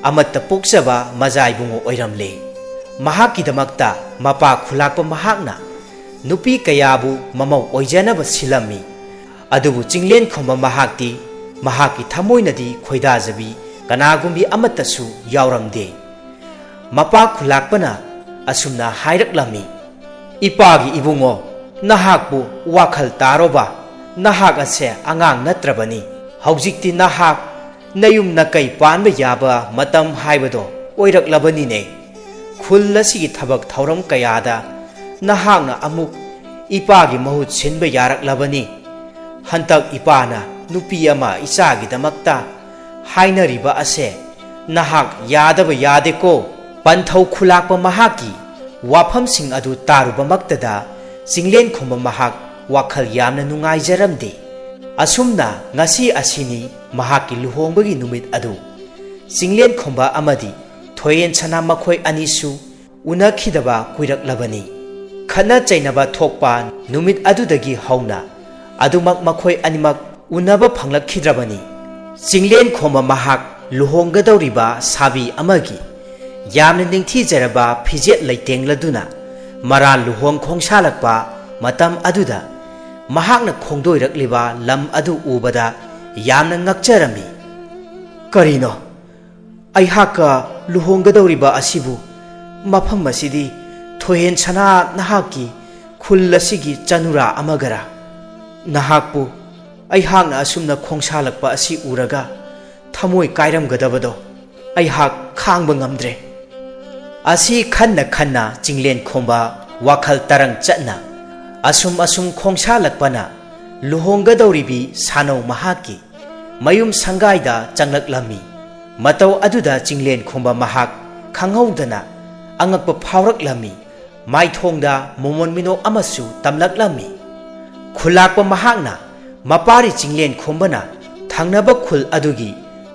ꯑꯃꯠꯇ ꯄꯣꯛꯆꯕ ꯃꯖꯥ ꯏꯕꯨꯡꯉꯣ ꯑꯣꯏꯔꯝꯂꯦ꯫ ꯃꯍꯥꯛꯀꯤꯗꯃꯛꯇ ꯃꯄꯥ ꯈꯨꯂꯥꯛꯄ ꯃꯍꯥꯛꯅ ꯅꯨꯄꯤ ꯀꯌꯥꯕꯨ ꯃꯃꯧ ꯑꯣꯏꯖꯅꯕ ꯁꯤꯜꯂꯝꯃꯤ꯫ ꯑꯗꯨꯕꯨ ꯆꯤꯡꯂꯦꯟꯈꯣꯝꯕ ꯃꯍꯥꯛꯇꯤ ꯃꯍꯥꯛꯀꯤ ꯊꯃꯣꯏꯅꯗꯤ ꯈꯣꯏꯗꯥꯖꯕꯤ ꯀꯅꯥꯒꯨꯝꯕꯤ ꯑꯃꯠꯇꯁꯨ ꯌꯥꯎꯔꯝꯗꯦ꯫ ꯃꯄꯥ ꯈꯨꯂꯥꯛꯄꯅ ꯑꯁꯨꯝꯅ ꯍꯥꯏꯔꯛꯂꯝꯃꯤ, "ꯏꯄꯥꯒꯤ ꯏꯕꯨꯡꯉꯣ, ꯅꯍꯥꯛꯄꯨ ꯋꯥꯈꯜ ꯇꯥꯔꯣꯕ, ꯅꯍꯥꯛ ꯑꯁꯦ ꯑꯉꯥꯡ ꯅꯠꯇ꯭ꯔꯕꯅꯤ꯫ ꯍꯧꯖꯤꯛꯇꯤ ꯅꯍꯥꯛ ꯅꯌꯨꯝ ꯅꯀꯩ ꯄꯥꯟꯕ ꯌꯥꯕ ꯃꯇꯝ ꯍꯥꯏꯕꯗꯣ ꯑꯣꯏꯔꯛꯂꯕꯅꯤꯅꯦ꯫ ꯈꯨꯜ ꯑꯁꯤꯒꯤ ꯊꯕꯛ ꯊꯧꯔꯝ ꯀꯌꯥꯗ ꯅꯍꯥꯛꯅ ꯑꯃꯨꯛ ꯏꯄꯥꯒꯤ ꯃꯍꯨꯠ ꯁꯤꯟꯕ ꯌꯥꯔꯛꯂꯕꯅꯤ꯫ ꯍꯟꯇꯛ ꯏꯄꯥꯅ ꯅꯨꯄꯤ ꯑꯃ ꯏꯆꯥꯒꯤꯗꯃꯛꯇ ꯍꯥꯏꯅꯔꯤꯕ ꯑꯁꯦ ꯅꯍꯥꯛ ꯌꯥꯗꯕ ꯌꯥꯗꯦꯀꯣ?" ꯄꯟꯊꯧ ꯈꯨꯂꯥꯛꯄ ꯃꯍꯥꯛꯀꯤ ꯋꯥꯐꯝꯁꯤꯡ ꯑꯗꯨ ꯇꯥꯔꯨꯕꯃꯛꯇꯗ ꯆꯤꯡꯂꯦꯟꯈꯣꯝꯕ ꯃꯍꯥꯛ ꯋꯥꯈꯜ ꯌꯥꯝꯅ ꯅꯨꯡꯉꯥꯏꯖꯔꯝꯗꯦ꯫ ꯑꯁꯨꯝꯅ ꯉꯁꯤ ꯑꯁꯤꯅꯤ ꯃꯍꯥꯛꯀꯤ ꯂꯨꯍꯣꯡꯕꯒꯤ ꯅꯨꯃꯤꯠ ꯑꯗꯨ꯫ ꯆꯤꯡꯂꯦꯟꯈꯣꯝꯕ ꯑꯃꯗꯤ ꯊꯣꯏꯔꯦꯟ ꯁꯅꯥ ꯃꯈꯣꯏ ꯑꯅꯤꯁꯨ ꯎꯅꯈꯤꯗꯕ ꯀꯨꯏꯔꯛꯂꯕꯅꯤ꯫ ꯈꯠꯅ ꯆꯩꯅꯕ ꯊꯣꯛꯄ ꯅꯨꯃꯤꯠ ꯑꯗꯨꯗꯒꯤ ꯍꯧꯅ ꯑꯗꯨꯃꯛ ꯃꯈꯣꯏ ꯑꯅꯤꯃꯛ ꯎꯅꯕ ꯐꯪꯂꯛꯈꯤꯗ꯭ꯔꯕꯅꯤ꯫ ꯆꯤꯡꯂꯦꯟꯈꯣꯝꯕ ꯃꯍꯥꯛ ꯂꯨꯍꯣꯡꯒꯗꯧꯔꯤꯕ ꯁꯥꯕꯤ ꯑꯃꯒꯤ ꯌꯥꯝꯅ ꯅꯤꯡꯊꯤꯖꯔꯕ ꯐꯤꯖꯦꯠ ꯂꯩꯇꯦꯡꯂꯗꯨꯅ ꯃꯔꯥꯜ ꯂꯨꯍꯣꯡ ꯈꯣꯡꯁꯥꯜꯂꯛꯄ ꯃꯇꯝ ꯑꯗꯨꯗ ꯃꯍꯥꯛꯅ ꯈꯣꯡꯗꯣꯏꯔꯛꯂꯤꯕ ꯂꯝ ꯑꯗꯨ ꯎꯕꯗ ꯌꯥꯝꯅ ꯉꯛꯆꯔꯝꯃꯤ꯫ "ꯀꯔꯤꯅꯣ? ꯑꯩꯍꯥꯛꯀ ꯂꯨꯍꯣꯡꯒꯗꯧꯔꯤꯕ ꯑꯁꯤꯕꯨ? ꯃꯐꯝ ꯑꯁꯤꯗꯤ ꯊꯣꯏꯍꯦꯟ ꯁꯅꯥ ꯅꯍꯥꯛꯀꯤ ꯈꯨꯜ ꯑꯁꯤꯒꯤ ꯆꯅꯨꯔꯥ ꯑꯃꯒꯔꯥ? ꯅꯍꯥꯛꯄꯨ ꯑꯩꯍꯥꯛꯅ ꯑꯁꯨꯝꯅ ꯈꯣꯡꯁꯥꯜꯂꯛꯄ ꯑꯁꯤ ꯎꯔꯒ ꯊꯃꯣꯏ ꯀꯥꯏꯔꯝꯒꯗꯕꯗꯣ ꯑꯩꯍꯥꯛ ꯈꯥꯡꯕ ꯉꯝꯗ꯭ꯔꯦ꯫" ꯑꯁꯤ ꯈꯟꯅ ꯈꯟꯅ ꯆꯤꯡꯂꯦꯟꯈꯣꯝꯕ ꯋꯥꯈꯜ ꯇꯔꯪ ꯆꯠꯅ ꯑꯁꯨꯝ ꯑꯁꯨꯝ ꯈꯣꯡꯁꯥꯜꯂꯛꯄꯅ ꯂꯨꯍꯣꯡꯒꯗꯧꯔꯤꯕꯤ ꯁꯥꯅꯧ ꯃꯍꯥꯛꯀꯤ ꯃꯌꯨꯝ ꯁꯪꯒꯥꯏꯗ ꯆꯪꯂꯛꯂꯝꯃꯤ꯫ ꯃꯇꯧ ꯑꯗꯨꯗ ꯆꯤꯡꯂꯦꯟꯈꯣꯝꯕ ꯃꯍꯥꯛ ꯈꯪꯍꯧꯗꯅ ꯑꯉꯛꯄ ꯐꯥꯎꯔꯛꯂꯝꯃꯤ꯫ ꯃꯥꯏꯊꯣꯡꯗ ꯃꯣꯃꯣꯟ ꯃꯤꯅꯣꯛ ꯑꯃꯁꯨ ꯇꯝꯂꯛꯂꯝꯃꯤ꯫ ꯈꯨꯂꯥꯛꯄ ꯃꯍꯥꯛꯅ ꯃꯄꯥꯔꯤ ꯆꯤꯡꯂꯦꯟꯈꯣꯝꯕꯅ ꯊꯪꯅꯕ ꯈꯨꯜ ꯑꯗꯨꯒꯤ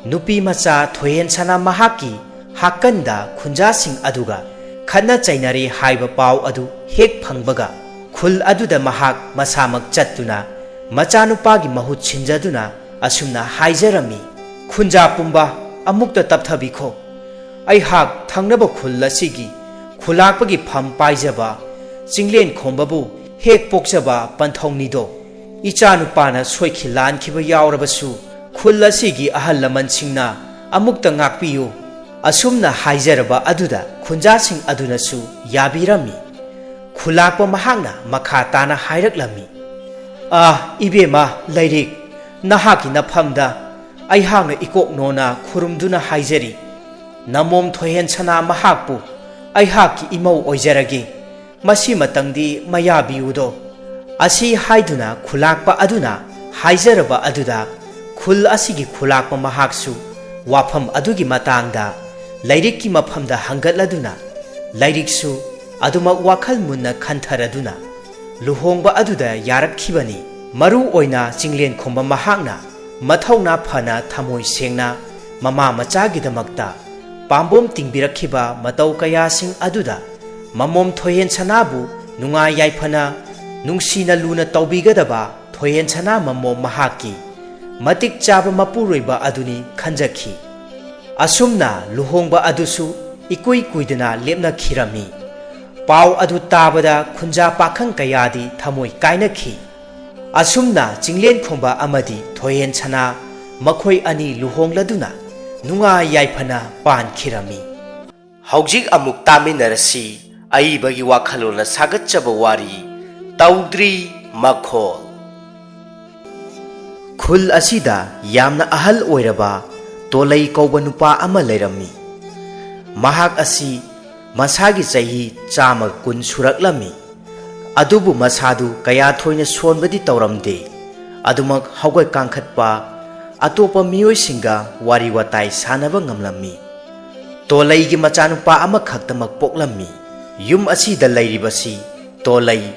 ꯅꯨꯄꯤ ꯃꯆꯥ ꯊꯣꯏꯍꯦꯟ ꯁꯅꯥ ꯃꯍꯥꯛꯀꯤ ꯍꯥꯛꯀꯟꯗ ꯈꯨꯟꯖꯥꯁꯤꯡ ꯑꯗꯨꯒ ꯈꯠꯅ ꯆꯩꯅꯔꯦ ꯍꯥꯏꯕ ꯄꯥꯎ ꯑꯗꯨ ꯍꯦꯛ ꯐꯪꯕꯒ ꯈꯨꯜ ꯑꯗꯨꯗ ꯃꯍꯥꯛ ꯃꯁꯥꯃꯛ ꯆꯠꯇꯨꯅ ꯃꯆꯥꯅꯨꯄꯥꯒꯤ ꯃꯍꯨꯠ ꯁꯤꯟꯖꯗꯨꯅ ꯑꯁꯨꯝꯅ ꯍꯥꯏꯖꯔꯝꯃꯤ, "ꯈꯨꯟꯖꯥ ꯄꯨꯝꯕ, ꯑꯃꯨꯛꯇ ꯇꯞꯊꯕꯤꯈꯣ꯫ ꯑꯩꯍꯥꯛ ꯊꯪꯅꯕ ꯈꯨꯜ ꯑꯁꯤꯒꯤ ꯈꯨꯂꯥꯛꯄꯒꯤ ꯐꯝ ꯄꯥꯏꯖꯕ ꯆꯤꯡꯂꯦꯟꯈꯣꯝꯕꯕꯨ ꯍꯦꯛ ꯄꯣꯛꯆꯕ ꯄꯟꯊꯧꯅꯤꯗꯣ꯫ "ꯏꯆꯥꯅꯨꯄꯥꯅ ꯁꯣꯏꯈꯤ ꯂꯥꯟꯈꯤꯕ ꯌꯥꯎꯔꯕꯁꯨ, ꯈꯨꯜ ꯑꯁꯤꯒꯤ ꯑꯍꯜ ꯂꯃꯟꯁꯤꯡꯅ ꯑꯃꯨꯛꯇ ꯉꯥꯛꯄꯤꯌꯨ" ꯑꯁꯨꯝꯅ ꯍꯥꯏꯖꯔꯕ ꯑꯗꯨꯗ ꯈꯨꯟꯖꯥꯁꯤꯡ ꯑꯗꯨꯅꯁꯨ ꯌꯥꯕꯤꯔꯝꯃꯤ꯫ ꯈꯨꯂꯥꯛꯄ ꯃꯍꯥꯛꯅ ꯃꯈꯥ ꯇꯥꯅ ꯍꯥꯏꯔꯛꯂꯝꯃꯤ, "ꯑꯥ, ꯏꯕꯦꯝꯃ ꯂꯩꯔꯤꯛ, ꯅꯍꯥꯛꯀꯤ ꯅꯐꯝꯗ ꯑꯩꯍꯥꯛꯅ ꯏꯀꯣꯛ ꯅꯣꯟꯅ ꯈꯨꯔꯨꯝꯗꯨꯅ ꯍꯥꯏꯖꯔꯤ, ꯅꯃꯣꯝ ꯊꯣꯏꯍꯦꯟ ꯁꯅꯥ ꯃꯍꯥꯛꯄꯨ ꯑꯩꯍꯥꯛꯀꯤ ꯏꯃꯧ ꯑꯣꯏꯖꯔꯒꯦ꯫ ꯃꯁꯤꯃꯇꯪꯗꯤ ꯃꯌꯥꯕꯤꯌꯨꯗꯣ"꯫ ꯑꯁꯤ ꯍꯥꯏꯗꯨꯅ ꯈꯨꯂꯥꯛꯄ ꯑꯗꯨꯅ ꯍꯥꯏꯖꯔꯕ ꯑꯗꯨꯗ, ꯈꯨꯜ ꯑꯁꯤꯒꯤ ꯈꯨꯂꯥꯛꯄ ꯃꯍꯥꯛꯁꯨ ꯋꯥꯐꯝ ꯑꯗꯨꯒꯤ ꯃꯇꯥꯡꯗ ꯂꯩꯔꯤꯛꯀꯤ ꯃꯐꯝꯗ ꯍꯪꯒꯠꯂꯗꯨꯅ, ꯂꯩꯔꯤꯛꯁꯨ ꯑꯗꯨꯃꯛ ꯋꯥꯈꯜ ꯃꯨꯟꯅ ꯈꯟꯊꯔꯗꯨꯅ ꯂꯨꯍꯣꯡꯕ ꯑꯗꯨꯗ ꯌꯥꯔꯛꯈꯤꯕꯅꯤ꯫ ꯃꯔꯨ ꯑꯣꯏꯅ ꯆꯤꯡꯂꯦꯟꯈꯣꯝꯕ ꯃꯍꯥꯛꯅ ꯃꯊꯧꯅꯥ ꯐꯅ ꯊꯃꯣꯏ ꯁꯦꯡꯅ ꯃꯃꯥ ꯃꯆꯥꯒꯤꯗꯃꯛꯇ ꯄꯥꯝꯕꯣꯝ ꯇꯤꯡꯕꯤꯔꯛꯈꯤꯕ ꯃꯇꯧ ꯀꯌꯥꯁꯤꯡ ꯑꯗꯨꯗ ꯃꯃꯣꯝ ꯊꯣꯏꯍꯦꯟ ꯁꯅꯥꯕꯨ ꯅꯨꯡꯉꯥꯏ ꯌꯥꯏꯐꯅ ꯅꯨꯡꯁꯤꯅ ꯂꯨꯅ ꯇꯧꯕꯤꯒꯗꯕ ꯊꯣꯏꯍꯦꯟ ꯁꯅꯥ ꯃꯃꯣꯝ ꯃꯍꯥꯛꯀꯤ ꯃꯇꯤꯛ ꯆꯥꯕ ꯃꯄꯨꯔꯣꯏꯕ ꯑꯗꯨꯅꯤ ꯈꯟꯖꯈꯤ꯫ ꯑꯁꯨꯝꯅ ꯂꯨꯍꯣꯡꯕ ꯑꯗꯨꯁꯨ ꯏꯀꯨꯏ ꯀꯨꯏꯗꯅ ꯂꯦꯞꯅꯈꯤꯔꯝꯃꯤ꯫ ꯄꯥꯎ ꯑꯗꯨ ꯇꯥꯕꯗ ꯈꯨꯟꯖꯥ ꯄꯥꯈꯪ ꯀꯌꯥꯗꯤ ꯊꯃꯣꯏ ꯀꯥꯏꯅꯈꯤ꯫ ꯑꯁꯨꯝꯅ ꯆꯤꯡꯂꯦꯟꯈꯣꯝꯕ ꯑꯃꯗꯤ ꯊꯣꯏꯍꯦꯟ ꯁꯅꯥ ꯃꯈꯣꯏ ꯑꯅꯤ ꯂꯨꯍꯣꯡꯂꯗꯨꯅ ꯅꯨꯡꯉꯥꯏ ꯌꯥꯏꯐꯅ ꯄꯥꯟꯈꯤꯔꯝꯃꯤ꯫ ꯍꯧꯖꯤꯛ ꯑꯃꯨꯛ ꯇꯥꯃꯤꯟꯅꯔꯁꯤ ꯑꯏꯕꯒꯤ ꯋꯥꯈꯜꯂꯣꯟꯅ ꯁꯥꯒꯠꯆꯕ ꯋꯥꯔꯤ ꯇꯧꯗ꯭ꯔꯤ ꯃꯈꯣꯜ꯫ ꯈꯨꯜ ꯑꯁꯤꯗ ꯌꯥꯝꯅ ꯑꯍꯜ ꯑꯣꯏꯔꯕ ꯇꯣꯂꯩ ꯀꯧꯕ ꯅꯨꯄꯥ ꯑꯃ ꯂꯩꯔꯝꯃꯤ꯫ ꯃꯍꯥꯛ ꯑꯁꯤ ꯃꯁꯥꯒꯤ ꯆꯍꯤ ꯆꯥꯝꯃ ꯀꯨꯟ ꯁꯨꯔꯛꯂꯝꯃꯤ꯫ ꯑꯗꯨꯕꯨ ꯃꯁꯥꯗꯨ ꯀꯌꯥ ꯊꯣꯏꯅ ꯁꯣꯟꯕꯗꯤ ꯇꯧꯔꯝꯗꯦ꯫ ꯑꯗꯨꯃꯛ ꯍꯧꯒꯠ ꯀꯥꯡꯈꯠꯄ, ꯑꯇꯣꯞꯄ ꯃꯤꯑꯣꯏꯁꯤꯡꯒ ꯋꯥꯔꯤ ꯋꯥꯇꯥꯏ ꯁꯥꯟꯅꯕ ꯉꯝꯂꯝꯃꯤ꯫ ꯇꯣꯂꯩꯒꯤ ꯃꯆꯥꯅꯨꯄꯥ ꯑꯃꯈꯛꯇꯃꯛ ꯄꯣꯛꯂꯝꯃꯤ꯫ ꯌꯨꯝ ꯑꯁꯤꯗ ꯂꯩꯔꯤꯕꯁꯤ ꯇꯣꯂꯩ,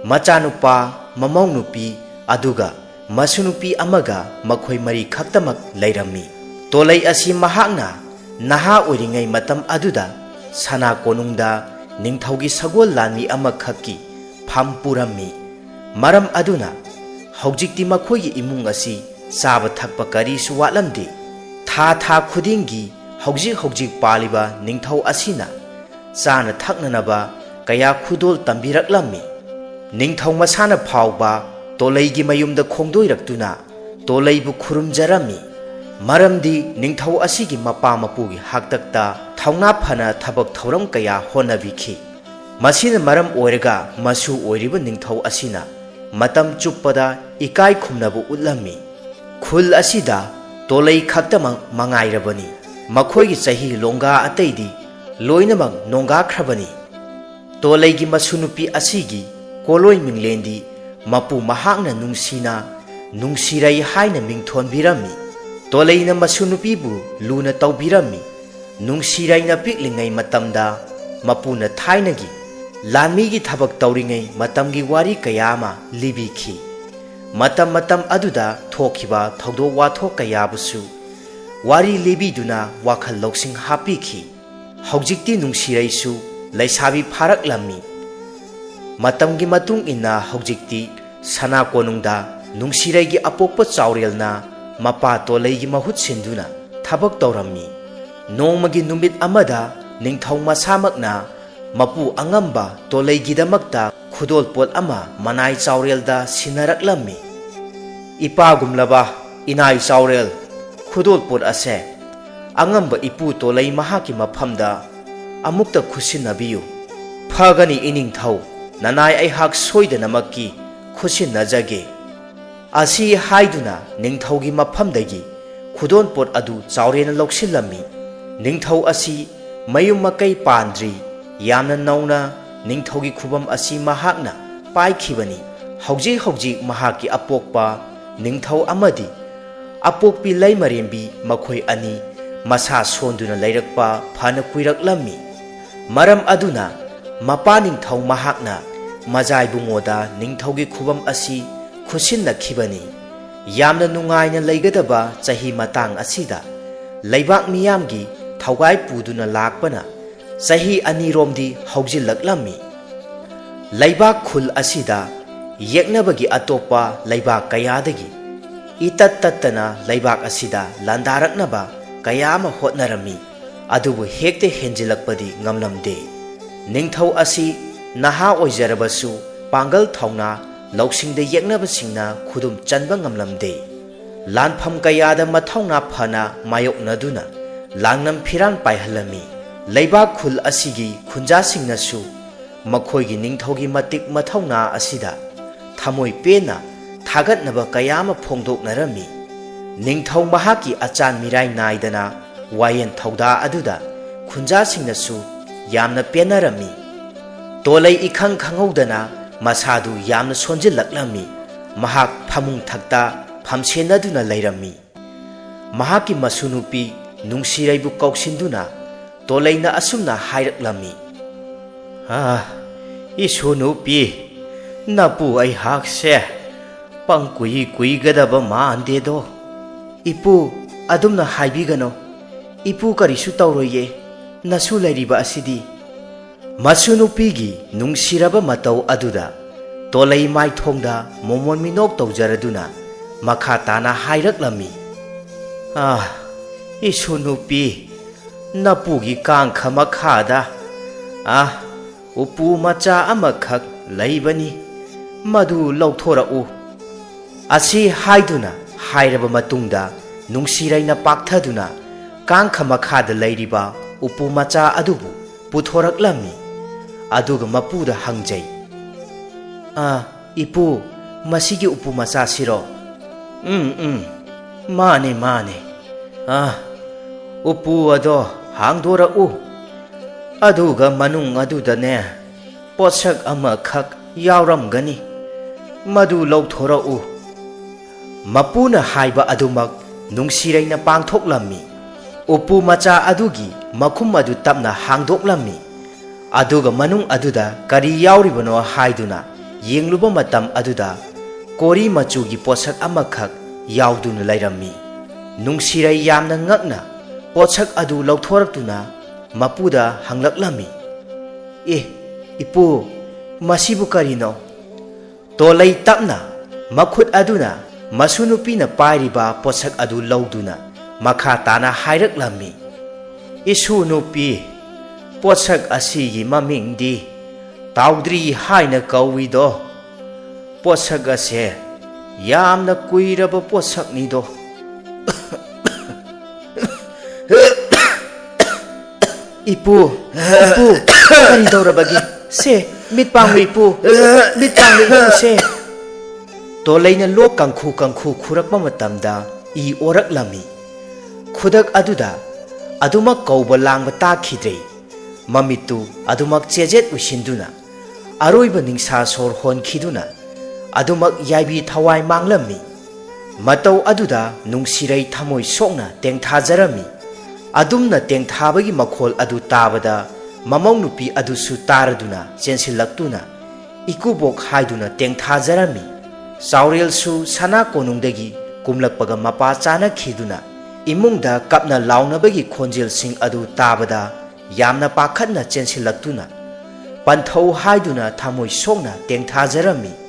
ꯃꯆꯥꯅꯨꯄꯥ, ꯃꯃꯧ ꯅꯨꯄꯤ, ꯑꯗꯨꯒ ꯃꯁꯨ ꯅꯨꯄꯤ ꯑꯃꯒ ꯃꯈꯣꯏ ꯃꯔꯤ ꯈꯛꯇꯃꯛ ꯂꯩꯔꯝꯃꯤ꯫ ꯇꯣꯂꯩ ꯑꯁꯤ ꯃꯍꯥꯛꯅ ꯅꯍꯥ ꯑꯣꯏꯔꯤꯉꯩ ꯃꯇꯝ ꯑꯗꯨꯗ ꯁꯅꯥ ꯀꯣꯅꯨꯡꯗ ꯅꯤꯡꯊꯧꯒꯤ ꯁꯒꯣꯜ ꯂꯥꯟꯃꯤ ꯑꯃꯈꯛꯀꯤ ꯐꯝ ꯄꯨꯔꯝꯃꯤ꯫ ꯃꯔꯝ ꯑꯗꯨꯅ ꯍꯧꯖꯤꯛꯇꯤ ꯃꯈꯣꯏꯒꯤ ꯏꯃꯨꯡ ꯑꯁꯤ ꯆꯥꯕ ꯊꯛꯄ ꯀꯔꯤꯁꯨ ꯋꯥꯠꯂꯝꯗꯦ꯫ ꯊꯥ ꯊꯥ ꯈꯨꯗꯤꯡꯒꯤ ꯍꯧꯖꯤꯛ ꯍꯧꯖꯤꯛ ꯄꯥꯜꯂꯤꯕ ꯅꯤꯡꯊꯧ ꯑꯁꯤꯅ ꯆꯥꯅ ꯊꯛꯅꯅꯕ ꯀꯌꯥ ꯈꯨꯗꯣꯜ ꯇꯝꯕꯤꯔꯛꯂꯝꯃꯤ꯫ ꯅꯤꯡꯊꯧ ꯃꯁꯥꯅ ꯐꯥꯎꯕ ꯇꯣꯂꯩꯒꯤ ꯃꯌꯨꯝꯗ ꯈꯣꯡꯗꯣꯏꯔꯛꯇꯨꯅ ꯇꯣꯂꯩꯕꯨ ꯈꯨꯔꯨꯝꯖꯔꯝꯃꯤ꯫ ꯃꯔꯝꯗꯤ ꯅꯤꯡꯊꯧ ꯑꯁꯤꯒꯤ ꯃꯄꯥ ꯃꯄꯨꯒꯤ ꯍꯥꯛꯇꯛꯇ ꯊꯧꯅꯥ ꯐꯅ ꯊꯕꯛ ꯊꯧꯔꯝ ꯀꯌꯥ ꯍꯣꯠꯅꯕꯤꯈꯤ꯫ ꯃꯁꯤꯅ ꯃꯔꯝ ꯑꯣꯏꯔꯒ ꯃꯁꯨ ꯑꯣꯏꯔꯤꯕ ꯅꯤꯡꯊꯧ ꯑꯁꯤꯅ ꯃꯇꯝ ꯆꯨꯞꯄꯗ ꯏꯀꯥꯏ ꯈꯨꯝꯅꯕ ꯎꯠꯂꯝꯃꯤ꯫ ꯈꯨꯜ ꯑꯁꯤꯗ ꯇꯣꯂꯩ ꯈꯛꯇꯃꯛ ꯃꯉꯥꯏꯔꯕꯅꯤ꯫ ꯃꯈꯣꯏꯒꯤ ꯆꯍꯤ ꯂꯣꯡꯒꯥ ꯑꯇꯩꯗꯤ ꯂꯣꯏꯅꯃꯛ ꯅꯣꯡꯒꯥꯈ꯭ꯔꯕꯅꯤ꯫ ꯇꯣꯂꯩꯒꯤ ꯃꯁꯨ ꯅꯨꯄꯤ ꯑꯁꯤꯒꯤ ꯀꯣꯂꯣꯏ ꯃꯤꯡꯂꯦꯟꯗꯤ ꯃꯄꯨ ꯃꯍꯥꯛꯅ ꯅꯨꯡꯁꯤꯅ ꯅꯨꯡꯁꯤꯔꯩ ꯍꯥꯏꯅ ꯃꯤꯡꯊꯣꯟꯕꯤꯔꯝꯃꯤ꯫ ꯇꯣꯂꯩꯅ ꯃꯁꯨ ꯅꯨꯄꯤꯕꯨ ꯂꯨꯅ ꯇꯧꯕꯤꯔꯝꯃꯤ꯫ ꯅꯨꯡꯁꯤꯔꯩꯅ ꯄꯤꯛꯂꯤꯉꯩ ꯃꯇꯝꯗ ꯃꯄꯨꯅ ꯊꯥꯏꯅꯒꯤ ꯂꯥꯟꯃꯤꯒꯤ ꯊꯕꯛ ꯇꯧꯔꯤꯉꯩ ꯃꯇꯝꯒꯤ ꯋꯥꯔꯤ ꯀꯌꯥ ꯑꯃ ꯂꯤꯕꯤꯈꯤ꯫ ꯃꯇꯝ ꯃꯇꯝ ꯑꯗꯨꯗ ꯊꯣꯛꯈꯤꯕ ꯊꯧꯗꯣꯛ ꯋꯥꯊꯣꯛ ꯀꯌꯥꯕꯨꯁꯨ ꯋꯥꯔꯤ ꯂꯤꯕꯤꯗꯨꯅ ꯋꯥꯈꯜ ꯂꯧꯁꯤꯡ ꯍꯥꯞꯄꯤꯈꯤ꯫ ꯍꯧꯖꯤꯛꯇꯤ ꯅꯨꯡꯁꯤꯔꯩꯁꯨ ꯂꯩꯁꯥꯕꯤ ꯐꯥꯔꯛꯂꯝꯃꯤ꯫ ꯃꯇꯝꯒꯤ ꯃꯇꯨꯡ ꯏꯟꯅ ꯍꯧꯖꯤꯛꯇꯤ ꯁꯅꯥ ꯀꯣꯅꯨꯡꯗ ꯅꯨꯡꯁꯤꯔꯩꯒꯤ ꯑꯄꯣꯛꯄ ꯆꯥꯎꯔꯦꯜꯅ ꯃꯄꯥ ꯇꯣꯂꯩꯒꯤ ꯃꯍꯨꯠ ꯁꯤꯟꯗꯨꯅ ꯊꯕꯛ ꯇꯧꯔꯝꯃꯤ꯫ ꯅꯣꯡꯃꯒꯤ ꯅꯨꯃꯤꯠ ꯑꯃꯗ ꯅꯤꯡꯊꯧ ꯃꯁꯥꯃꯛꯅ ꯃꯄꯨ ꯑꯉꯝꯕ ꯇꯣꯂꯩꯒꯤꯗꯃꯛꯇ ꯈꯨꯗꯣꯜꯄꯣꯠ ꯑꯃ ꯃꯅꯥꯏ ꯆꯥꯎꯔꯦꯜꯗ ꯁꯤꯟꯅꯔꯛꯂꯝꯃꯤ꯫ ꯏꯄꯥꯒꯨꯝꯂꯕ ꯏꯅꯥꯏ ꯆꯥꯎꯔꯦꯜ, ꯈꯨꯗꯣꯜꯄꯣꯠ ꯑꯁꯦ ꯑꯉꯝꯕ ꯏꯄꯨ ꯇꯣꯂꯩ ꯃꯍꯥꯛꯀꯤ ꯃꯐꯝꯗ ꯑꯃꯨꯛꯇ ꯈꯨꯠꯁꯤꯟꯅꯕꯤꯌꯨ꯫ ꯐꯒꯅꯤ ꯏꯅꯤꯡꯊꯧ, ꯅꯅꯥꯏ ꯑꯩꯍꯥꯛ ꯁꯣꯏꯗꯅꯃꯛꯀꯤ ꯈꯨꯠꯁꯤꯟꯅꯖꯒꯦ꯫ ꯑꯁꯤ ꯍꯥꯏꯗꯨꯅ ꯅꯤꯡꯊꯧꯒꯤ ꯃꯐꯝꯗꯒꯤ ꯈꯨꯗꯣꯜꯄꯣꯠ ꯑꯗꯨ ꯆꯥꯎꯔꯦꯟꯅ ꯂꯧꯁꯤꯜꯂꯝꯃꯤ꯫ ꯅꯤꯡꯊꯧ ꯑꯁꯤ ꯃꯌꯨꯝ ꯃꯀꯩ ꯄꯥꯟꯗ꯭ꯔꯤ, ꯌꯥꯝꯅ ꯅꯧꯅ ꯅꯤꯡꯊꯧꯒꯤ ꯈꯨꯕꯝ ꯑꯁꯤ ꯃꯍꯥꯛꯅ ꯄꯥꯏꯈꯤꯕꯅꯤ꯫ ꯍꯧꯖꯤꯛ ꯍꯧꯖꯤꯛ ꯃꯍꯥꯛꯀꯤ ꯑꯄꯣꯛꯄ ꯅꯤꯡꯊꯧ ꯑꯃꯗꯤ ꯑꯄꯣꯛꯄꯤ ꯂꯩꯃꯔꯦꯝꯕꯤ ꯃꯈꯣꯏ ꯑꯅꯤ ꯃꯁꯥ ꯁꯣꯟꯗꯨꯅ ꯂꯩꯔꯛꯄ ꯐꯅ ꯀꯨꯏꯔꯛꯂꯝꯃꯤ꯫ ꯃꯔꯝ ꯑꯗꯨꯅ ꯃꯄꯥ ꯅꯤꯡꯊꯧ ꯃꯍꯥꯛꯅ ꯃꯖꯥꯏꯕꯨꯡꯉꯣꯗ ꯅꯤꯡꯊꯧꯒꯤ ꯈꯨꯕꯝ ꯑꯁꯤ ꯈꯨꯠꯁꯤꯟꯅꯈꯤꯕꯅꯤ꯫ ꯌꯥꯝꯅ ꯅꯨꯡꯉꯥꯏꯅ ꯂꯩꯒꯗꯕ ꯆꯍꯤ ꯃꯇꯥꯡ ꯑꯁꯤꯗ ꯂꯩꯕꯥꯛ ꯃꯤꯌꯥꯝꯒꯤ ꯊꯧꯒꯥꯏ ꯄꯨꯗꯨꯅ ꯂꯥꯛꯄꯅ ꯆꯍꯤ ꯑꯅꯤꯔꯣꯝꯗꯤ ꯍꯧꯖꯤꯜꯂꯛꯂꯝꯃꯤ꯫ ꯂꯩꯕꯥꯛ ꯈꯨꯜ ꯑꯁꯤꯗ ꯌꯦꯛꯅꯕꯒꯤ ꯑꯇꯣꯞꯄ ꯂꯩꯕꯥꯛ ꯀꯌꯥꯗꯒꯤ ꯏꯇꯠ ꯇꯠꯇꯅ ꯂꯩꯕꯥꯛ ꯑꯁꯤꯗ ꯂꯥꯟꯗꯥꯔꯛꯅꯕ ꯀꯌꯥ ꯑꯃ ꯍꯣꯠꯅꯔꯝꯃꯤ꯫ ꯑꯗꯨꯕꯨ ꯍꯦꯛꯇ ꯍꯦꯟꯖꯤꯜꯂꯛꯄꯗꯤ ꯉꯝꯂꯝꯗꯦ꯫ ꯅꯤꯡꯊꯧ ꯑꯁꯤ ꯅꯍꯥ ꯑꯣꯏꯖꯔꯕꯁꯨ ꯄꯥꯡꯒꯜ ꯊꯧꯅꯥ ꯂꯧꯁꯤꯡꯗ ꯌꯦꯛꯅꯕꯁꯤꯡꯅ ꯈꯨꯗꯨꯝ ꯆꯟꯕ ꯉꯝꯂꯝꯗꯦ꯫ ꯂꯥꯟꯐꯝ ꯀꯌꯥꯗ ꯃꯊꯧꯅꯥ ꯐꯅ ꯃꯥꯌꯣꯛꯅꯗꯨꯅ ꯂꯥꯡꯂꯝ ꯐꯤꯔꯥꯟ ꯄꯥꯏꯍꯜꯂꯝꯃꯤ꯫ ꯂꯩꯕꯥꯛ ꯈꯨꯜ ꯑꯁꯤꯒꯤ ꯈꯨꯟꯖꯥꯁꯤꯡꯅꯁꯨ ꯃꯈꯣꯏꯒꯤ ꯅꯤꯡꯊꯧꯒꯤ ꯃꯇꯤꯛ ꯃꯊꯧꯅꯥ ꯑꯁꯤꯗ ꯊꯃꯣꯏ ꯄꯦꯟꯅ ꯊꯥꯒꯠꯅꯕ ꯀꯌꯥ ꯑꯃ ꯐꯣꯡꯗꯣꯛꯅꯔꯝꯃꯤ꯫ ꯅꯤꯡꯊꯧ ꯃꯍꯥꯛꯀꯤ ꯑꯆꯥꯟ ꯃꯤꯔꯥꯏ ꯅꯥꯏꯗꯅ ꯋꯥꯌꯦꯜ ꯊꯧꯗꯥ ꯑꯗꯨꯗ ꯈꯨꯟꯖꯥꯁꯤꯡꯅꯁꯨ ꯌꯥꯝꯅ ꯄꯦꯟꯅꯔꯝꯃꯤ꯫ ꯇꯣꯂꯩ ꯏꯈꯪ ꯈꯪꯍꯧꯗꯅ ꯃꯁꯥꯗꯨ ꯌꯥꯝꯅ ꯁꯣꯟꯖꯤꯜꯂꯛꯂꯝꯃꯤ꯫ ꯃꯍꯥꯛ ꯐꯃꯨꯡ ꯊꯛꯇ ꯐꯝꯁꯦꯟꯅꯗꯨꯅ ꯂꯩꯔꯝꯃꯤ꯫ ꯃꯍꯥꯛꯀꯤ ꯃꯁꯨ ꯅꯨꯄꯤ ꯅꯨꯡꯁꯤꯔꯩꯕꯨ ꯀꯧꯁꯤꯟꯗꯨꯅ ꯇꯣꯂꯩꯅ ꯑꯁꯨꯝꯅ ꯍꯥꯏꯔꯛꯂꯝꯃꯤ, "ꯑꯥ, ꯏꯁꯨ ꯅꯨꯄꯤ, ꯅꯄꯨ ꯑꯩꯍꯥꯛꯁꯦ ꯄꯪꯀꯨꯏ ꯀꯨꯏꯒꯗꯕ ꯃꯥꯟꯗꯦꯗꯣ꯫ ꯏꯄꯨ, ꯑꯗꯨꯝꯅ ꯍꯥꯏꯕꯤꯒꯅꯣ꯫ ꯏꯄꯨ ꯀꯔꯤꯁꯨ ꯇꯧꯔꯣꯏꯌꯦ꯫ ꯅꯁꯨ ꯂꯩꯔꯤꯕ ꯑꯁꯤꯗꯤ"꯫ ꯃꯁꯨ ꯅꯨꯄꯤꯒꯤ ꯅꯨꯡꯁꯤꯔꯕ ꯃꯇꯧ ꯑꯗꯨꯗ ꯇꯣꯂꯩ ꯃꯥꯏꯊꯣꯡꯗ ꯃꯣꯃꯣꯟ ꯃꯤꯅꯣꯛ ꯇꯧꯖꯔꯗꯨꯅ ꯃꯈꯥ ꯇꯥꯅ ꯍꯥꯏꯔꯛꯂꯝꯃꯤ, "ꯑꯥ, ꯏꯁꯨ ꯅꯨꯄꯤ, ꯅꯄꯨꯒꯤ ꯀꯥꯡꯈ ꯃꯈꯥꯗ, ꯑꯥ, ꯎꯄꯨ ꯃꯆꯥ ꯑꯃꯈꯛ ꯂꯩꯕꯅꯤ, ꯃꯗꯨ ꯂꯧꯊꯣꯔꯛꯎ"꯫ ꯑꯁꯤ ꯍꯥꯏꯗꯨꯅ ꯍꯥꯏꯔꯕ ꯃꯇꯨꯡꯗ ꯅꯨꯡꯁꯤꯔꯩꯅ ꯄꯥꯛꯊꯗꯨꯅ ꯀꯥꯡꯈ ꯃꯈꯥꯗ ꯂꯩꯔꯤꯕ ꯎꯄꯨ ꯃꯆꯥ ꯑꯗꯨꯕꯨ ꯄꯨꯊꯣꯔꯛꯂꯝꯃꯤ꯫ ꯑꯗꯨꯒ ꯃꯄꯨꯗ ꯍꯪꯖꯩ, "ꯑ, ꯏꯄꯨ, ꯃꯁꯤꯒꯤ ꯎꯄꯨ ꯃꯆꯥꯁꯤꯔꯣ?" "ꯎꯝ, ꯎꯝ, ꯃꯥꯅꯦ, ꯃꯥꯅꯦ꯫ ꯑ, ꯎꯄꯨ ꯑꯗꯣ ꯍꯥꯡꯗꯣꯔꯛꯎ꯫ ꯑꯗꯨꯒ ꯃꯅꯨꯡ ꯑꯗꯨꯗꯅꯦ, ꯄꯣꯠꯁꯛ ꯑꯃꯈꯛ ꯌꯥꯎꯔꯝꯒꯅꯤ, ꯃꯗꯨ ꯂꯧꯊꯣꯔꯛꯎ"꯫ ꯃꯄꯨꯅ ꯍꯥꯏꯕ ꯑꯗꯨꯃꯛ ꯅꯨꯡꯁꯤꯔꯩꯅ ꯄꯥꯡꯊꯣꯛꯂꯝꯃꯤ꯫ ꯎꯄꯨ ꯃꯆꯥ ꯑꯗꯨꯒꯤ ꯃꯈꯨꯝ ꯑꯗꯨ ꯇꯞꯅ ꯍꯥꯡꯗꯣꯛꯂꯝꯃꯤ꯫ ꯑꯗꯨꯒ ꯃꯅꯨꯡ ꯑꯗꯨꯗ ꯀꯔꯤ ꯌꯥꯎꯔꯤꯕꯅꯣ ꯍꯥꯏꯗꯨꯅ ꯌꯦꯡꯂꯨꯕ ꯃꯇꯝ ꯑꯗꯨꯗ ꯀꯣꯔꯤ ꯃꯆꯨꯒꯤ ꯄꯣꯠꯁꯛ ꯑꯃꯈꯛ ꯌꯥꯎꯗꯨꯅ ꯂꯩꯔꯝꯃꯤ꯫ ꯅꯨꯡꯁꯤꯔꯩ ꯌꯥꯝꯅ ꯉꯛꯅ ꯄꯣꯠꯁꯛ ꯑꯗꯨ ꯂꯧꯊꯣꯔꯛꯇꯨꯅ ꯃꯄꯨꯗ ꯍꯪꯂꯛꯂꯝꯃꯤ, "ꯑꯦ, ꯏꯄꯨ, ꯃꯁꯤꯕꯨ ꯀꯔꯤꯅꯣ?" ꯇꯣꯂꯩ ꯇꯞꯅ ꯃꯈꯨꯠ ꯑꯗꯨꯅ ꯃꯁꯨ ꯅꯨꯄꯤꯅ ꯄꯥꯏꯔꯤꯕ ꯄꯣꯠꯁꯛ ꯑꯗꯨ ꯂꯧꯗꯨꯅ ꯃꯈꯥ ꯇꯥꯅ ꯍꯥꯏꯔꯛꯂꯝꯃꯤ, "ꯏꯁꯨ ꯅꯨꯄꯤ, ꯄꯣꯠꯁꯛ ꯑꯁꯤꯒꯤ ꯃꯃꯤꯡꯗꯤ ꯇꯥꯎꯗ꯭ꯔꯤ ꯍꯥꯏꯅ ꯀꯧꯏꯗꯣ꯫ ꯄꯣꯠꯁꯛ ꯑꯁꯦ ꯌꯥꯝꯅ ꯀꯨꯏꯔꯕ ꯄꯣꯠꯁꯛꯅꯤꯗꯣ꯫ ꯏꯄꯨ, ꯏꯄꯨ, ꯀꯔꯤ ꯇꯧꯔꯕꯒꯦ? ꯁꯦ, ꯃꯤꯠ ꯄꯥꯡꯂꯨ ꯏꯄꯨ, ꯃꯤꯠ ꯄꯥꯡꯂꯨ ꯏꯄꯨ ꯁꯦ꯫ ꯇꯣꯂꯩꯅ ꯂꯣꯛ ꯀꯪꯈꯨ ꯀꯪꯈꯨ ꯈꯨꯔꯛꯄ ꯃꯇꯝꯗ ꯏ ꯑꯣꯔꯛꯂꯝꯃꯤ꯫ ꯈꯨꯗꯛ ꯑꯗꯨꯗ ꯑꯗꯨꯃꯛ ꯀꯧꯕ ꯂꯥꯡꯕ ꯇꯥꯈꯤꯗ꯭ꯔꯦ꯫ ꯃꯃꯤꯠꯇꯨ ꯑꯗꯨꯃꯛ ꯆꯦꯖꯦꯠ ꯎꯏꯁꯤꯟꯗꯨꯅ ꯑꯔꯣꯏꯕ ꯅꯤꯡꯁꯥ ꯁꯣꯔ ꯍꯣꯟꯈꯤꯗꯨꯅ ꯑꯗꯨꯃꯛ ꯌꯥꯏꯕꯤ ꯊꯋꯥꯏ ꯃꯥꯡꯂꯝꯃꯤ꯫ ꯃꯇꯧ ꯑꯗꯨꯗ ꯅꯨꯡꯁꯤꯔꯩ ꯊꯃꯣꯏ ꯁꯣꯛꯅ ꯇꯦꯡꯊꯥꯖꯔꯝꯃꯤ꯫ ꯑꯗꯨꯝꯅ ꯇꯦꯡꯊꯥꯕꯒꯤ ꯃꯈꯣꯜ ꯑꯗꯨ ꯇꯥꯕꯗ ꯃꯃꯧ ꯅꯨꯄꯤ ꯑꯗꯨꯁꯨ ꯇꯥꯔꯗꯨꯅ ꯆꯦꯟꯁꯤꯜꯂꯛꯇꯨꯅ ꯏꯀꯨꯕꯣꯛ ꯍꯥꯏꯗꯨꯅ ꯇꯦꯡꯊꯥꯖꯔꯝꯃꯤ꯫ ꯆꯥꯎꯔꯦꯜꯁꯨ ꯁꯅꯥ ꯀꯣꯅꯨꯡꯗꯒꯤ ꯀꯨꯝꯂꯛꯄꯒ ꯃꯄꯥ ꯆꯥꯅꯈꯤꯗꯨꯅ ꯏꯃꯨꯡꯗ ꯀꯞꯅ ꯂꯥꯎꯅꯕꯒꯤ ꯈꯣꯟꯖꯦꯜꯁꯤꯡ ꯑꯗꯨ ꯇꯥꯕꯗ ꯌꯥꯝꯅ ꯄꯥꯈꯠꯅ ꯆꯦꯟꯁꯤꯜꯂꯛꯇꯨꯅ ꯄꯟꯊꯧ ꯍꯥꯏꯗꯨꯅ ꯊꯃꯣꯏ ꯁꯣꯛꯅ ꯇꯦꯡꯊꯥꯖꯔꯝꯃꯤ꯫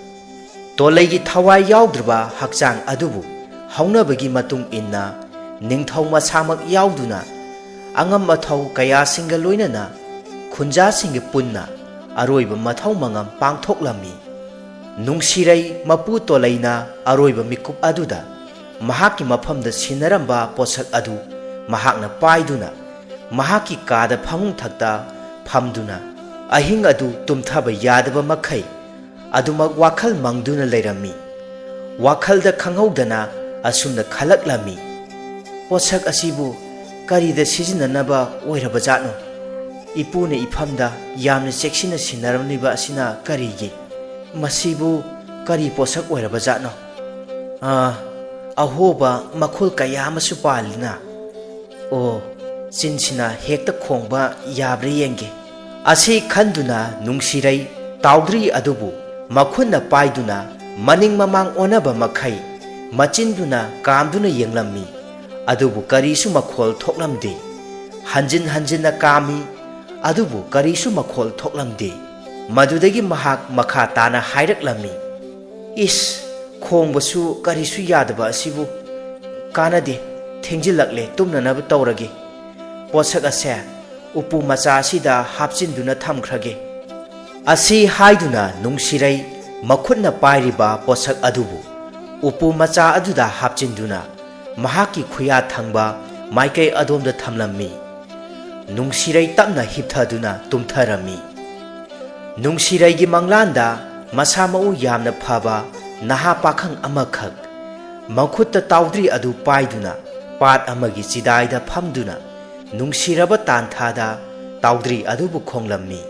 ꯇꯣꯂꯩꯒꯤ ꯊꯋꯥꯏ ꯌꯥꯎꯗ꯭ꯔꯕ ꯍꯛꯆꯥꯡ ꯑꯗꯨꯕꯨ ꯍꯧꯅꯕꯒꯤ ꯃꯇꯨꯡ ꯏꯟꯅ ꯅꯤꯡꯊꯧ ꯃꯁꯥꯃꯛ ꯌꯥꯎꯗꯨꯅ ꯑꯉꯝ ꯑꯊꯧ ꯀꯌꯥꯁꯤꯡꯒ ꯂꯣꯏꯅꯅ ꯈꯨꯟꯖꯥꯁꯤꯡꯒ ꯄꯨꯟꯅ ꯑꯔꯣꯏꯕ ꯃꯊꯧ ꯃꯉꯝ ꯄꯥꯡꯊꯣꯛꯂꯝꯃꯤ꯫ ꯅꯨꯡꯁꯤꯔꯩ ꯃꯄꯨ ꯇꯣꯂꯩꯅ ꯑꯔꯣꯏꯕ ꯃꯤꯀꯨꯞ ꯑꯗꯨꯗ ꯃꯍꯥꯛꯀꯤ ꯃꯐꯝꯗ ꯁꯤꯟꯅꯔꯝꯕ ꯄꯣꯠꯁꯛ ꯑꯗꯨ ꯃꯍꯥꯛꯅ ꯄꯥꯏꯗꯨꯅ ꯃꯍꯥꯛꯀꯤ ꯀꯥꯗ ꯐꯃꯨꯡ ꯊꯛꯇ ꯐꯝꯗꯨꯅ ꯑꯍꯤꯡ ꯑꯗꯨ ꯇꯨꯝꯊꯕ ꯌꯥꯗꯕ ꯃꯈꯩ ꯑꯗꯨꯃꯛ ꯋꯥꯈꯜ ꯃꯪꯗꯨꯅ ꯂꯩꯔꯝꯃꯤ꯫ ꯋꯥꯈꯜꯗ ꯈꯪꯍꯧꯗꯅ ꯑꯁꯨꯝꯅ ꯈꯜꯂꯛꯂꯝꯃꯤ, "ꯄꯣꯠꯁꯛ ꯑꯁꯤꯕꯨ ꯀꯔꯤꯗ ꯁꯤꯖꯤꯟꯅꯅꯕ ꯑꯣꯏꯔꯕꯖꯥꯠꯅꯣ? ꯏꯄꯨꯅ ꯏꯐꯝꯗ ꯌꯥꯝꯅ ꯆꯦꯛꯁꯤꯟꯅ ꯁꯤꯟꯅꯔꯝꯂꯤꯕ ꯑꯁꯤꯅ ꯀꯔꯤꯒꯤ? ꯃꯁꯤꯕꯨ ꯀꯔꯤ ꯄꯣꯠꯁꯛ ꯑꯣꯏꯔꯕꯖꯥꯠꯅꯣ? ꯑꯥ, ꯑꯍꯣꯕ ꯃꯈꯜ ꯀꯌꯥ ꯑꯃꯁꯨ ꯄꯥꯜꯂꯤꯅ꯫ ꯑꯣ, ꯆꯤꯟꯁꯤꯅ ꯍꯦꯛꯇ ꯈꯣꯡꯕ ꯌꯥꯕ꯭ꯔꯥ ꯌꯦꯡꯒꯦ꯫" ꯑꯁꯤ ꯈꯟꯗꯨꯅ ꯅꯨꯡꯁꯤꯔꯩ ꯇꯥꯎꯗ꯭ꯔꯤ ꯑꯗꯨꯕꯨ ꯃꯈꯨꯠꯅ ꯄꯥꯏꯗꯨꯅ ꯃꯅꯤꯡ ꯃꯃꯥꯡ ꯑꯣꯟꯅꯕ ꯃꯈꯩ ꯃꯆꯤꯟꯗꯨꯅ ꯀꯥꯝꯗꯨꯅ ꯌꯦꯡꯂꯝꯃꯤ꯫ ꯑꯗꯨꯕꯨ ꯀꯔꯤꯁꯨ ꯃꯈꯣꯜ ꯊꯣꯛꯂꯝꯗꯦ꯫ ꯍꯟꯖꯤꯟ ꯍꯟꯖꯤꯟꯅ ꯀꯥꯝꯃꯤ꯫ ꯑꯗꯨꯕꯨ ꯀꯔꯤꯁꯨ ꯃꯈꯣꯜ ꯊꯣꯛꯂꯝꯗꯦ꯫ ꯃꯗꯨꯗꯒꯤ ꯃꯍꯥꯛ ꯃꯈꯥ ꯇꯥꯅ ꯍꯥꯏꯔꯛꯂꯝꯃꯤ, "ꯏꯁ, ꯈꯣꯡꯕꯁꯨ ꯀꯔꯤꯁꯨ ꯌꯥꯗꯕ ꯑꯁꯤꯕꯨ! ꯀꯥꯟꯅꯗꯦ, ꯊꯦꯡꯖꯤꯜꯂꯛꯂꯦ, ꯇꯨꯝꯅꯅꯕ ꯇꯧꯔꯒꯦ꯫ ꯄꯣꯠꯁꯛ ꯑꯁꯦ ꯎꯄꯨ ꯃꯆꯥ ꯑꯁꯤꯗ ꯍꯥꯞꯆꯤꯟꯗꯨꯅ ꯊꯝꯈ꯭ꯔꯒꯦ꯫" ꯑꯁꯤ ꯍꯥꯏꯗꯨꯅ ꯅꯨꯡꯁꯤꯔꯩ ꯃꯈꯨꯠꯅ ꯄꯥꯏꯔꯤꯕ ꯄꯣꯠꯁꯛ ꯑꯗꯨꯕꯨ ꯎꯄꯨ ꯃꯆꯥ ꯑꯗꯨꯗ ꯍꯥꯞꯆꯤꯟꯗꯨꯅ ꯃꯍꯥꯛꯀꯤ ꯈꯨꯌꯥ ꯊꯪꯕ ꯃꯥꯏꯀꯩ ꯑꯗꯣꯝꯗ ꯊꯝꯂꯝꯃꯤ꯫ ꯅꯨꯡꯁꯤꯔꯩ ꯇꯞꯅ ꯍꯤꯞꯊꯗꯨꯅ ꯇꯨꯝꯊꯔꯝꯃꯤ꯫ ꯅꯨꯡꯁꯤꯔꯩꯒꯤ ꯃꯪꯂꯥꯟꯗ ꯃꯁꯥ ꯃꯎ ꯌꯥꯝꯅ ꯐꯕ ꯅꯍꯥ ꯄꯥꯈꯪ ꯑꯃꯈꯛ ꯃꯈꯨꯠꯇ ꯇꯥꯎꯗ꯭ꯔꯤ ꯑꯗꯨ ꯄꯥꯏꯗꯨꯅ ꯄꯥꯠ ꯑꯃꯒꯤ ꯆꯤꯗꯥꯏꯗ ꯐꯝꯗꯨꯅ ꯅꯨꯡꯁꯤꯔꯕ ꯇꯥꯟꯊꯥꯗ ꯇꯥꯎꯗ꯭ꯔꯤ ꯑꯗꯨꯕꯨ ꯈꯣꯡꯂꯝꯃꯤ꯫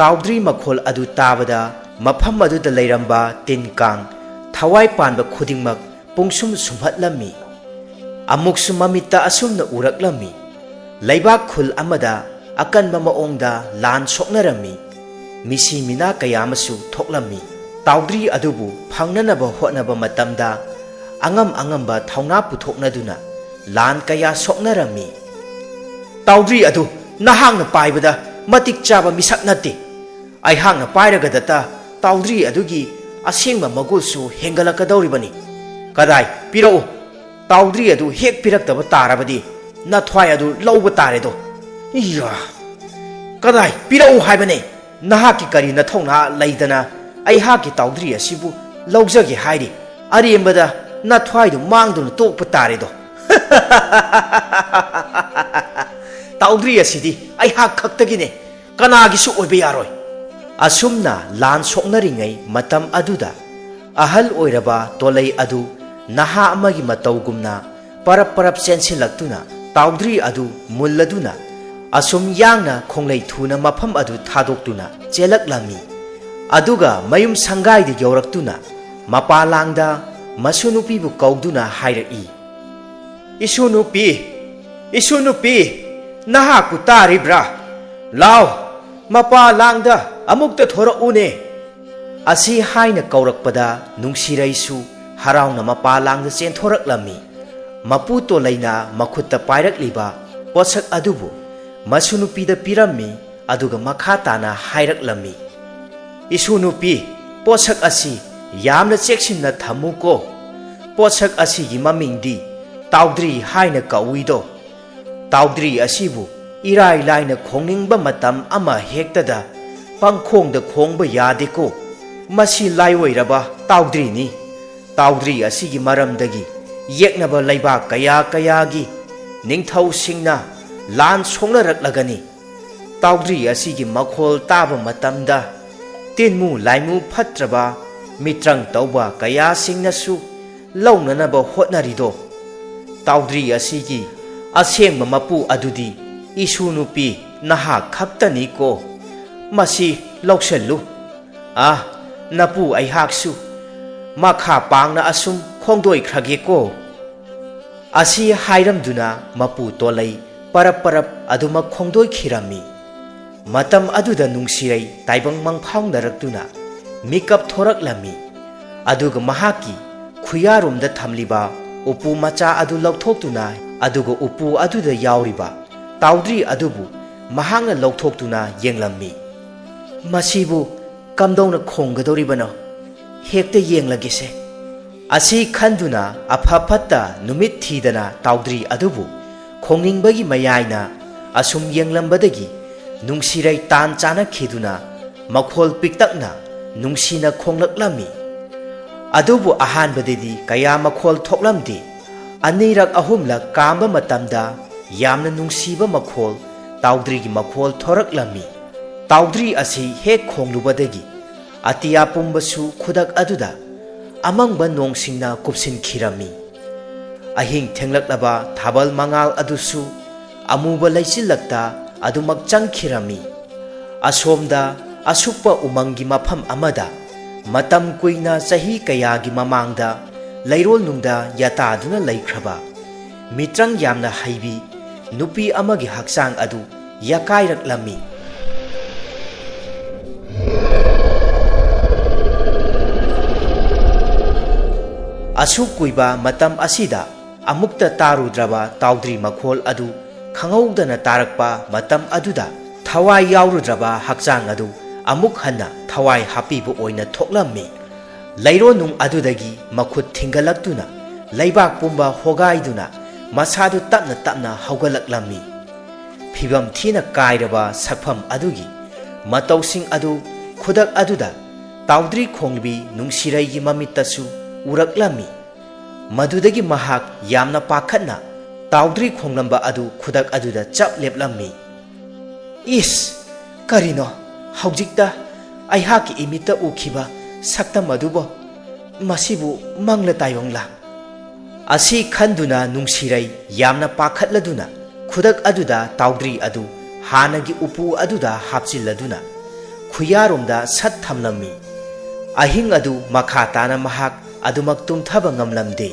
ꯇꯥꯎꯗ꯭ꯔꯤ ꯃꯈꯣꯜ ꯑꯗꯨ ꯇꯥꯕꯗ ꯃꯐꯝ ꯑꯗꯨꯗ ꯂꯩꯔꯝꯕ ꯇꯤꯟ ꯀꯥꯡ ꯊꯋꯥꯏ ꯄꯥꯟꯕ ꯈꯨꯗꯤꯡꯃꯛ ꯄꯨꯡꯁꯨꯝ ꯁꯨꯝꯍꯠꯂꯝꯃꯤ꯫ ꯑꯃꯨꯛꯁꯨ ꯃꯃꯤꯠꯇ ꯑꯁꯨꯝꯅ ꯎꯔꯛꯂꯝꯃꯤ, ꯂꯩꯕꯥꯛ ꯈꯨꯜ ꯑꯃꯗ ꯑꯀꯟꯕ ꯃꯑꯣꯡꯗ ꯂꯥꯟ ꯁꯣꯛꯅꯔꯝꯃꯤ꯫ ꯃꯤꯁꯤ ꯃꯤꯅꯥ ꯀꯌꯥ ꯑꯃꯁꯨ ꯊꯣꯛꯂꯝꯃꯤ꯫ ꯇꯥꯎꯗ꯭ꯔꯤ ꯑꯗꯨꯕꯨ ꯐꯪꯅꯅꯕ ꯍꯣꯠꯅꯕ ꯃꯇꯝꯗ ꯑꯉꯝ ꯑꯉꯝꯕ ꯊꯧꯅꯥ ꯄꯨꯊꯣꯛꯅꯗꯨꯅ ꯂꯥꯟ ꯀꯌꯥ ꯁꯣꯛꯅꯔꯝꯃꯤ꯫ "ꯇꯥꯎꯗ꯭ꯔꯤ ꯑꯗꯨ ꯅꯍꯥꯛꯅ ꯄꯥꯏꯕꯗ ꯃꯇꯤꯛ ꯆꯥꯕ ꯃꯤꯁꯛ ꯅꯠꯇꯦ꯫ ꯑꯩꯍꯥꯛꯅ ꯄꯥꯏꯔꯒꯗꯇ ꯇꯥꯎꯗ꯭ꯔꯤ ꯑꯗꯨꯒꯤ ꯑꯁꯦꯡꯕ ꯃꯒꯨꯜꯁꯨ ꯍꯦꯟꯒꯠꯂꯛꯀꯗꯧꯔꯤꯕꯅꯤ꯫ ꯀꯗꯥꯏ, ꯄꯤꯔꯛꯎ꯫ ꯇꯥꯎꯗ꯭ꯔꯤ ꯑꯗꯨ ꯍꯦꯛ ꯄꯤꯔꯛꯇꯕ ꯇꯥꯔꯕꯗꯤ ꯅꯊ꯭ꯋꯥꯏ ꯑꯗꯨ ꯂꯧꯕ ꯇꯥꯔꯦꯗꯣ꯫" "ꯏꯌꯥ! ꯀꯗꯥꯏ, ꯄꯤꯔꯛꯎ ꯍꯥꯏꯕꯅꯦ꯫ ꯅꯍꯥꯛꯀꯤ ꯀꯔꯤ ꯅꯊꯧꯅꯥ ꯂꯩꯗꯅ ꯑꯩꯍꯥꯛꯀꯤ ꯇꯥꯎꯗ꯭ꯔꯤ ꯑꯁꯤꯕꯨ ꯂꯧꯖꯒꯦ ꯍꯥꯏꯔꯤ? ꯑꯔꯦꯝꯕꯗ ꯅꯊ꯭ꯋꯥꯏꯗꯨ ꯃꯥꯡꯗꯨꯅ ꯇꯣꯛꯄ ꯇꯥꯔꯦꯗꯣ꯫" "ꯇꯥꯎꯗ꯭ꯔꯤ ꯑꯁꯤꯗꯤ ꯑꯩꯍꯥꯛ ꯈꯛꯇꯒꯤꯅꯦ, ꯀꯅꯥꯒꯤꯁꯨ ꯑꯣꯏꯕ ꯌꯥꯔꯣꯏ꯫" ꯑꯁꯨꯝꯅ ꯂꯥꯟ ꯁꯣꯛꯅꯔꯤꯉꯩ ꯃꯇꯝ ꯑꯗꯨꯗ ꯑꯍꯜ ꯑꯣꯏꯔꯕ ꯇꯣꯂꯩ ꯑꯗꯨ ꯅꯍꯥ ꯑꯃꯒꯤ ꯃꯇꯧꯒꯨꯝꯅ ꯄꯔꯞ ꯄꯔꯞ ꯆꯦꯟꯁꯤꯜꯂꯛꯇꯨꯅ ꯇꯥꯎꯗ꯭ꯔꯤ ꯑꯗꯨ ꯃꯨꯜꯂꯗꯨꯅ ꯑꯁꯨꯝ ꯌꯥꯡꯅ ꯈꯣꯡꯂꯩ ꯊꯨꯅ ꯃꯐꯝ ꯑꯗꯨ ꯊꯥꯗꯣꯛꯇꯨꯅ ꯆꯦꯜꯂꯛꯂꯝꯃꯤ꯫ ꯑꯗꯨꯒ ꯃꯌꯨꯝ ꯁꯪꯒꯥꯏꯗ ꯌꯧꯔꯛꯇꯨꯅ ꯃꯄꯥꯂꯥꯡꯗ ꯃꯁꯨ ꯅꯨꯄꯤꯕꯨ ꯀꯧꯗꯨꯅ ꯍꯥꯏꯔꯛꯏ, "ꯏꯁꯨ ꯅꯨꯄꯤ, ꯏꯁꯨ ꯅꯨꯄꯤ, ꯅꯍꯥꯛꯄꯨ ꯇꯥꯔꯤꯕ꯭ꯔꯥ? ꯂꯥꯎ, ꯃꯄꯥ ꯂꯥꯡꯗ ꯑꯃꯨꯛꯇ ꯊꯣꯔꯛꯎꯅꯦ꯫" ꯑꯁꯤ ꯍꯥꯏꯅ ꯀꯧꯔꯛꯄꯗ ꯅꯨꯡꯁꯤꯔꯩꯁꯨ ꯍꯔꯥꯎꯅ ꯃꯄꯥ ꯂꯥꯡꯗ ꯆꯦꯟꯊꯣꯔꯛꯂꯝꯃꯤ꯫ ꯃꯄꯨ ꯇꯣꯂꯩꯅ ꯃꯈꯨꯠꯇ ꯄꯥꯏꯔꯛꯂꯤꯕ ꯄꯣꯠꯁꯛ ꯑꯗꯨꯕꯨ ꯃꯁꯨ ꯅꯨꯄꯤꯗ ꯄꯤꯔꯝꯃꯤ꯫ ꯑꯗꯨꯒ ꯃꯈꯥ ꯇꯥꯅ ꯍꯥꯏꯔꯛꯂꯝꯃꯤ, "ꯏꯁꯨ ꯅꯨꯄꯤ, ꯄꯣꯠꯁꯛ ꯑꯁꯤ ꯌꯥꯝꯅ ꯆꯦꯛꯁꯤꯟꯅ ꯊꯝꯃꯨꯀꯣ꯫ ꯄꯣꯠꯁꯛ ꯑꯁꯤꯒꯤ ꯃꯃꯤꯡꯗꯤ ꯇꯥꯎꯗ꯭ꯔꯤ ꯍꯥꯏꯅ ꯀꯧꯏꯗꯣ꯫ ꯇꯥꯎꯗ꯭ꯔꯤ ꯑꯁꯤꯕꯨ ꯏꯔꯥꯏ ꯂꯥꯏꯅ ꯈꯣꯡꯅꯤꯡꯕ ꯃꯇꯝ ꯑꯃ ꯍꯦꯛꯇꯗ ꯄꯪꯈꯣꯡꯗ ꯈꯣꯡꯕ ꯌꯥꯗꯦꯀꯣ꯫ "ꯃꯁꯤ ꯂꯥꯏꯑꯣꯏꯔꯕ ꯇꯥꯎꯗ꯭ꯔꯤꯅꯤ꯫ ꯇꯥꯎꯗ꯭ꯔꯤ ꯑꯁꯤꯒꯤ ꯃꯔꯝꯗꯒꯤ ꯌꯦꯛꯅꯕ ꯂꯩꯕꯥꯛ ꯀꯌꯥ ꯀꯌꯥꯒꯤ ꯅꯤꯡꯊꯧꯁꯤꯡꯅ ꯂꯥꯟ ꯁꯣꯛꯅꯔꯛꯂꯒꯅꯤ꯫ ꯇꯥꯎꯗ꯭ꯔꯤ ꯑꯁꯤꯒꯤ ꯃꯈꯣꯜ ꯇꯥꯕ ꯃꯇꯝꯗ ꯇꯤꯟꯃꯨ ꯂꯥꯏꯃꯨ ꯐꯠꯇ꯭ꯔꯕ ꯃꯤꯇ꯭ꯔꯪ ꯇꯧꯕ ꯀꯌꯥꯁꯤꯡꯅꯁꯨ ꯂꯧꯅꯅꯕ ꯍꯣꯠꯅꯔꯤꯗꯣ? ꯇꯥꯎꯗ꯭ꯔꯤ ꯑꯁꯤꯒꯤ ꯑꯁꯦꯡꯕ ꯃꯄꯨ ꯑꯗꯨꯗꯤ ꯏꯁꯨ ꯅꯨꯄꯤ ꯅꯍꯥꯛ ꯈꯛꯇꯅꯤꯀꯣ꯫ ꯃꯁꯤ ꯂꯧꯁꯤꯜꯂꯨ꯫ ꯑꯥ, ꯅꯄꯨ ꯑꯩꯍꯥꯛꯁꯨ ꯃꯈꯥ ꯄꯥꯡꯅ ꯑꯁꯨꯝ ꯈꯣꯡꯗꯣꯏꯈ꯭ꯔꯒꯦꯀꯣ"꯫ ꯑꯁꯤ ꯍꯥꯏꯔꯝꯗꯨꯅ ꯃꯄꯨ ꯇꯣꯂꯩ ꯄꯔꯞ ꯄꯔꯞ ꯑꯗꯨꯃꯛ ꯈꯣꯡꯗꯣꯏꯈꯤꯔꯝꯃꯤ꯫ ꯃꯇꯝ ꯑꯗꯨꯗ ꯅꯨꯡꯁꯤꯔꯩ ꯇꯥꯏꯕꯪ ꯃꯪꯐꯥꯎꯅꯔꯛꯇꯨꯅ ꯃꯤꯀꯞ ꯊꯣꯔꯛꯂꯝꯃꯤ꯫ ꯑꯗꯨꯒ ꯃꯍꯥꯛꯀꯤ ꯈꯨꯌꯥꯔꯣꯝꯗ ꯊꯝꯂꯤꯕ ꯎꯄꯨ ꯃꯆꯥ ꯑꯗꯨ ꯂꯧꯊꯣꯛꯇꯨꯅ, ꯑꯗꯨꯒ ꯎꯄꯨ ꯑꯗꯨꯗ ꯌꯥꯎꯔꯤꯕ ꯇꯥꯎꯗ꯭ꯔꯤ ꯑꯗꯨꯕꯨ ꯃꯍꯥꯛꯅ ꯂꯧꯊꯣꯛꯇꯨꯅ ꯌꯦꯡꯂꯝꯃꯤ꯫ "ꯃꯁꯤꯕꯨ ꯀꯝꯗꯧꯅ ꯈꯣꯡꯒꯗꯧꯔꯤꯕꯅꯣ? ꯍꯦꯛꯇ ꯌꯦꯡꯂꯒꯦꯁꯦ"꯫ ꯑꯁꯤ ꯈꯟꯗꯨꯅ ꯑꯐ ꯐꯠꯇ ꯅꯨꯃꯤꯠ ꯊꯤꯗꯅ ꯇꯥꯎꯗ꯭ꯔꯤ ꯑꯗꯨꯕꯨ ꯈꯣꯡꯅꯤꯡꯕꯒꯤ ꯃꯌꯥꯏꯅ ꯑꯁꯨꯝ ꯌꯦꯡꯂꯝꯕꯗꯒꯤ ꯅꯨꯡꯁꯤꯔꯩ ꯇꯥꯟ ꯆꯥꯅꯈꯤꯗꯨꯅ ꯃꯈꯣꯜ ꯄꯤꯛꯇꯛꯅ ꯅꯨꯡꯁꯤꯅ ꯈꯣꯡꯂꯛꯂꯝꯃꯤ꯫ ꯑꯗꯨꯕꯨ ꯑꯍꯥꯟꯕꯗꯗꯤ ꯀꯌꯥ ꯃꯈꯣꯜ ꯊꯣꯛꯂꯝꯗꯦ꯫ ꯑꯅꯤꯔꯛ ꯑꯍꯨꯝꯂꯛ ꯀꯥꯝꯕ ꯃꯇꯝꯗ ꯌꯥꯝꯅ ꯅꯨꯡꯁꯤꯕ ꯃꯈꯣꯜ, ꯇꯥꯎꯗ꯭ꯔꯤꯒꯤ ꯃꯈꯣꯜ ꯊꯣꯔꯛꯂꯝꯃꯤ꯫ ꯇꯥꯎꯗ꯭ꯔꯤ ꯑꯁꯤ ꯍꯦꯛ ꯈꯣꯡꯂꯨꯕꯗꯒꯤ ꯑꯇꯤꯌꯥ ꯄꯨꯝꯕꯁꯨ ꯈꯨꯗꯛ ꯑꯗꯨꯗ ꯑꯃꯪꯕ ꯅꯣꯡꯁꯤꯡꯅ ꯀꯨꯞꯁꯤꯟꯈꯤꯔꯝꯃꯤ꯫ ꯑꯍꯤꯡ ꯊꯦꯡꯂꯛꯂꯕ ꯊꯥꯕꯜ ꯃꯉꯥꯜ ꯑꯗꯨꯁꯨ ꯑꯃꯨꯕ ꯂꯩꯆꯤꯜꯂꯛꯇ ꯑꯗꯨꯃꯛ ꯆꯪꯈꯤꯔꯝꯃꯤ꯫ ꯑꯁꯣꯝꯗ ꯑꯁꯨꯛꯄ ꯎꯃꯪꯒꯤ ꯃꯐꯝ ꯑꯃꯗ ꯃꯇꯝ ꯀꯨꯏꯅ, ꯆꯍꯤ ꯀꯌꯥꯒꯤ ꯃꯃꯥꯡꯗ ꯂꯩꯔꯣꯜꯅꯨꯡꯗ ꯌꯥꯇꯥꯗꯨꯅ ꯂꯩꯈ꯭ꯔꯕ ꯃꯤꯇ꯭ꯔꯪ ꯌꯥꯝꯅ ꯍꯩꯕꯤ ꯅꯨꯄꯤ ꯑꯃꯒꯤ ꯍꯛꯆꯥꯡ ꯑꯗꯨ ꯌꯥꯀꯥꯏꯔꯛꯂꯝꯃꯤ꯫ ꯑꯁꯨꯛ ꯀꯨꯏꯕ ꯃꯇꯝ ꯑꯁꯤꯗ ꯑꯃꯨꯛꯇ ꯇꯥꯔꯨꯗ꯭ꯔꯕ ꯇꯥꯎꯗ꯭ꯔꯤ ꯃꯈꯣꯜ ꯑꯗꯨ ꯈꯪꯍꯧꯗꯅ ꯇꯥꯔꯛꯄ ꯃꯇꯝ ꯑꯗꯨꯗ ꯊꯋꯥꯏ ꯌꯥꯎꯔꯨꯗ꯭ꯔꯕ ꯍꯛꯆꯥꯡ ꯑꯗꯨ ꯑꯃꯨꯛ ꯍꯟꯅ ꯊꯋꯥꯏ ꯍꯥꯞꯄꯤꯕ ꯑꯣꯏꯅ ꯊꯣꯛꯂꯝꯃꯤ꯫ ꯂꯩꯔꯣꯟꯅꯨꯡ ꯑꯗꯨꯗꯒꯤ ꯃꯈꯨꯠ ꯊꯤꯡꯒꯠꯂꯛꯇꯨꯅ ꯂꯩꯕꯥꯛ ꯄꯨꯝꯕ ꯍꯣꯒꯥꯏꯗꯨꯅ ꯃꯁꯥꯗꯨ ꯇꯞꯅ ꯇꯞꯅ ꯍꯧꯒꯠꯂꯛꯂꯝꯃꯤ꯫ ꯐꯤꯕꯝ ꯊꯤꯅ ꯀꯥꯏꯔꯕ ꯁꯛꯐꯝ ꯑꯗꯨꯒꯤ ꯃꯇꯧꯁꯤꯡ ꯑꯗꯨ ꯈꯨꯗꯛ ꯑꯗꯨꯗ ꯇꯥꯎꯗ꯭ꯔꯤ ꯈꯣꯡꯂꯤꯕꯤ ꯅꯨꯡꯁꯤꯔꯩꯒꯤ ꯃꯃꯤꯠꯇꯁꯨ ꯎꯔꯛꯂꯝꯃꯤ꯫ ꯃꯗꯨꯗꯒꯤ ꯃꯍꯥꯛ ꯌꯥꯝꯅ ꯄꯥꯈꯠꯅ ꯇꯥꯎꯗ꯭ꯔꯤ ꯈꯣꯡꯂꯝꯕ ꯑꯗꯨ ꯈꯨꯗꯛ ꯑꯗꯨꯗ ꯆꯞ ꯂꯦꯞꯂꯝꯃꯤ꯫ "ꯏꯁ, ꯀꯔꯤꯅꯣ ꯍꯧꯖꯤꯛꯇ ꯑꯩꯍꯥꯛꯀꯤ ꯏꯃꯤꯠꯇ ꯎꯈꯤꯕ ꯁꯛꯇꯝ ꯑꯗꯨꯕꯣ? ꯃꯁꯤꯕꯨ ꯃꯪꯂ ꯇꯥꯏꯕꯪꯂꯥ?" ꯑꯁꯤ ꯈꯟꯗꯨꯅ ꯅꯨꯡꯁꯤꯔꯩ ꯌꯥꯝꯅ ꯄꯥꯈꯠꯂꯗꯨꯅ ꯈꯨꯗꯛ ꯑꯗꯨꯗ ꯇꯥꯎꯗ꯭ꯔꯤ ꯑꯗꯨ ꯍꯥꯟꯅꯒꯤ ꯎꯄꯨ ꯑꯗꯨꯗ ꯍꯥꯞꯆꯤꯜꯂꯗꯨꯅ ꯈꯨꯌꯥꯔꯣꯝꯗ ꯁꯠ ꯊꯝꯂꯝꯃꯤ꯫ ꯑꯍꯤꯡ ꯑꯗꯨ ꯃꯈꯥ ꯇꯥꯅ ꯃꯍꯥꯛ ꯑꯗꯨꯃꯛ ꯇꯨꯝꯊꯕ ꯉꯝꯂꯝꯗꯦ꯫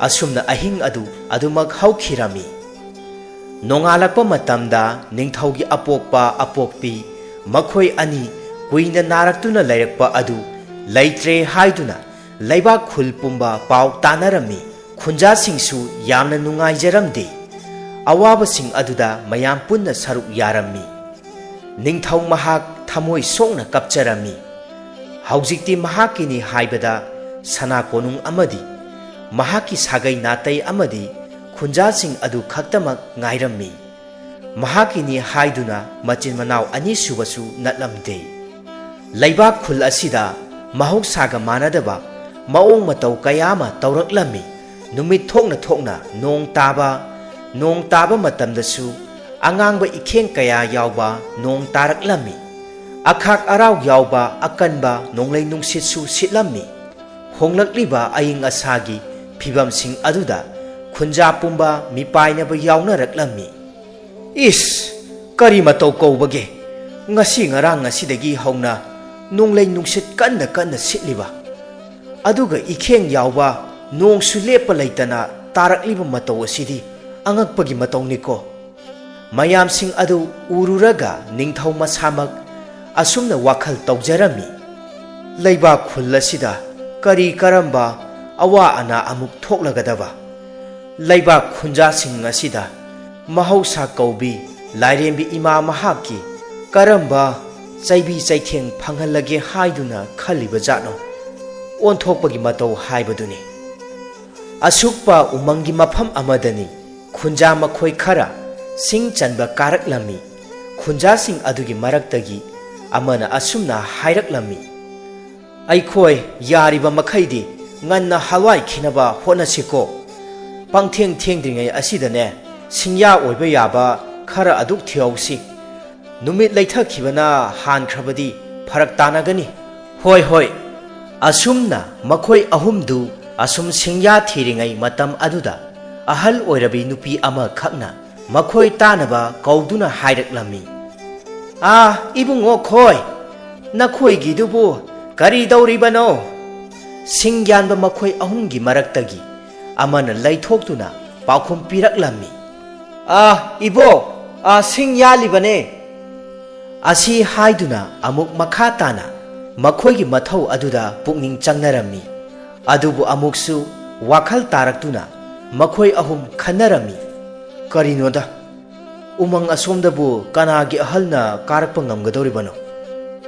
ꯑꯁꯨꯝꯅ ꯑꯍꯤꯡ ꯑꯗꯨ ꯑꯗꯨꯃꯛ ꯍꯧꯈꯤꯔꯝꯃꯤ꯫ ꯅꯣꯡꯉꯥꯜꯂꯛꯄ ꯃꯇꯝꯗ ꯅꯤꯡꯊꯧꯒꯤ ꯑꯄꯣꯛꯄ ꯑꯄꯣꯛꯄꯤ ꯃꯈꯣꯏ ꯑꯅꯤ ꯀꯨꯏꯅ ꯅꯥꯔꯛꯇꯨꯅ ꯂꯩꯔꯛꯄ ꯑꯗꯨ ꯂꯩꯇ꯭ꯔꯦ ꯍꯥꯏꯗꯨꯅ ꯂꯩꯕꯥꯛ ꯈꯨꯜ ꯄꯨꯝꯕ ꯄꯥꯎ ꯇꯥꯅꯔꯝꯃꯤ꯫ ꯈꯨꯟꯖꯥꯁꯤꯡꯁꯨ ꯌꯥꯝꯅ ꯅꯨꯡꯉꯥꯏꯖꯔꯝꯗꯦ꯫ ꯑꯋꯥꯕꯁꯤꯡ ꯑꯗꯨꯗ ꯃꯌꯥꯝ ꯄꯨꯟꯅ ꯁꯔꯨꯛ ꯌꯥꯔꯝꯃꯤ꯫ ꯅꯤꯡꯊꯧ ꯃꯍꯥꯛ ꯊꯃꯣꯏ ꯁꯣꯛꯅ ꯀꯞꯆꯔꯝꯃꯤ꯫ ꯍꯧꯖꯤꯛꯇꯤ ꯃꯍꯥꯛꯀꯤꯅꯤ ꯍꯥꯏꯕꯗ ꯁꯅꯥ ꯀꯣꯅꯨꯡ ꯑꯃꯗꯤ ꯃꯍꯥꯛꯀꯤ ꯁꯥꯒꯩ ꯅꯥꯇꯩ ꯑꯃꯗꯤ ꯈꯨꯟꯖꯥꯁꯤꯡ ꯑꯗꯨ ꯈꯛꯇꯃꯛ ꯉꯥꯏꯔꯝꯃꯤ꯫ ꯃꯍꯥꯛꯀꯤꯅꯤ ꯍꯥꯏꯗꯨꯅ ꯃꯆꯤꯟ ꯃꯅꯥꯎ ꯑꯅꯤꯁꯨꯕꯁꯨ ꯅꯠꯂꯝꯗꯦ꯫ ꯂꯩꯕꯥꯛ ꯈꯨꯜ ꯑꯁꯤꯗ ꯃꯍꯧꯁꯥꯒ ꯃꯥꯟꯅꯗꯕ ꯃꯑꯣꯡ ꯃꯇꯧ ꯀꯌꯥ ꯑꯃ ꯇꯧꯔꯛꯂꯝꯃꯤ꯫ ꯅꯨꯃꯤꯠ ꯊꯣꯛꯅ ꯊꯣꯛꯅ ꯅꯣꯡ ꯇꯥꯕ, ꯅꯣꯡ ꯇꯥꯕ ꯃꯇꯝꯗꯁꯨ ꯑꯉꯥꯡꯕ ꯏꯈꯦꯡ ꯀꯌꯥ ꯌꯥꯎꯕ ꯅꯣꯡ ꯇꯥꯔꯛꯂꯝꯃꯤ꯫ ꯑꯈꯥꯛ ꯑꯔꯥꯎ ꯌꯥꯎꯕ ꯑꯀꯟꯕ ꯅꯣꯡꯂꯩ ꯅꯨꯡꯁꯤꯠꯁꯨ ꯁꯤꯠꯂꯝꯃꯤ꯫ ꯍꯣꯡꯂꯛꯂꯤꯕ ꯑꯏꯪ ꯑꯁꯥꯒꯤ ꯐꯤꯕꯝꯁꯤꯡ ꯑꯗꯨꯗ ꯈꯨꯟꯖꯥ ꯄꯨꯝꯕ ꯃꯤꯄꯥꯏꯅꯕ ꯌꯥꯎꯅꯔꯛꯂꯝꯃꯤ꯫ "ꯏꯁ, ꯀꯔꯤ ꯃꯇꯧ ꯀꯧꯕꯒꯦ? ꯉꯁꯤ ꯉꯔꯥꯡ ꯉꯁꯤꯗꯒꯤ ꯍꯧꯅ ꯅꯣꯡꯂꯩ ꯅꯨꯡꯁꯤꯠ ꯀꯟꯅ ꯀꯟꯅ ꯁꯤꯠꯂꯤꯕ, ꯑꯗꯨꯒ ꯏꯈꯦꯡ ꯌꯥꯎꯕ ꯅꯣꯡꯁꯨ ꯂꯦꯞꯄ ꯂꯩꯇꯅ ꯇꯥꯔꯛꯂꯤꯕ ꯃꯇꯧ ꯑꯁꯤꯗꯤ ꯑꯉꯛꯄꯒꯤ ꯃꯇꯧꯅꯤꯀꯣ!" ꯃꯌꯥꯝꯁꯤꯡ ꯑꯗꯨ ꯎꯔꯨꯔꯒ ꯅꯤꯡꯊꯧ ꯃꯁꯥꯃꯛ ꯑꯁꯨꯝꯅ ꯋꯥꯈꯜ ꯇꯧꯖꯔꯝꯃꯤ꯫ "ꯂꯩꯕꯥꯛ ꯈꯨꯜ ꯑꯁꯤꯗ ꯀꯔꯤ ꯀꯔꯝꯕ ꯑꯋꯥ ꯑꯅꯥ ꯑꯃꯨꯛ ꯊꯣꯛꯂꯒꯗꯕ? ꯂꯩꯕꯥꯛ ꯈꯨꯟꯖꯥꯁꯤꯡ ꯑꯁꯤꯗ ꯃꯍꯧꯁꯥ ꯀꯧꯕꯤ ꯂꯥꯏꯔꯦꯝꯕꯤ ꯏꯃꯥ ꯃꯍꯥꯛꯀꯤ ꯀꯔꯝꯕ ꯆꯩꯕꯤ ꯆꯩꯊꯦꯡ ꯐꯪꯍꯜꯂꯒꯦ ꯍꯥꯏꯗꯨꯅ ꯈꯜꯂꯤꯕ ꯖꯥꯠꯅꯣ? ꯑꯣꯟꯊꯣꯛꯄꯒꯤ ꯃꯇꯧ ꯍꯥꯏꯕꯗꯨꯅꯤ꯫" ꯑꯁꯨꯛꯄ ꯎꯃꯪꯒꯤ ꯃꯐꯝ ꯑꯃꯗꯅꯤ ꯈꯨꯟꯖꯥ ꯃꯈꯣꯏ ꯈꯔ ꯁꯤꯡ ꯆꯟꯕ ꯀꯥꯔꯛꯂꯝꯃꯤ꯫ ꯈꯨꯟꯖꯥꯁꯤꯡ ꯑꯗꯨꯒꯤ ꯃꯔꯛꯇꯒꯤ ꯑꯃꯅ ꯑꯁꯨꯝꯅ ꯍꯥꯏꯔꯛꯂꯝꯃꯤ, ꯑꯩꯈꯣꯏ ꯌꯥꯔꯤꯕ ꯃꯈꯩꯗꯤ ꯉꯟꯅ ꯍꯜꯋꯥꯏ ꯈꯤꯅꯕ ꯍꯣꯠꯅꯁꯤꯀꯣ꯫ ꯄꯪꯊꯦꯡ ꯊꯦꯡꯗ꯭ꯔꯤꯉꯩ ꯑꯁꯤꯗꯅꯦ, ꯁꯤꯡꯌꯥ ꯑꯣꯏꯕ ꯌꯥꯕ ꯈꯔ ꯑꯗꯨꯛ ꯊꯤꯍꯧꯁꯤ꯫ ꯅꯨꯃꯤꯠ ꯂꯩꯊꯈꯤꯕꯅ ꯍꯥꯟꯈ꯭ꯔꯕꯗꯤ ꯐꯔꯛ ꯇꯥꯅꯒꯅꯤ꯫ ꯍꯣꯏ, ꯍꯣꯏ꯫ ꯑꯁꯨꯝꯅ ꯃꯈꯣꯏ ꯑꯍꯨꯝꯗꯨ ꯑꯁꯨꯝ ꯁꯤꯡꯌꯥ ꯊꯤꯔꯤꯉꯩ ꯃꯇꯝ ꯑꯗꯨꯗ ꯑꯍꯜ ꯑꯣꯏꯔꯕꯤ ꯅꯨꯄꯤ ꯑꯃꯈꯛꯅ ꯃꯈꯣꯏ ꯇꯥꯅꯕ ꯀꯧꯗꯨꯅ ꯍꯥꯏꯔꯛꯂꯝꯃꯤ, "ꯑꯥ, ꯏꯕꯨꯡꯉꯣ ꯈꯣꯏ, ꯅꯈꯣꯏꯒꯤꯗꯨꯕꯨ ꯀꯔꯤ ꯇꯧꯔꯤꯕꯅꯣ?" ꯁꯤꯡ ꯌꯥꯟꯕ ꯃꯈꯣꯏ ꯑꯍꯨꯝꯒꯤ ꯃꯔꯛꯇꯒꯤ ꯑꯃꯅ ꯂꯩꯊꯣꯛꯇꯨꯅ ꯄꯥꯎꯈꯨꯝ ꯄꯤꯔꯛꯂꯝꯃꯤ, "ꯑꯥ, ꯏꯕꯣ, ꯑꯥ, ꯁꯤꯡ ꯌꯥꯜꯂꯤꯕꯅꯦ" ꯑꯁꯤ ꯍꯥꯏꯗꯨꯅ ꯑꯃꯨꯛ ꯃꯈꯥ ꯇꯥꯅ ꯃꯈꯣꯏꯒꯤ ꯃꯊꯧ ꯑꯗꯨꯗ ꯄꯨꯛꯅꯤꯡ ꯆꯪꯅꯔꯝꯃꯤ꯫ ꯑꯗꯨꯕꯨ ꯑꯃꯨꯛꯁꯨ ꯋꯥꯈꯜ ꯇꯥꯔꯛꯇꯨꯅ ꯃꯈꯣꯏ ꯑꯍꯨꯝ ꯈꯟꯅꯔꯝꯃꯤ, "ꯀꯔꯤꯅꯣꯗ, ꯎꯃꯪ ꯑꯁꯣꯝꯗꯕꯨ ꯀꯅꯥꯒꯤ ꯑꯍꯜꯅ ꯀꯥꯔꯛꯄ ꯉꯝꯒꯗꯧꯔꯤꯕꯅꯣ?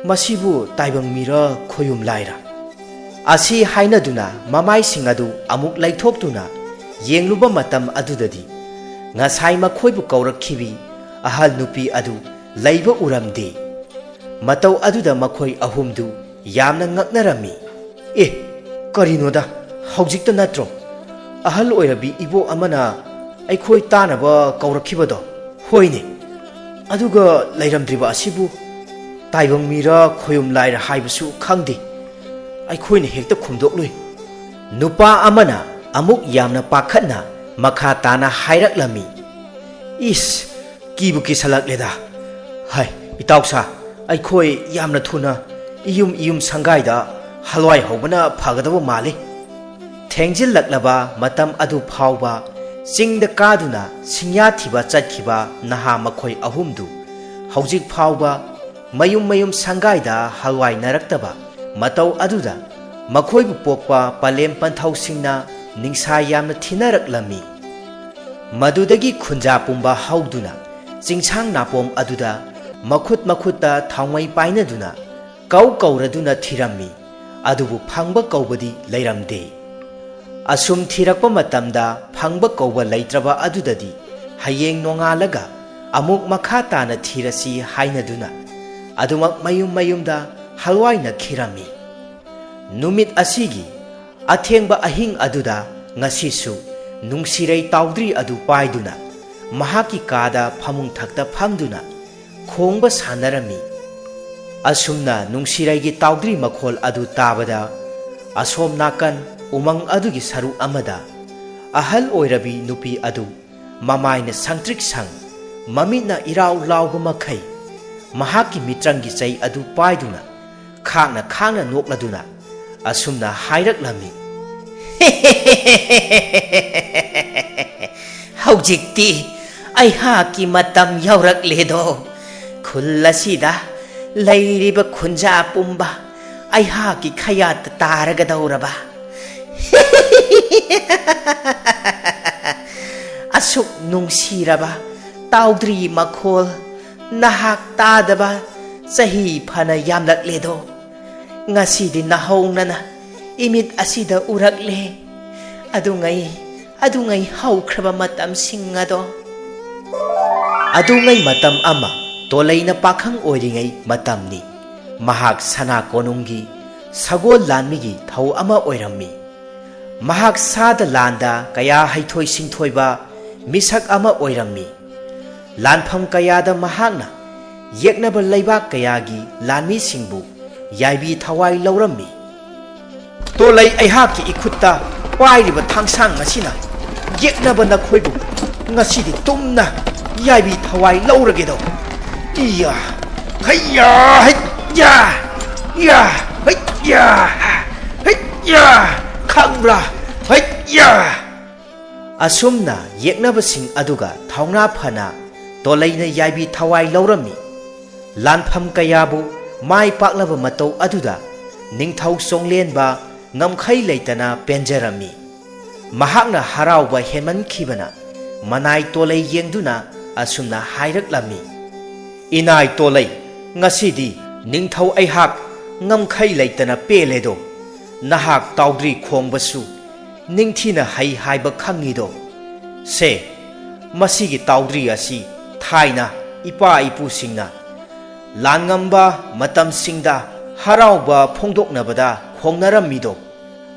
ꯃꯁꯤꯕꯨ ꯇꯥꯏꯕꯪ ꯃꯤꯔ ꯈꯣꯌꯨꯝ ꯂꯥꯏꯔ?" ꯑꯁꯤ ꯍꯥꯏꯅꯗꯨꯅ ꯃꯃꯥꯏꯁꯤꯡ ꯑꯗꯨ ꯑꯃꯨꯛ ꯂꯩꯊꯣꯛꯇꯨꯅ ꯌꯦꯡꯂꯨꯕ ꯃꯇꯝ ꯑꯗꯨꯗꯗꯤ ꯉꯁꯥꯏ ꯃꯈꯣꯏꯕꯨ ꯀꯧꯔꯛꯈꯤꯕꯤ ꯑꯍꯜ ꯅꯨꯄꯤ ꯑꯗꯨ ꯂꯩꯕ ꯎꯔꯝꯗꯦ꯫ ꯃꯇꯧ ꯑꯗꯨꯗ ꯃꯈꯣꯏ ꯑꯍꯨꯝꯗꯨ ꯌꯥꯝꯅ ꯉꯛꯅꯔꯝꯃꯤ꯫ "ꯑꯦ, ꯀꯔꯤꯅꯣꯗ, ꯍꯧꯖꯤꯛꯇ ꯅꯠꯇ꯭ꯔꯣ ꯑꯍꯜ ꯑꯣꯏꯔꯕꯤ ꯏꯕꯣ ꯑꯃꯅ ꯑꯩꯈꯣꯏ ꯇꯥꯅꯕ ꯀꯧꯔꯛꯈꯤꯕꯗꯣ? ꯍꯣꯏꯅꯦ, ꯑꯗꯨꯒ ꯂꯩꯔꯝꯗ꯭ꯔꯤꯕ ꯑꯁꯤꯕꯨ ꯇꯥꯏꯕꯪ ꯃꯤꯔ ꯈꯣꯌꯨꯝ ꯂꯥꯏꯔ ꯍꯥꯏꯕꯁꯨ ꯈꯪꯗꯦ꯫ ꯑꯩꯈꯣꯏꯅ ꯍꯦꯛꯇ ꯈꯨꯝꯗꯣꯛꯂꯨꯏ꯫" ꯅꯨꯄꯥ ꯑꯃꯅ ꯑꯃꯨꯛ ꯌꯥꯝꯅ ꯄꯥꯈꯠꯅ ꯃꯈꯥ ꯇꯥꯅ ꯍꯥꯏꯔꯛꯂꯝꯃꯤ, "ꯏꯁ, ꯀꯤꯕꯨ ꯀꯤꯁꯜꯂꯛꯂꯦꯗ꯫ ꯍꯥꯏ, ꯏꯇꯥꯎꯁꯥ, ꯑꯩꯈꯣꯏ ꯌꯥꯝꯅ ꯊꯨꯅ ꯏꯌꯨꯝ ꯏꯌꯨꯝ ꯁꯪꯒꯥꯏꯗ ꯍꯜꯋꯥꯏ ꯍꯧꯕꯅ ꯐꯒꯗꯕ ꯃꯥꯜꯂꯤ꯫" ꯊꯦꯡꯖꯤꯜꯂꯛꯂꯕ ꯃꯇꯝ ꯑꯗꯨ ꯐꯥꯎꯕ ꯆꯤꯡꯗ ꯀꯥꯗꯨꯅ ꯁꯤꯡꯌꯥ ꯊꯤꯕ ꯆꯠꯈꯤꯕ ꯅꯍꯥ ꯃꯈꯣꯏ ꯑꯍꯨꯝꯗꯨ ꯍꯧꯖꯤꯛ ꯐꯥꯎꯕ ꯃꯌꯨꯝ ꯃꯌꯨꯝ ꯁꯪꯒꯥꯏꯗ ꯍꯜꯋꯥꯏꯅꯔꯛꯇꯕ ꯃꯇꯧ ꯑꯗꯨꯗ ꯃꯈꯣꯏꯕꯨ ꯄꯣꯛꯄ ꯄꯂꯦꯝ ꯄꯟꯊꯧꯁꯤꯡꯅ ꯅꯤꯡꯁꯥ ꯌꯥꯝꯅ ꯊꯤꯅꯔꯛꯂꯝꯃꯤ꯫ ꯃꯗꯨꯗꯒꯤ ꯈꯨꯟꯖꯥ ꯄꯨꯝꯕ ꯍꯧꯗꯨꯅ ꯆꯤꯡꯁꯥꯡ ꯅꯥꯄꯣꯝ ꯑꯗꯨꯗ ꯃꯈꯨꯠ ꯃꯈꯨꯠꯇ ꯊꯥꯎꯃꯩ ꯄꯥꯏꯅꯗꯨꯅ ꯀꯧ ꯀꯧꯔꯗꯨꯅ ꯊꯤꯔꯝꯃꯤ꯫ ꯑꯗꯨꯕꯨ ꯐꯪꯕ ꯀꯧꯕꯗꯤ ꯂꯩꯔꯝꯗꯦ꯫ ꯑꯁꯨꯝ ꯊꯤꯔꯛꯄ ꯃꯇꯝꯗ ꯐꯪꯕ ꯀꯧꯕ ꯂꯩꯇ꯭ꯔꯕ ꯑꯗꯨꯗꯗꯤ ꯍꯌꯦꯡ ꯅꯣꯡꯉꯥꯜꯂꯒ ꯑꯃꯨꯛ ꯃꯈꯥ ꯇꯥꯅ ꯊꯤꯔꯁꯤ ꯍꯥꯏꯅꯗꯨꯅ ꯑꯗꯨꯃꯛ ꯃꯌꯨꯝ ꯃꯌꯨꯝꯗ ꯍꯜꯋꯥꯏꯅꯈꯤꯔꯝꯃꯤ꯫ ꯅꯨꯃꯤꯠ ꯑꯁꯤꯒꯤ ꯑꯊꯦꯡꯕ ꯑꯍꯤꯡ ꯑꯗꯨꯗ ꯉꯁꯤꯁꯨ ꯅꯨꯡꯁꯤꯔꯩ ꯇꯥꯎꯗ꯭ꯔꯤ ꯑꯗꯨ ꯄꯥꯏꯗꯨꯅ ꯃꯍꯥꯛꯀꯤ ꯀꯥꯗ ꯐꯃꯨꯡ ꯊꯛꯇ ꯐꯝꯗꯨꯅ ꯈꯣꯡꯕ ꯁꯥꯟꯅꯔꯝꯃꯤ꯫ ꯑꯁꯨꯝꯅ ꯅꯨꯡꯁꯤꯔꯩꯒꯤ ꯇꯥꯎꯗ꯭ꯔꯤ ꯃꯈꯣꯜ ꯑꯗꯨ ꯇꯥꯕꯗ ꯑꯁꯣꯝ ꯅꯥꯀꯟ ꯎꯃꯪ ꯑꯗꯨꯒꯤ ꯁꯔꯨꯛ ꯑꯃꯗ ꯑꯍꯜ ꯑꯣꯏꯔꯕꯤ ꯅꯨꯄꯤ ꯑꯗꯨ ꯃꯃꯥꯏꯅ ꯁꯪꯇ꯭ꯔꯤꯛ ꯁꯪ, ꯃꯃꯤꯠꯅ ꯏꯔꯥꯎ ꯂꯥꯎꯕ ꯃꯈꯩ ꯃꯍꯥꯛꯀꯤ ꯃꯤꯇ꯭ꯔꯪꯒꯤ ꯆꯩ ꯑꯗꯨ ꯄꯥꯏꯗꯨꯅ ꯈꯥꯡꯅ ꯈꯥꯡꯅ ꯅꯣꯛꯂꯗꯨꯅ ꯑꯁꯨꯝꯅ ꯍꯥꯏꯔꯛꯂꯝꯃꯤ꯫ "ꯍꯧꯖꯤꯛꯇꯤ ꯑꯩꯍꯥꯛꯀꯤ ꯃꯇꯝ ꯌꯧꯔꯛꯂꯦꯗꯣ꯫ ꯈꯨꯜ ꯑꯁꯤꯗ ꯂꯩꯔꯤꯕ ꯈꯨꯟꯖꯥ ꯄꯨꯝꯕ ꯑꯩꯍꯥꯛꯀꯤ ꯈꯌꯥꯠꯇ ꯇꯥꯔꯒꯗꯧꯔꯕ꯫ ꯑꯁꯨꯛ ꯅꯨꯡꯁꯤꯔꯕ ꯇꯥꯎꯗ꯭ꯔꯤ ꯃꯈꯣꯜ ꯅꯍꯥꯛ ꯇꯥꯗꯕ ꯆꯍꯤ ꯐꯅ ꯌꯥꯝꯂꯛꯂꯦꯗꯣ꯫ ꯉꯁꯤꯗꯤ ꯅꯍꯧꯅꯅ ꯏꯃꯤꯠ ꯑꯁꯤꯗ ꯎꯔꯛꯂꯦ꯫ ꯑꯗꯨꯉꯩ, ꯑꯗꯨꯉꯩ ꯍꯧꯈ꯭ꯔꯕ ꯃꯇꯝꯁꯤꯡ ꯑꯗꯣ꯫" ꯑꯗꯨꯉꯩ ꯃꯇꯝ ꯑꯃ ꯇꯣꯂꯩꯅ ꯄꯥꯈꯪ ꯑꯣꯏꯔꯤꯉꯩ ꯃꯇꯝꯅꯤ꯫ ꯃꯍꯥꯛ ꯁꯅꯥ ꯀꯣꯅꯨꯡꯒꯤ ꯁꯒꯣꯜ ꯂꯥꯟꯃꯤꯒꯤ ꯊꯧ ꯑꯃ ꯑꯣꯏꯔꯝꯃꯤ꯫ ꯃꯍꯥꯛ ꯁꯥꯗ ꯂꯥꯟꯗ ꯀꯌꯥ ꯍꯩꯊꯣꯏ ꯁꯤꯡꯊꯣꯏꯕ ꯃꯤꯁꯛ ꯑꯃ ꯑꯣꯏꯔꯝꯃꯤ꯫ ꯂꯥꯟꯐꯝ ꯀꯌꯥꯗ ꯃꯍꯥꯛꯅ ꯌꯦꯛꯅꯕ ꯂꯩꯕꯥꯛ ꯀꯌꯥꯒꯤ ꯂꯥꯟꯃꯤꯁꯤꯡꯕꯨ ꯌꯥꯏꯕꯤ ꯊꯋꯥꯏ ꯂꯧꯔꯝꯃꯤ꯫ "ꯇꯣꯂꯩ, ꯑꯩꯍꯥꯛꯀꯤ ꯏꯈꯨꯠꯇ ꯄꯥꯏꯔꯤꯕ ꯊꯥꯡꯁꯥꯡ ꯑꯁꯤꯅ ꯌꯦꯛꯅꯕ ꯅꯈꯣꯏꯕꯨ ꯉꯁꯤꯗꯤ ꯇꯨꯝꯅ ꯌꯥꯏꯕꯤ ꯊꯋꯥꯏ ꯂꯧꯔꯒꯦꯗꯣ꯫ ꯏꯌꯥ, ꯍꯩꯌꯥ, ꯍꯩꯌꯥ, ꯌꯥ, ꯍꯩꯌꯥ, ꯍꯩꯌꯥ, ꯈꯪꯕ꯭ꯔꯥ? ꯍꯩꯌꯥ!" ꯑꯁꯨꯝꯅ ꯌꯦꯛꯅꯕꯁꯤꯡ ꯑꯗꯨꯒ ꯊꯧꯅꯥ ꯐꯅ ꯇꯣꯂꯩꯅ ꯌꯥꯏꯕꯤ ꯊꯋꯥꯏ ꯂꯧꯔꯝꯃꯤ꯫ ꯂꯥꯟꯐꯝ ꯀꯌꯥꯕꯨ ꯃꯥꯏ ꯄꯥꯛꯂꯕ ꯃꯇꯧ ꯑꯗꯨꯗ ꯅꯤꯡꯊꯧ ꯆꯣꯡꯂꯦꯟꯕ ꯉꯝꯈꯩ ꯂꯩꯇꯅ ꯄꯦꯟꯖꯔꯝꯃꯤ꯫ ꯃꯍꯥꯛꯅ ꯍꯔꯥꯎꯕ ꯍꯦꯟꯃꯟꯈꯤꯕꯅ ꯃꯅꯥꯏ ꯇꯣꯂꯩ ꯌꯦꯡꯗꯨꯅ ꯑꯁꯨꯝꯅ ꯍꯥꯏꯔꯛꯂꯝꯃꯤ, "ꯏꯅꯥꯏ ꯇꯣꯂꯩ, ꯉꯁꯤꯗꯤ ꯅꯤꯡꯊꯧ ꯑꯩꯍꯥꯛ ꯉꯝꯈꯩ ꯂꯩꯇꯅ ꯄꯦꯜꯂꯦꯗꯣ꯫ ꯅꯍꯥꯛ ꯇꯥꯎꯗ꯭ꯔꯤ ꯈꯣꯡꯕꯁꯨ ꯅꯤꯡꯊꯤꯅ ꯍꯩ ꯍꯥꯏꯕ ꯈꯪꯉꯤꯗꯣ꯫ ꯁꯦ, ꯃꯁꯤꯒꯤ ꯇꯥꯎꯗ꯭ꯔꯤ ꯑꯁꯤ ꯊꯥꯏꯅ ꯏꯄꯥ ꯏꯄꯨꯁꯤꯡꯅ ꯂꯥꯟꯉꯝꯕ ꯃꯇꯝꯁꯤꯡꯗ ꯍꯔꯥꯎꯕ ꯐꯣꯡꯗꯣꯛꯅꯕꯗ ꯍꯣꯡꯅꯔꯝꯃꯤꯗꯣ?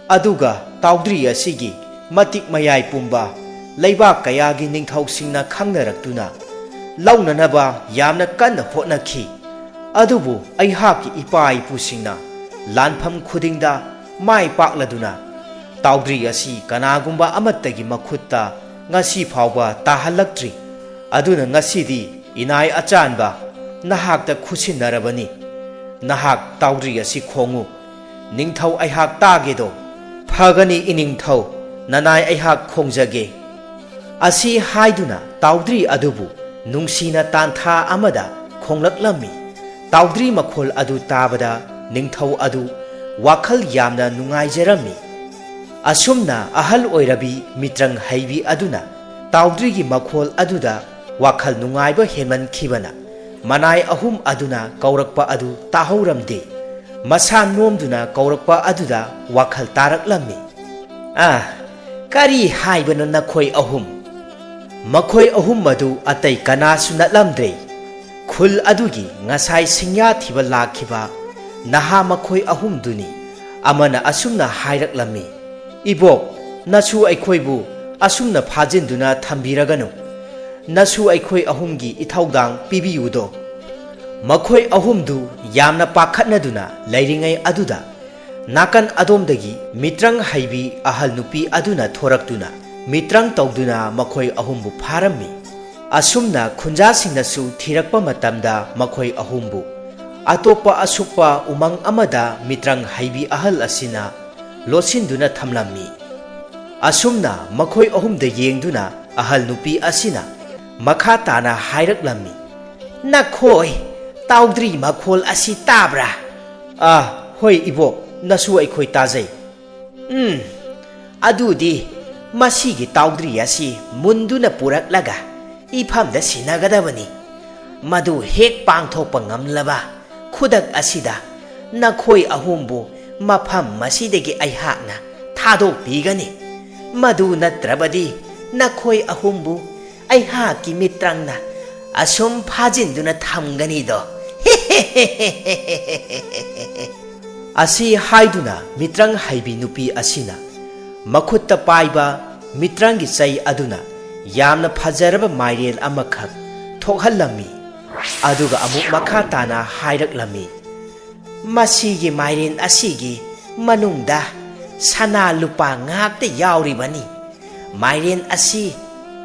ꯑꯗꯨꯒ ꯇꯥꯎꯗ꯭ꯔꯤ ꯑꯁꯤꯒꯤ ꯃꯇꯤꯛ ꯃꯌꯥꯏ ꯄꯨꯝꯕ ꯂꯩꯕꯥꯛ ꯀꯌꯥꯒꯤ ꯅꯤꯡꯊꯧꯁꯤꯡꯅ ꯈꯪꯅꯔꯛꯇꯨꯅ ꯂꯧꯅꯅꯕ ꯌꯥꯝꯅ ꯀꯟꯅ ꯍꯣꯠꯅꯈꯤ꯫ ꯑꯗꯨꯕꯨ ꯑꯩꯍꯥꯛꯀꯤ ꯏꯄꯥ ꯏꯄꯨꯁꯤꯡꯅ ꯂꯥꯟꯐꯝ ꯈꯨꯗꯤꯡꯗ ꯃꯥꯏ ꯄꯥꯛꯂꯗꯨꯅ ꯇꯥꯎꯗ꯭ꯔꯤ ꯑꯁꯤ ꯀꯅꯥꯒꯨꯝꯕ ꯑꯃꯠꯇꯒꯤ ꯃꯈꯨꯠꯇ ꯉꯁꯤ ꯐꯥꯎꯕ ꯇꯥꯍꯜꯂꯛꯇ꯭ꯔꯤ꯫ ꯑꯗꯨꯅ ꯉꯁꯤꯗꯤ ꯏꯅꯥꯏ ꯑꯆꯥꯟꯕ ꯅꯍꯥꯛꯇ ꯈꯨꯠꯁꯤꯟꯅꯔꯕꯅꯤ꯫ ꯅꯍꯥꯛ ꯇꯥꯎꯗ꯭ꯔꯤ ꯑꯁꯤ ꯈꯣꯡꯉꯨ꯫ ꯅꯤꯡꯊꯧ ꯑꯩꯍꯥꯛ ꯇꯥꯒꯦꯗꯣ꯫ ꯐꯒꯅꯤ ꯏꯅꯤꯡꯊꯧ, ꯅꯅꯥꯏ ꯑꯩꯍꯥꯛ ꯈꯣꯡꯖꯒꯦ꯫ ꯑꯁꯤ ꯍꯥꯏꯗꯨꯅ ꯇꯥꯎꯗ꯭ꯔꯤ ꯑꯗꯨꯕꯨ ꯅꯨꯡꯁꯤꯅ ꯇꯥꯟꯊꯥ ꯑꯃꯗ ꯈꯣꯡꯂꯛꯂꯝꯃꯤ꯫ ꯇꯥꯎꯗ꯭ꯔꯤ ꯃꯈꯣꯜ ꯑꯗꯨ ꯇꯥꯕꯗ ꯅꯤꯡꯊꯧ ꯑꯗꯨ ꯋꯥꯈꯜ ꯌꯥꯝꯅ ꯅꯨꯡꯉꯥꯏꯖꯔꯝꯃꯤ꯫ ꯑꯁꯨꯝꯅ ꯑꯍꯜ ꯑꯣꯏꯔꯕꯤ ꯃꯤꯇ꯭ꯔꯪ ꯍꯩꯕꯤ ꯑꯗꯨꯅ ꯇꯥꯎꯗ꯭ꯔꯤꯒꯤ ꯃꯈꯣꯜ ꯑꯗꯨꯗ ꯋꯥꯈꯜ ꯅꯨꯡꯉꯥꯏꯕ ꯍꯦꯟꯃꯟꯈꯤꯕꯅ ꯃꯅꯥꯏ ꯑꯍꯨꯝ ꯑꯗꯨꯅ ꯀꯧꯔꯛꯄ ꯑꯗꯨ ꯇꯥꯍꯧꯔꯝꯗꯦ꯫ ꯃꯁꯥ ꯅꯣꯝꯗꯨꯅ ꯀꯧꯔꯛꯄ ꯑꯗꯨꯗ ꯋꯥꯈꯜ ꯇꯥꯔꯛꯂꯝꯃꯤ꯫ "ꯑꯥ, ꯀꯔꯤ ꯍꯥꯏꯕꯅꯣ ꯅꯈꯣꯏ ꯑꯍꯨꯝ?" ꯃꯈꯣꯏ ꯑꯍꯨꯝ ꯑꯗꯨ ꯑꯇꯩ ꯀꯅꯥꯁꯨ ꯅꯠꯂꯝꯗ꯭ꯔꯦ꯫ ꯈꯨꯜ ꯑꯗꯨꯒꯤ ꯉꯁꯥꯏ ꯁꯤꯡꯌꯥ ꯊꯤꯕ ꯂꯥꯛꯈꯤꯕ ꯅꯍꯥ ꯃꯈꯣꯏ ꯑꯍꯨꯝꯗꯨꯅꯤ꯫ ꯑꯃꯅ ꯑꯁꯨꯝꯅ ꯍꯥꯏꯔꯛꯂꯝꯃꯤ, "ꯏꯕꯣꯛ, ꯅꯁꯨ ꯑꯩꯈꯣꯏꯕꯨ ꯑꯁꯨꯝꯅ ꯐꯥꯖꯤꯟꯗꯨꯅ ꯊꯝꯕꯤꯔꯒꯅꯨ꯫ ꯅꯁꯨ ꯑꯩꯈꯣꯏ ꯑꯍꯨꯝꯒꯤ ꯏꯊꯧꯗꯥꯡ ꯄꯤꯕꯤꯌꯨꯗꯣ?" ꯃꯈꯣꯏ ꯑꯍꯨꯝꯗꯨ ꯌꯥꯝꯅ ꯄꯥꯈꯠꯅꯗꯨꯅ ꯂꯩꯔꯤꯉꯩ ꯑꯗꯨꯗ ꯅꯥꯀꯟ ꯑꯗꯣꯝꯗꯒꯤ ꯃꯤꯇ꯭ꯔꯪ ꯍꯩꯕꯤ ꯑꯍꯜ ꯅꯨꯄꯤ ꯑꯗꯨꯅ ꯊꯣꯔꯛꯇꯨꯅ ꯃꯤꯇ꯭ꯔꯪ ꯇꯧꯗꯨꯅ ꯃꯈꯣꯏ ꯑꯍꯨꯝꯕꯨ ꯐꯥꯔꯝꯃꯤ꯫ ꯑꯁꯨꯝꯅ ꯈꯨꯟꯖꯥꯁꯤꯡꯅꯁꯨ ꯊꯤꯔꯛꯄ ꯃꯇꯝꯗ ꯃꯈꯣꯏ ꯑꯍꯨꯝꯕꯨ ꯑꯇꯣꯞꯄ ꯑꯁꯨꯛꯄ ꯎꯃꯪ ꯑꯃꯗ ꯃꯤꯇ꯭ꯔꯪ ꯍꯩꯕꯤ ꯑꯍꯜ ꯑꯁꯤꯅ ꯂꯣꯠꯁꯤꯟꯗꯨꯅ ꯊꯝꯂꯝꯃꯤ꯫ ꯑꯁꯨꯝꯅ ꯃꯈꯣꯏ ꯑꯍꯨꯝꯗ ꯌꯦꯡꯗꯨꯅ ꯑꯍꯜ ꯅꯨꯄꯤ ꯑꯁꯤꯅ ꯃꯈꯥ ꯇꯥꯅ ꯍꯥꯏꯔꯛꯂꯝꯃꯤ, "ꯅꯈꯣꯏ ꯇꯥꯎꯗ꯭ꯔꯤ ꯃꯈꯣꯜ ꯑꯁꯤ ꯇꯥꯕ꯭ꯔꯥ?" "ꯑꯥ, ꯍꯣꯏ ꯏꯕꯣꯛ, ꯅꯁꯨ ꯑꯩꯈꯣꯏ ꯇꯥꯖꯩ꯫" "ꯎꯝ, ꯑꯗꯨꯗꯤ ꯃꯁꯤꯒꯤ ꯇꯥꯎꯗ꯭ꯔꯤ ꯑꯁꯤ ꯃꯨꯟꯗꯨꯅ ꯄꯨꯔꯛꯂꯒ ꯏꯐꯝꯗ ꯁꯤꯟꯅꯒꯗꯕꯅꯤ꯫ ꯃꯗꯨ ꯍꯦꯛ ꯄꯥꯡꯊꯣꯛꯄ ꯉꯝꯂꯕ ꯈꯨꯗꯛ ꯑꯁꯤꯗ ꯅꯈꯣꯏ ꯑꯍꯨꯝꯕꯨ ꯃꯐꯝ ꯑꯁꯤꯗꯒꯤ ꯑꯩꯍꯥꯛꯅ ꯊꯥꯗꯣꯛꯄꯤꯒꯅꯤ꯫ ꯃꯗꯨ ꯅꯠꯇ꯭ꯔꯕꯗꯤ ꯅꯈꯣꯏ ꯑꯍꯨꯝꯕꯨ ꯑꯩꯍꯥꯛꯀꯤ ꯃꯤꯇ꯭ꯔꯪꯅ ꯑꯁꯨꯝ ꯐꯥꯖꯤꯟꯗꯨꯅ ꯊꯝꯒꯅꯤꯗꯣ꯫" ꯑꯁꯤ ꯍꯥꯏꯗꯨꯅ ꯃꯤꯇ꯭ꯔꯪ ꯍꯩꯕꯤ ꯅꯨꯄꯤ ꯑꯁꯤꯅ ꯃꯈꯨꯠꯇ ꯄꯥꯏꯕ ꯃꯤꯇ꯭ꯔꯪꯒꯤ ꯆꯩ ꯑꯗꯨꯅ ꯌꯥꯝꯅ ꯐꯖꯔꯕ ꯃꯥꯏꯔꯦꯟ ꯑꯃꯈꯛ ꯊꯣꯛꯍꯜꯂꯝꯃꯤ꯫ ꯑꯗꯨꯒ ꯑꯃꯨꯛ ꯃꯈꯥ ꯇꯥꯅ ꯍꯥꯏꯔꯛꯂꯝꯃꯤ, "ꯃꯁꯤꯒꯤ ꯃꯥꯏꯔꯦꯟ ꯑꯁꯤꯒꯤ ꯃꯅꯨꯡꯗ ꯁꯅꯥ ꯂꯨꯄꯥ ꯉꯥꯛꯇ ꯌꯥꯎꯔꯤꯕꯅꯤ꯫ ꯃꯥꯏꯔꯦꯟ ꯑꯁꯤ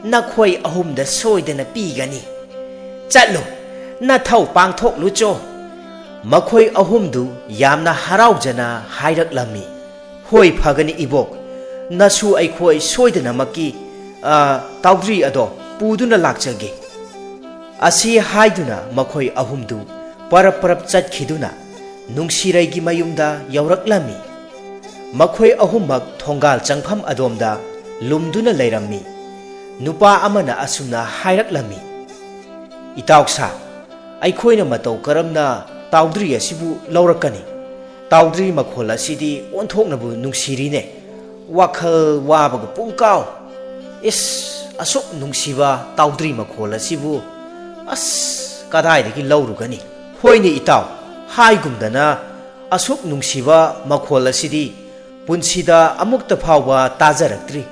ꯅꯈꯣꯏ ꯑꯍꯨꯝꯗ ꯁꯣꯏꯗꯅ ꯄꯤꯒꯅꯤ꯫ ꯆꯠꯂꯨ, ꯅꯊꯧ ꯄꯥꯡꯊꯣꯛꯂꯨꯆꯣ꯫" ꯃꯈꯣꯏ ꯑꯍꯨꯝꯗꯨ ꯌꯥꯝꯅ ꯍꯔꯥꯎꯖꯅ ꯍꯥꯏꯔꯛꯂꯝꯃꯤ, "ꯍꯣꯏ, ꯐꯒꯅꯤ ꯏꯕꯣꯛ, ꯅꯁꯨ ꯑꯩꯈꯣꯏ ꯁꯣꯏꯗꯅꯃꯛꯀꯤ, ꯑ, ꯇꯥꯎꯗ꯭ꯔꯤ ꯑꯗꯣ ꯄꯨꯗꯨꯅ ꯂꯥꯛꯆꯒꯦ꯫" ꯑꯁꯤ ꯍꯥꯏꯗꯨꯅ ꯃꯈꯣꯏ ꯑꯍꯨꯝꯗꯨ ꯄꯔꯞ ꯄꯔꯞ ꯆꯠꯈꯤꯗꯨꯅ ꯅꯨꯡꯁꯤꯔꯩꯒꯤ ꯃꯌꯨꯝꯗ ꯌꯧꯔꯛꯂꯝꯃꯤ꯫ ꯃꯈꯣꯏ ꯑꯍꯨꯝꯃꯛ ꯊꯣꯡꯒꯥꯜ ꯆꯪꯐꯝ ꯑꯗꯣꯝꯗ ꯂꯨꯝꯗꯨꯅ ꯂꯩꯔꯝꯃꯤ꯫ ꯅꯨꯄꯥ ꯑꯃꯅ ꯑꯁꯨꯝꯅ ꯍꯥꯏꯔꯛꯂꯝꯃꯤ, "ꯏꯇꯥꯎꯁꯥ, ꯑꯩꯈꯣꯏꯅ ꯃꯇꯧ ꯀꯔꯝꯅ ꯇꯥꯎꯗ꯭ꯔꯤ ꯑꯁꯤꯕꯨ ꯂꯧꯔꯛꯀꯅꯤ? ꯇꯥꯎꯗ꯭ꯔꯤ ꯃꯈꯣꯜ ꯑꯁꯤꯗꯤ ꯑꯣꯟꯊꯣꯛꯅꯕꯨ ꯅꯨꯡꯁꯤꯔꯤꯅꯦ꯫ ꯋꯥꯈꯜ ꯋꯥꯕꯒ ꯄꯨꯡꯀꯥꯎ꯫ ꯏꯁ, ꯑꯁꯨꯛ ꯅꯨꯡꯁꯤꯕ ꯇꯥꯎꯗ꯭ꯔꯤ ꯃꯈꯣꯜ ꯑꯁꯤꯕꯨ, ꯑꯁ, ꯀꯗꯥꯏꯗꯒꯤ ꯂꯧꯔꯨꯒꯅꯤ? ꯍꯣꯏꯅꯦ ꯏꯇꯥꯎ, ꯍꯥꯏꯒꯨꯝꯗꯅ ꯑꯁꯨꯛ ꯅꯨꯡꯁꯤꯕ ꯃꯈꯣꯜ ꯑꯁꯤꯗꯤ ꯄꯨꯟꯁꯤꯗ ꯑꯃꯨꯛꯇ ꯐꯥꯎꯕ ꯇꯥꯖꯔꯛꯇ꯭ꯔꯤ꯫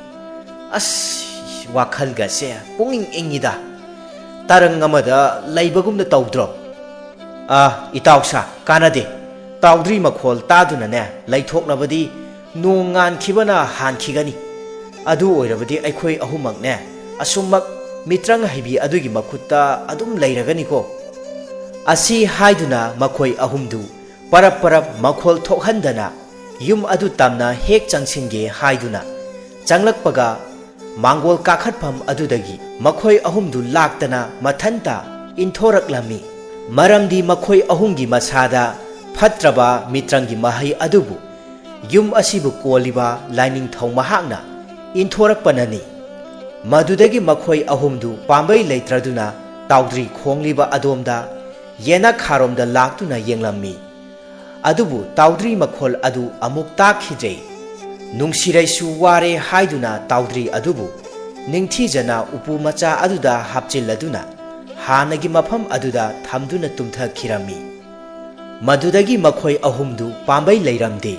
ꯑꯁ, ꯋꯥꯈꯜꯒꯁꯦ ꯄꯨꯡꯏꯪ ꯏꯪꯉꯤꯗ꯫ ꯇꯔꯪ ꯑꯃꯗ ꯂꯩꯕꯒꯨꯝꯅ ꯇꯧꯗ꯭ꯔꯣ?" "ꯑꯥ, ꯏꯇꯥꯎꯁꯥ, ꯀꯥꯟꯅꯗꯦ꯫ ꯇꯥꯎꯗ꯭ꯔꯤ ꯃꯈꯣꯜ ꯇꯥꯗꯨꯅꯅꯦ ꯂꯩꯊꯣꯛꯂꯕꯗꯤ ꯅꯣꯡ ꯉꯥꯟꯈꯤꯕꯅ ꯍꯥꯟꯈꯤꯒꯅꯤ꯫ ꯑꯗꯨ ꯑꯣꯏꯔꯕꯗꯤ ꯑꯩꯈꯣꯏ ꯑꯍꯨꯝꯃꯛꯅꯦ ꯑꯁꯨꯝꯃꯛ ꯃꯤꯇ꯭ꯔꯪ ꯍꯩꯕꯤ ꯑꯗꯨꯒꯤ ꯃꯈꯨꯠꯇ ꯑꯗꯨꯝ ꯂꯩꯔꯒꯅꯤꯀꯣ꯫" ꯑꯁꯤ ꯍꯥꯏꯗꯨꯅ ꯃꯈꯣꯏ ꯑꯍꯨꯝꯗꯨ ꯄꯔꯞ ꯄꯔꯞ ꯃꯈꯣꯜ ꯊꯣꯛꯍꯟꯗꯅ ꯌꯨꯝ ꯑꯗꯨ ꯇꯝꯅ ꯍꯦꯛ ꯆꯪꯁꯤꯟꯒꯦ ꯍꯥꯏꯗꯨꯅ ꯆꯪꯂꯛꯄꯒ, ꯃꯥꯡꯒꯣꯜ ꯀꯥꯈꯠꯐꯝ ꯑꯗꯨꯗꯒꯤ ꯃꯈꯣꯏ ꯑꯍꯨꯝꯗꯨ ꯂꯥꯛꯇꯅ ꯃꯊꯟꯇ ꯏꯟꯊꯣꯔꯛꯂꯝꯃꯤ꯫ ꯃꯔꯝꯗꯤ ꯃꯈꯣꯏ ꯑꯍꯨꯝꯒꯤ ꯃꯁꯥꯗ ꯐꯠꯇ꯭ꯔꯕ ꯃꯤꯇ꯭ꯔꯪꯒꯤ ꯃꯍꯩ ꯑꯗꯨꯕꯨ ꯌꯨꯝ ꯑꯁꯤꯕꯨ ꯀꯣꯜꯂꯤꯕ ꯂꯥꯏꯅꯤꯡꯊꯧ ꯃꯍꯥꯛꯅ ꯏꯟꯊꯣꯔꯛꯄꯅꯅꯤ꯫ ꯃꯗꯨꯗꯒꯤ ꯃꯈꯣꯏ ꯑꯍꯨꯝꯗꯨ ꯄꯥꯝꯕꯩ ꯂꯩꯇ꯭ꯔꯗꯨꯅ ꯇꯥꯎꯗ꯭ꯔꯤ ꯈꯣꯡꯂꯤꯕ ꯑꯗꯣꯝꯗ, ꯌꯦꯅꯈꯥꯔꯣꯝꯗ ꯂꯥꯛꯇꯨꯅ ꯌꯦꯡꯂꯝꯃꯤ꯫ ꯑꯗꯨꯕꯨ ꯇꯥꯎꯗ꯭ꯔꯤ ꯃꯈꯣꯜ ꯑꯗꯨ ꯑꯃꯨꯛ ꯇꯥꯈꯤꯗ꯭ꯔꯦ꯫ ꯅꯨꯡꯁꯤꯔꯩꯁꯨ ꯋꯥꯔꯦ ꯍꯥꯏꯗꯨꯅ ꯇꯥꯎꯗ꯭ꯔꯤ ꯑꯗꯨꯕꯨ ꯅꯤꯡꯊꯤꯖꯅ ꯎꯄꯨ ꯃꯆꯥ ꯑꯗꯨꯗ ꯍꯥꯞꯆꯤꯜꯂꯗꯨꯅ ꯍꯥꯟꯅꯒꯤ ꯃꯐꯝ ꯑꯗꯨꯗ ꯊꯝꯗꯨꯅ ꯇꯨꯝꯊꯈꯤꯔꯝꯃꯤ꯫ ꯃꯗꯨꯗꯒꯤ ꯃꯈꯣꯏ ꯑꯍꯨꯝꯗꯨ ꯄꯥꯝꯕꯩ ꯂꯩꯔꯝꯗꯦ꯫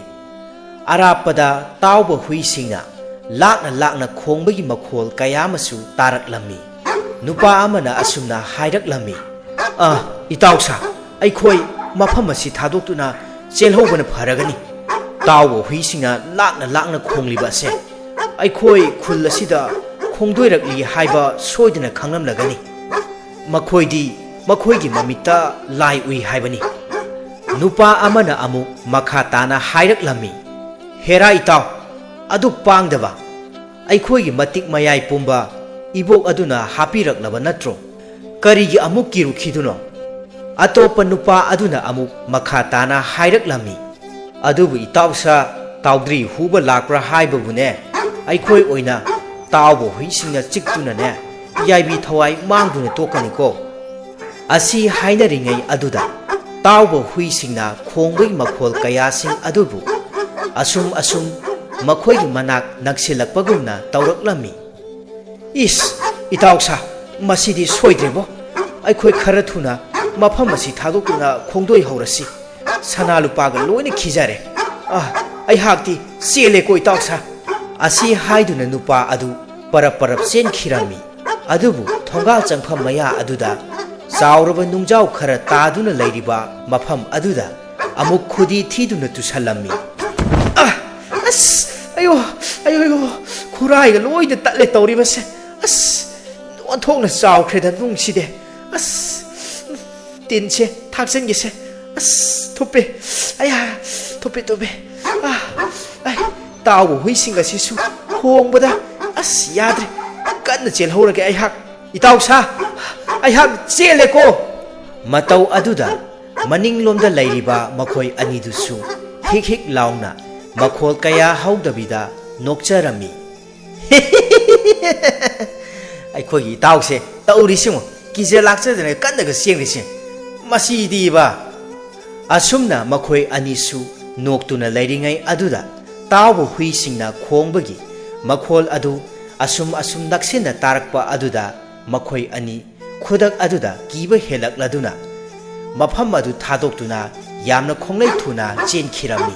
ꯑꯔꯥꯞꯄꯗ ꯇꯥꯎꯕ ꯍꯨꯏꯁꯤꯡꯅ ꯂꯥꯛꯅ ꯂꯥꯛꯅ ꯈꯣꯡꯕꯒꯤ ꯃꯈꯣꯜ ꯀꯌꯥ ꯑꯃꯁꯨ ꯇꯥꯔꯛꯂꯝꯃꯤ꯫ ꯅꯨꯄꯥ ꯑꯃꯅ ꯑꯁꯨꯝꯅ ꯍꯥꯏꯔꯛꯂꯝꯃꯤ, "ꯑ, ꯏꯇꯥꯎ ꯁꯥ, ꯑꯩꯈꯣꯏ ꯃꯐꯝ ꯑꯁꯤ ꯊꯥꯗꯣꯛꯇꯨꯅ ꯆꯦꯜꯍꯧꯕꯅ ꯐꯔꯒꯅꯤ꯫ ꯇꯥꯎꯕ ꯍꯨꯏꯁꯤꯡꯅ ꯂꯥꯛꯅ ꯂꯥꯛꯅ ꯈꯣꯡꯂꯤꯕ ꯑꯁꯦ ꯑꯩꯈꯣꯏ ꯈꯨꯜ ꯑꯁꯤꯗ ꯈꯣꯡꯗꯣꯏꯔꯛꯂꯤ ꯍꯥꯏꯕ ꯁꯣꯏꯗꯅ ꯈꯪꯂꯝꯂꯒꯅꯤ꯫ ꯃꯈꯣꯏꯗꯤ ꯃꯈꯣꯏꯒꯤ ꯃꯃꯤꯠꯇ ꯂꯥꯏ ꯎꯏ ꯍꯥꯏꯕꯅꯤ꯫" ꯅꯨꯄꯥ ꯑꯃꯅ ꯑꯃꯨꯛ ꯃꯈꯥ ꯇꯥꯅ ꯍꯥꯏꯔꯛꯂꯝꯃꯤ, "ꯍꯦꯔꯥ ꯏꯇꯥꯎ, ꯑꯗꯨꯛ ꯄꯥꯡꯗꯕ! ꯑꯩꯈꯣꯏꯒꯤ ꯃꯇꯤꯛ ꯃꯌꯥꯏ ꯄꯨꯝꯕ ꯏꯕꯣꯛ ꯑꯗꯨꯅ ꯍꯥꯞꯄꯤꯔꯛꯂꯕ ꯅꯠꯇ꯭ꯔꯣ? ꯀꯔꯤꯒꯤ ꯑꯃꯨꯛ ꯀꯤꯔꯨꯈꯤꯗꯨꯅꯣ?" ꯑꯇꯣꯞꯄ ꯅꯨꯄꯥ ꯑꯗꯨꯅ ꯑꯃꯨꯛ ꯃꯈꯥ ꯇꯥꯅ ꯍꯥꯏꯔꯛꯂꯝꯃꯤ, "ꯑꯗꯨꯕꯨ ꯏꯇꯥꯎ ꯁꯥ, ꯇꯥꯎꯗ꯭ꯔꯤ ꯍꯨꯕ ꯂꯥꯛꯄ꯭ꯔꯥ ꯍꯥꯏꯕꯕꯨꯅꯦ, ꯑꯩꯈꯣꯏ ꯑꯣꯏꯅ ꯇꯥꯎꯕ ꯍꯨꯏꯁꯤꯡꯅ ꯆꯤꯛꯇꯨꯅꯅꯦ, ꯌꯥꯏꯕꯤ ꯊꯋꯥꯏ ꯃꯥꯡꯗꯨꯅ ꯇꯣꯛꯀꯅꯤꯀꯣ꯫" ꯑꯁꯤ ꯍꯥꯏꯅꯔꯤꯉꯩ ꯑꯗꯨꯗ ꯇꯥꯎꯕ ꯍꯨꯏꯁꯤꯡꯅ ꯈꯣꯡꯕꯒꯤ ꯃꯈꯣꯜ ꯀꯌꯥꯁꯤꯡ ꯑꯗꯨꯕꯨ ꯑꯁꯨꯝ ꯑꯁꯨꯝ ꯃꯈꯣꯏꯒꯤ ꯃꯅꯥꯛ ꯅꯛꯁꯤꯜꯂꯛꯄꯒꯨꯝꯅ ꯇꯧꯔꯛꯂꯝꯃꯤ꯫ "ꯏꯁ, ꯏꯇꯥꯎ ꯁꯥ, ꯃꯁꯤꯗꯤ ꯁꯣꯏꯗ꯭ꯔꯦꯕꯣ꯫ ꯑꯩꯈꯣꯏ ꯈꯔ ꯊꯨꯅ ꯃꯐꯝ ꯑꯁꯤ ꯊꯥꯗꯣꯛꯇꯨꯅ ꯈꯣꯡꯗꯣꯏ ꯍꯧꯔꯁꯤ꯫ ꯁꯅꯥ ꯂꯨꯄꯥꯒ ꯂꯣꯏꯅ ꯈꯤꯖꯔꯦ꯫ ꯑ, ꯑꯩꯍꯥꯛꯇꯤ ꯆꯦꯜꯂꯦꯀꯣ, ꯏꯇꯥꯎ ꯁꯥ꯫" ꯑꯁꯤ ꯍꯥꯏꯗꯨꯅ ꯅꯨꯄꯥ ꯑꯗꯨ ꯄꯔꯞ ꯄꯔꯞ ꯆꯦꯟꯈꯤꯔꯝꯃꯤ꯫ ꯑꯗꯨꯕꯨ ꯊꯣꯡꯒꯥꯜ ꯆꯪꯐꯝ ꯃꯌꯥ ꯑꯗꯨꯗ ꯆꯥꯎꯔꯕ ꯅꯨꯡꯖꯥꯎ ꯈꯔ ꯇꯥꯗꯨꯅ ꯂꯩꯔꯤꯕ ꯃꯐꯝ ꯑꯗꯨꯗ ꯑꯃꯨꯛ ꯈꯨꯗꯤ ꯊꯤꯗꯨꯅ ꯇꯨꯁꯜꯂꯝꯃꯤ꯫ "ꯑ, ꯑꯁ, ꯑꯌꯣ, ꯑꯌꯣ, ꯑꯌꯣ, ꯈꯨꯔꯥꯏꯒ ꯂꯣꯏꯅ ꯇꯠꯂꯦ ꯇꯧꯔꯤꯕꯁꯦ꯫ ꯑꯁ, ꯑꯣꯟꯊꯣꯛꯅ ꯆꯥꯎꯈ꯭ꯔꯦꯗ ꯅꯨꯡꯁꯤꯗꯦ꯫ ꯑꯁ, ꯇꯤꯟꯁꯦ ꯊꯥꯛꯆꯟꯒꯦꯁꯦ꯫ ꯑꯁ, ꯊꯨꯞꯄꯦ꯫ ꯑꯌꯥ, ꯊꯨꯞꯄꯦ, ꯊꯨꯞꯄꯦ꯫ ꯑ, ꯑꯩ, ꯇꯥꯎꯕ ꯍꯨꯏꯁꯤꯡ ꯑꯁꯤꯁꯨ ꯈꯣꯡꯕꯗ, ꯑꯁ, ꯌꯥꯗ꯭ꯔꯦ꯫ ꯀꯟꯅ ꯆꯦꯜꯍꯧꯔꯒꯦ ꯑꯩꯍꯥꯛ꯫ ꯏꯇꯥꯎ ꯁꯥ, ꯑꯩꯍꯥꯛ ꯆꯦꯜꯂꯦꯀꯣ꯫" ꯃꯇꯧ ꯑꯗꯨꯗ ꯃꯅꯤꯡꯂꯣꯝꯗ ꯂꯩꯔꯤꯕ ꯃꯈꯣꯏ ꯑꯅꯤꯗꯨꯁꯨ ꯍꯤꯛ ꯍꯤꯛ ꯂꯥꯎꯅ ꯃꯈꯣꯜ ꯀꯌꯥ ꯍꯧꯗꯕꯤꯗ ꯅꯣꯛꯆꯔꯝꯃꯤ꯫ "ꯑꯩꯈꯣꯏꯒꯤ ꯏꯇꯥꯎꯁꯦ ꯇꯧꯔꯤꯁꯤꯉꯣ, ꯀꯤꯖ ꯂꯥꯛꯆꯗꯅ ꯀꯟꯅꯒ ꯆꯦꯟꯈ꯭ꯔꯤꯁꯦ꯫ ꯃꯁꯤꯗꯤꯕ!" ꯑꯁꯨꯝꯅ ꯃꯈꯣꯏ ꯑꯅꯤꯁꯨ ꯅꯣꯛꯇꯨꯅ ꯂꯩꯔꯤꯉꯩ ꯑꯗꯨꯗ ꯇꯥꯎꯕ ꯍꯨꯏꯁꯤꯡꯅ ꯈꯣꯡꯕꯒꯤ ꯃꯈꯣꯜ ꯑꯗꯨ ꯑꯁꯨꯝ ꯑꯁꯨꯝ ꯅꯛꯁꯤꯟꯅ ꯇꯥꯔꯛꯄ ꯑꯗꯨꯗ ꯃꯈꯣꯏ ꯑꯅꯤ ꯈꯨꯗꯛ ꯑꯗꯨꯗ ꯀꯤꯕ ꯍꯦꯜꯂꯛꯂꯗꯨꯅ ꯃꯐꯝ ꯑꯗꯨ ꯊꯥꯗꯣꯛꯇꯨꯅ ꯌꯥꯝꯅ ꯈꯣꯡꯂꯩ ꯊꯨꯅ ꯆꯦꯟꯈꯤꯔꯝꯃꯤ꯫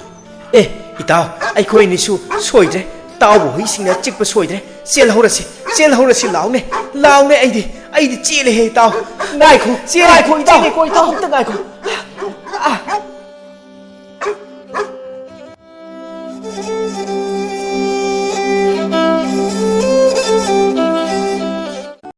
ꯑꯦ, ꯏꯇꯥꯎ, ꯑꯩꯈꯣꯏ ꯑꯅꯤꯁꯨ ꯁꯣꯏꯗ꯭ꯔꯦ꯫ ꯇꯥꯎꯕ ꯍꯨꯏꯁꯤꯡꯅ ꯆꯤꯛꯄ ꯁꯣꯏꯗ꯭ꯔꯦ꯫ ꯆꯦꯜꯍꯧꯔꯁꯤ, ꯆꯦꯜꯍꯧꯔꯁꯤ, ꯂꯥꯎꯅꯦ, ꯂꯥꯎꯅꯦ, ꯑꯩꯗꯤ, ꯑꯩꯗꯤ ꯆꯦꯜꯂꯦꯍꯦ, ꯏꯇꯥꯎ꯫ ꯉꯥꯏꯈꯣ, ꯆꯦꯜꯂꯦ, ꯉꯥꯏꯈꯣ, ꯏꯇꯥꯎ꯫ ꯆꯦꯜꯂꯦꯀꯣ, ꯏꯇꯥꯎ꯫ ꯑꯝꯇ ꯉꯥꯏꯈꯣ꯫ ꯑꯥ,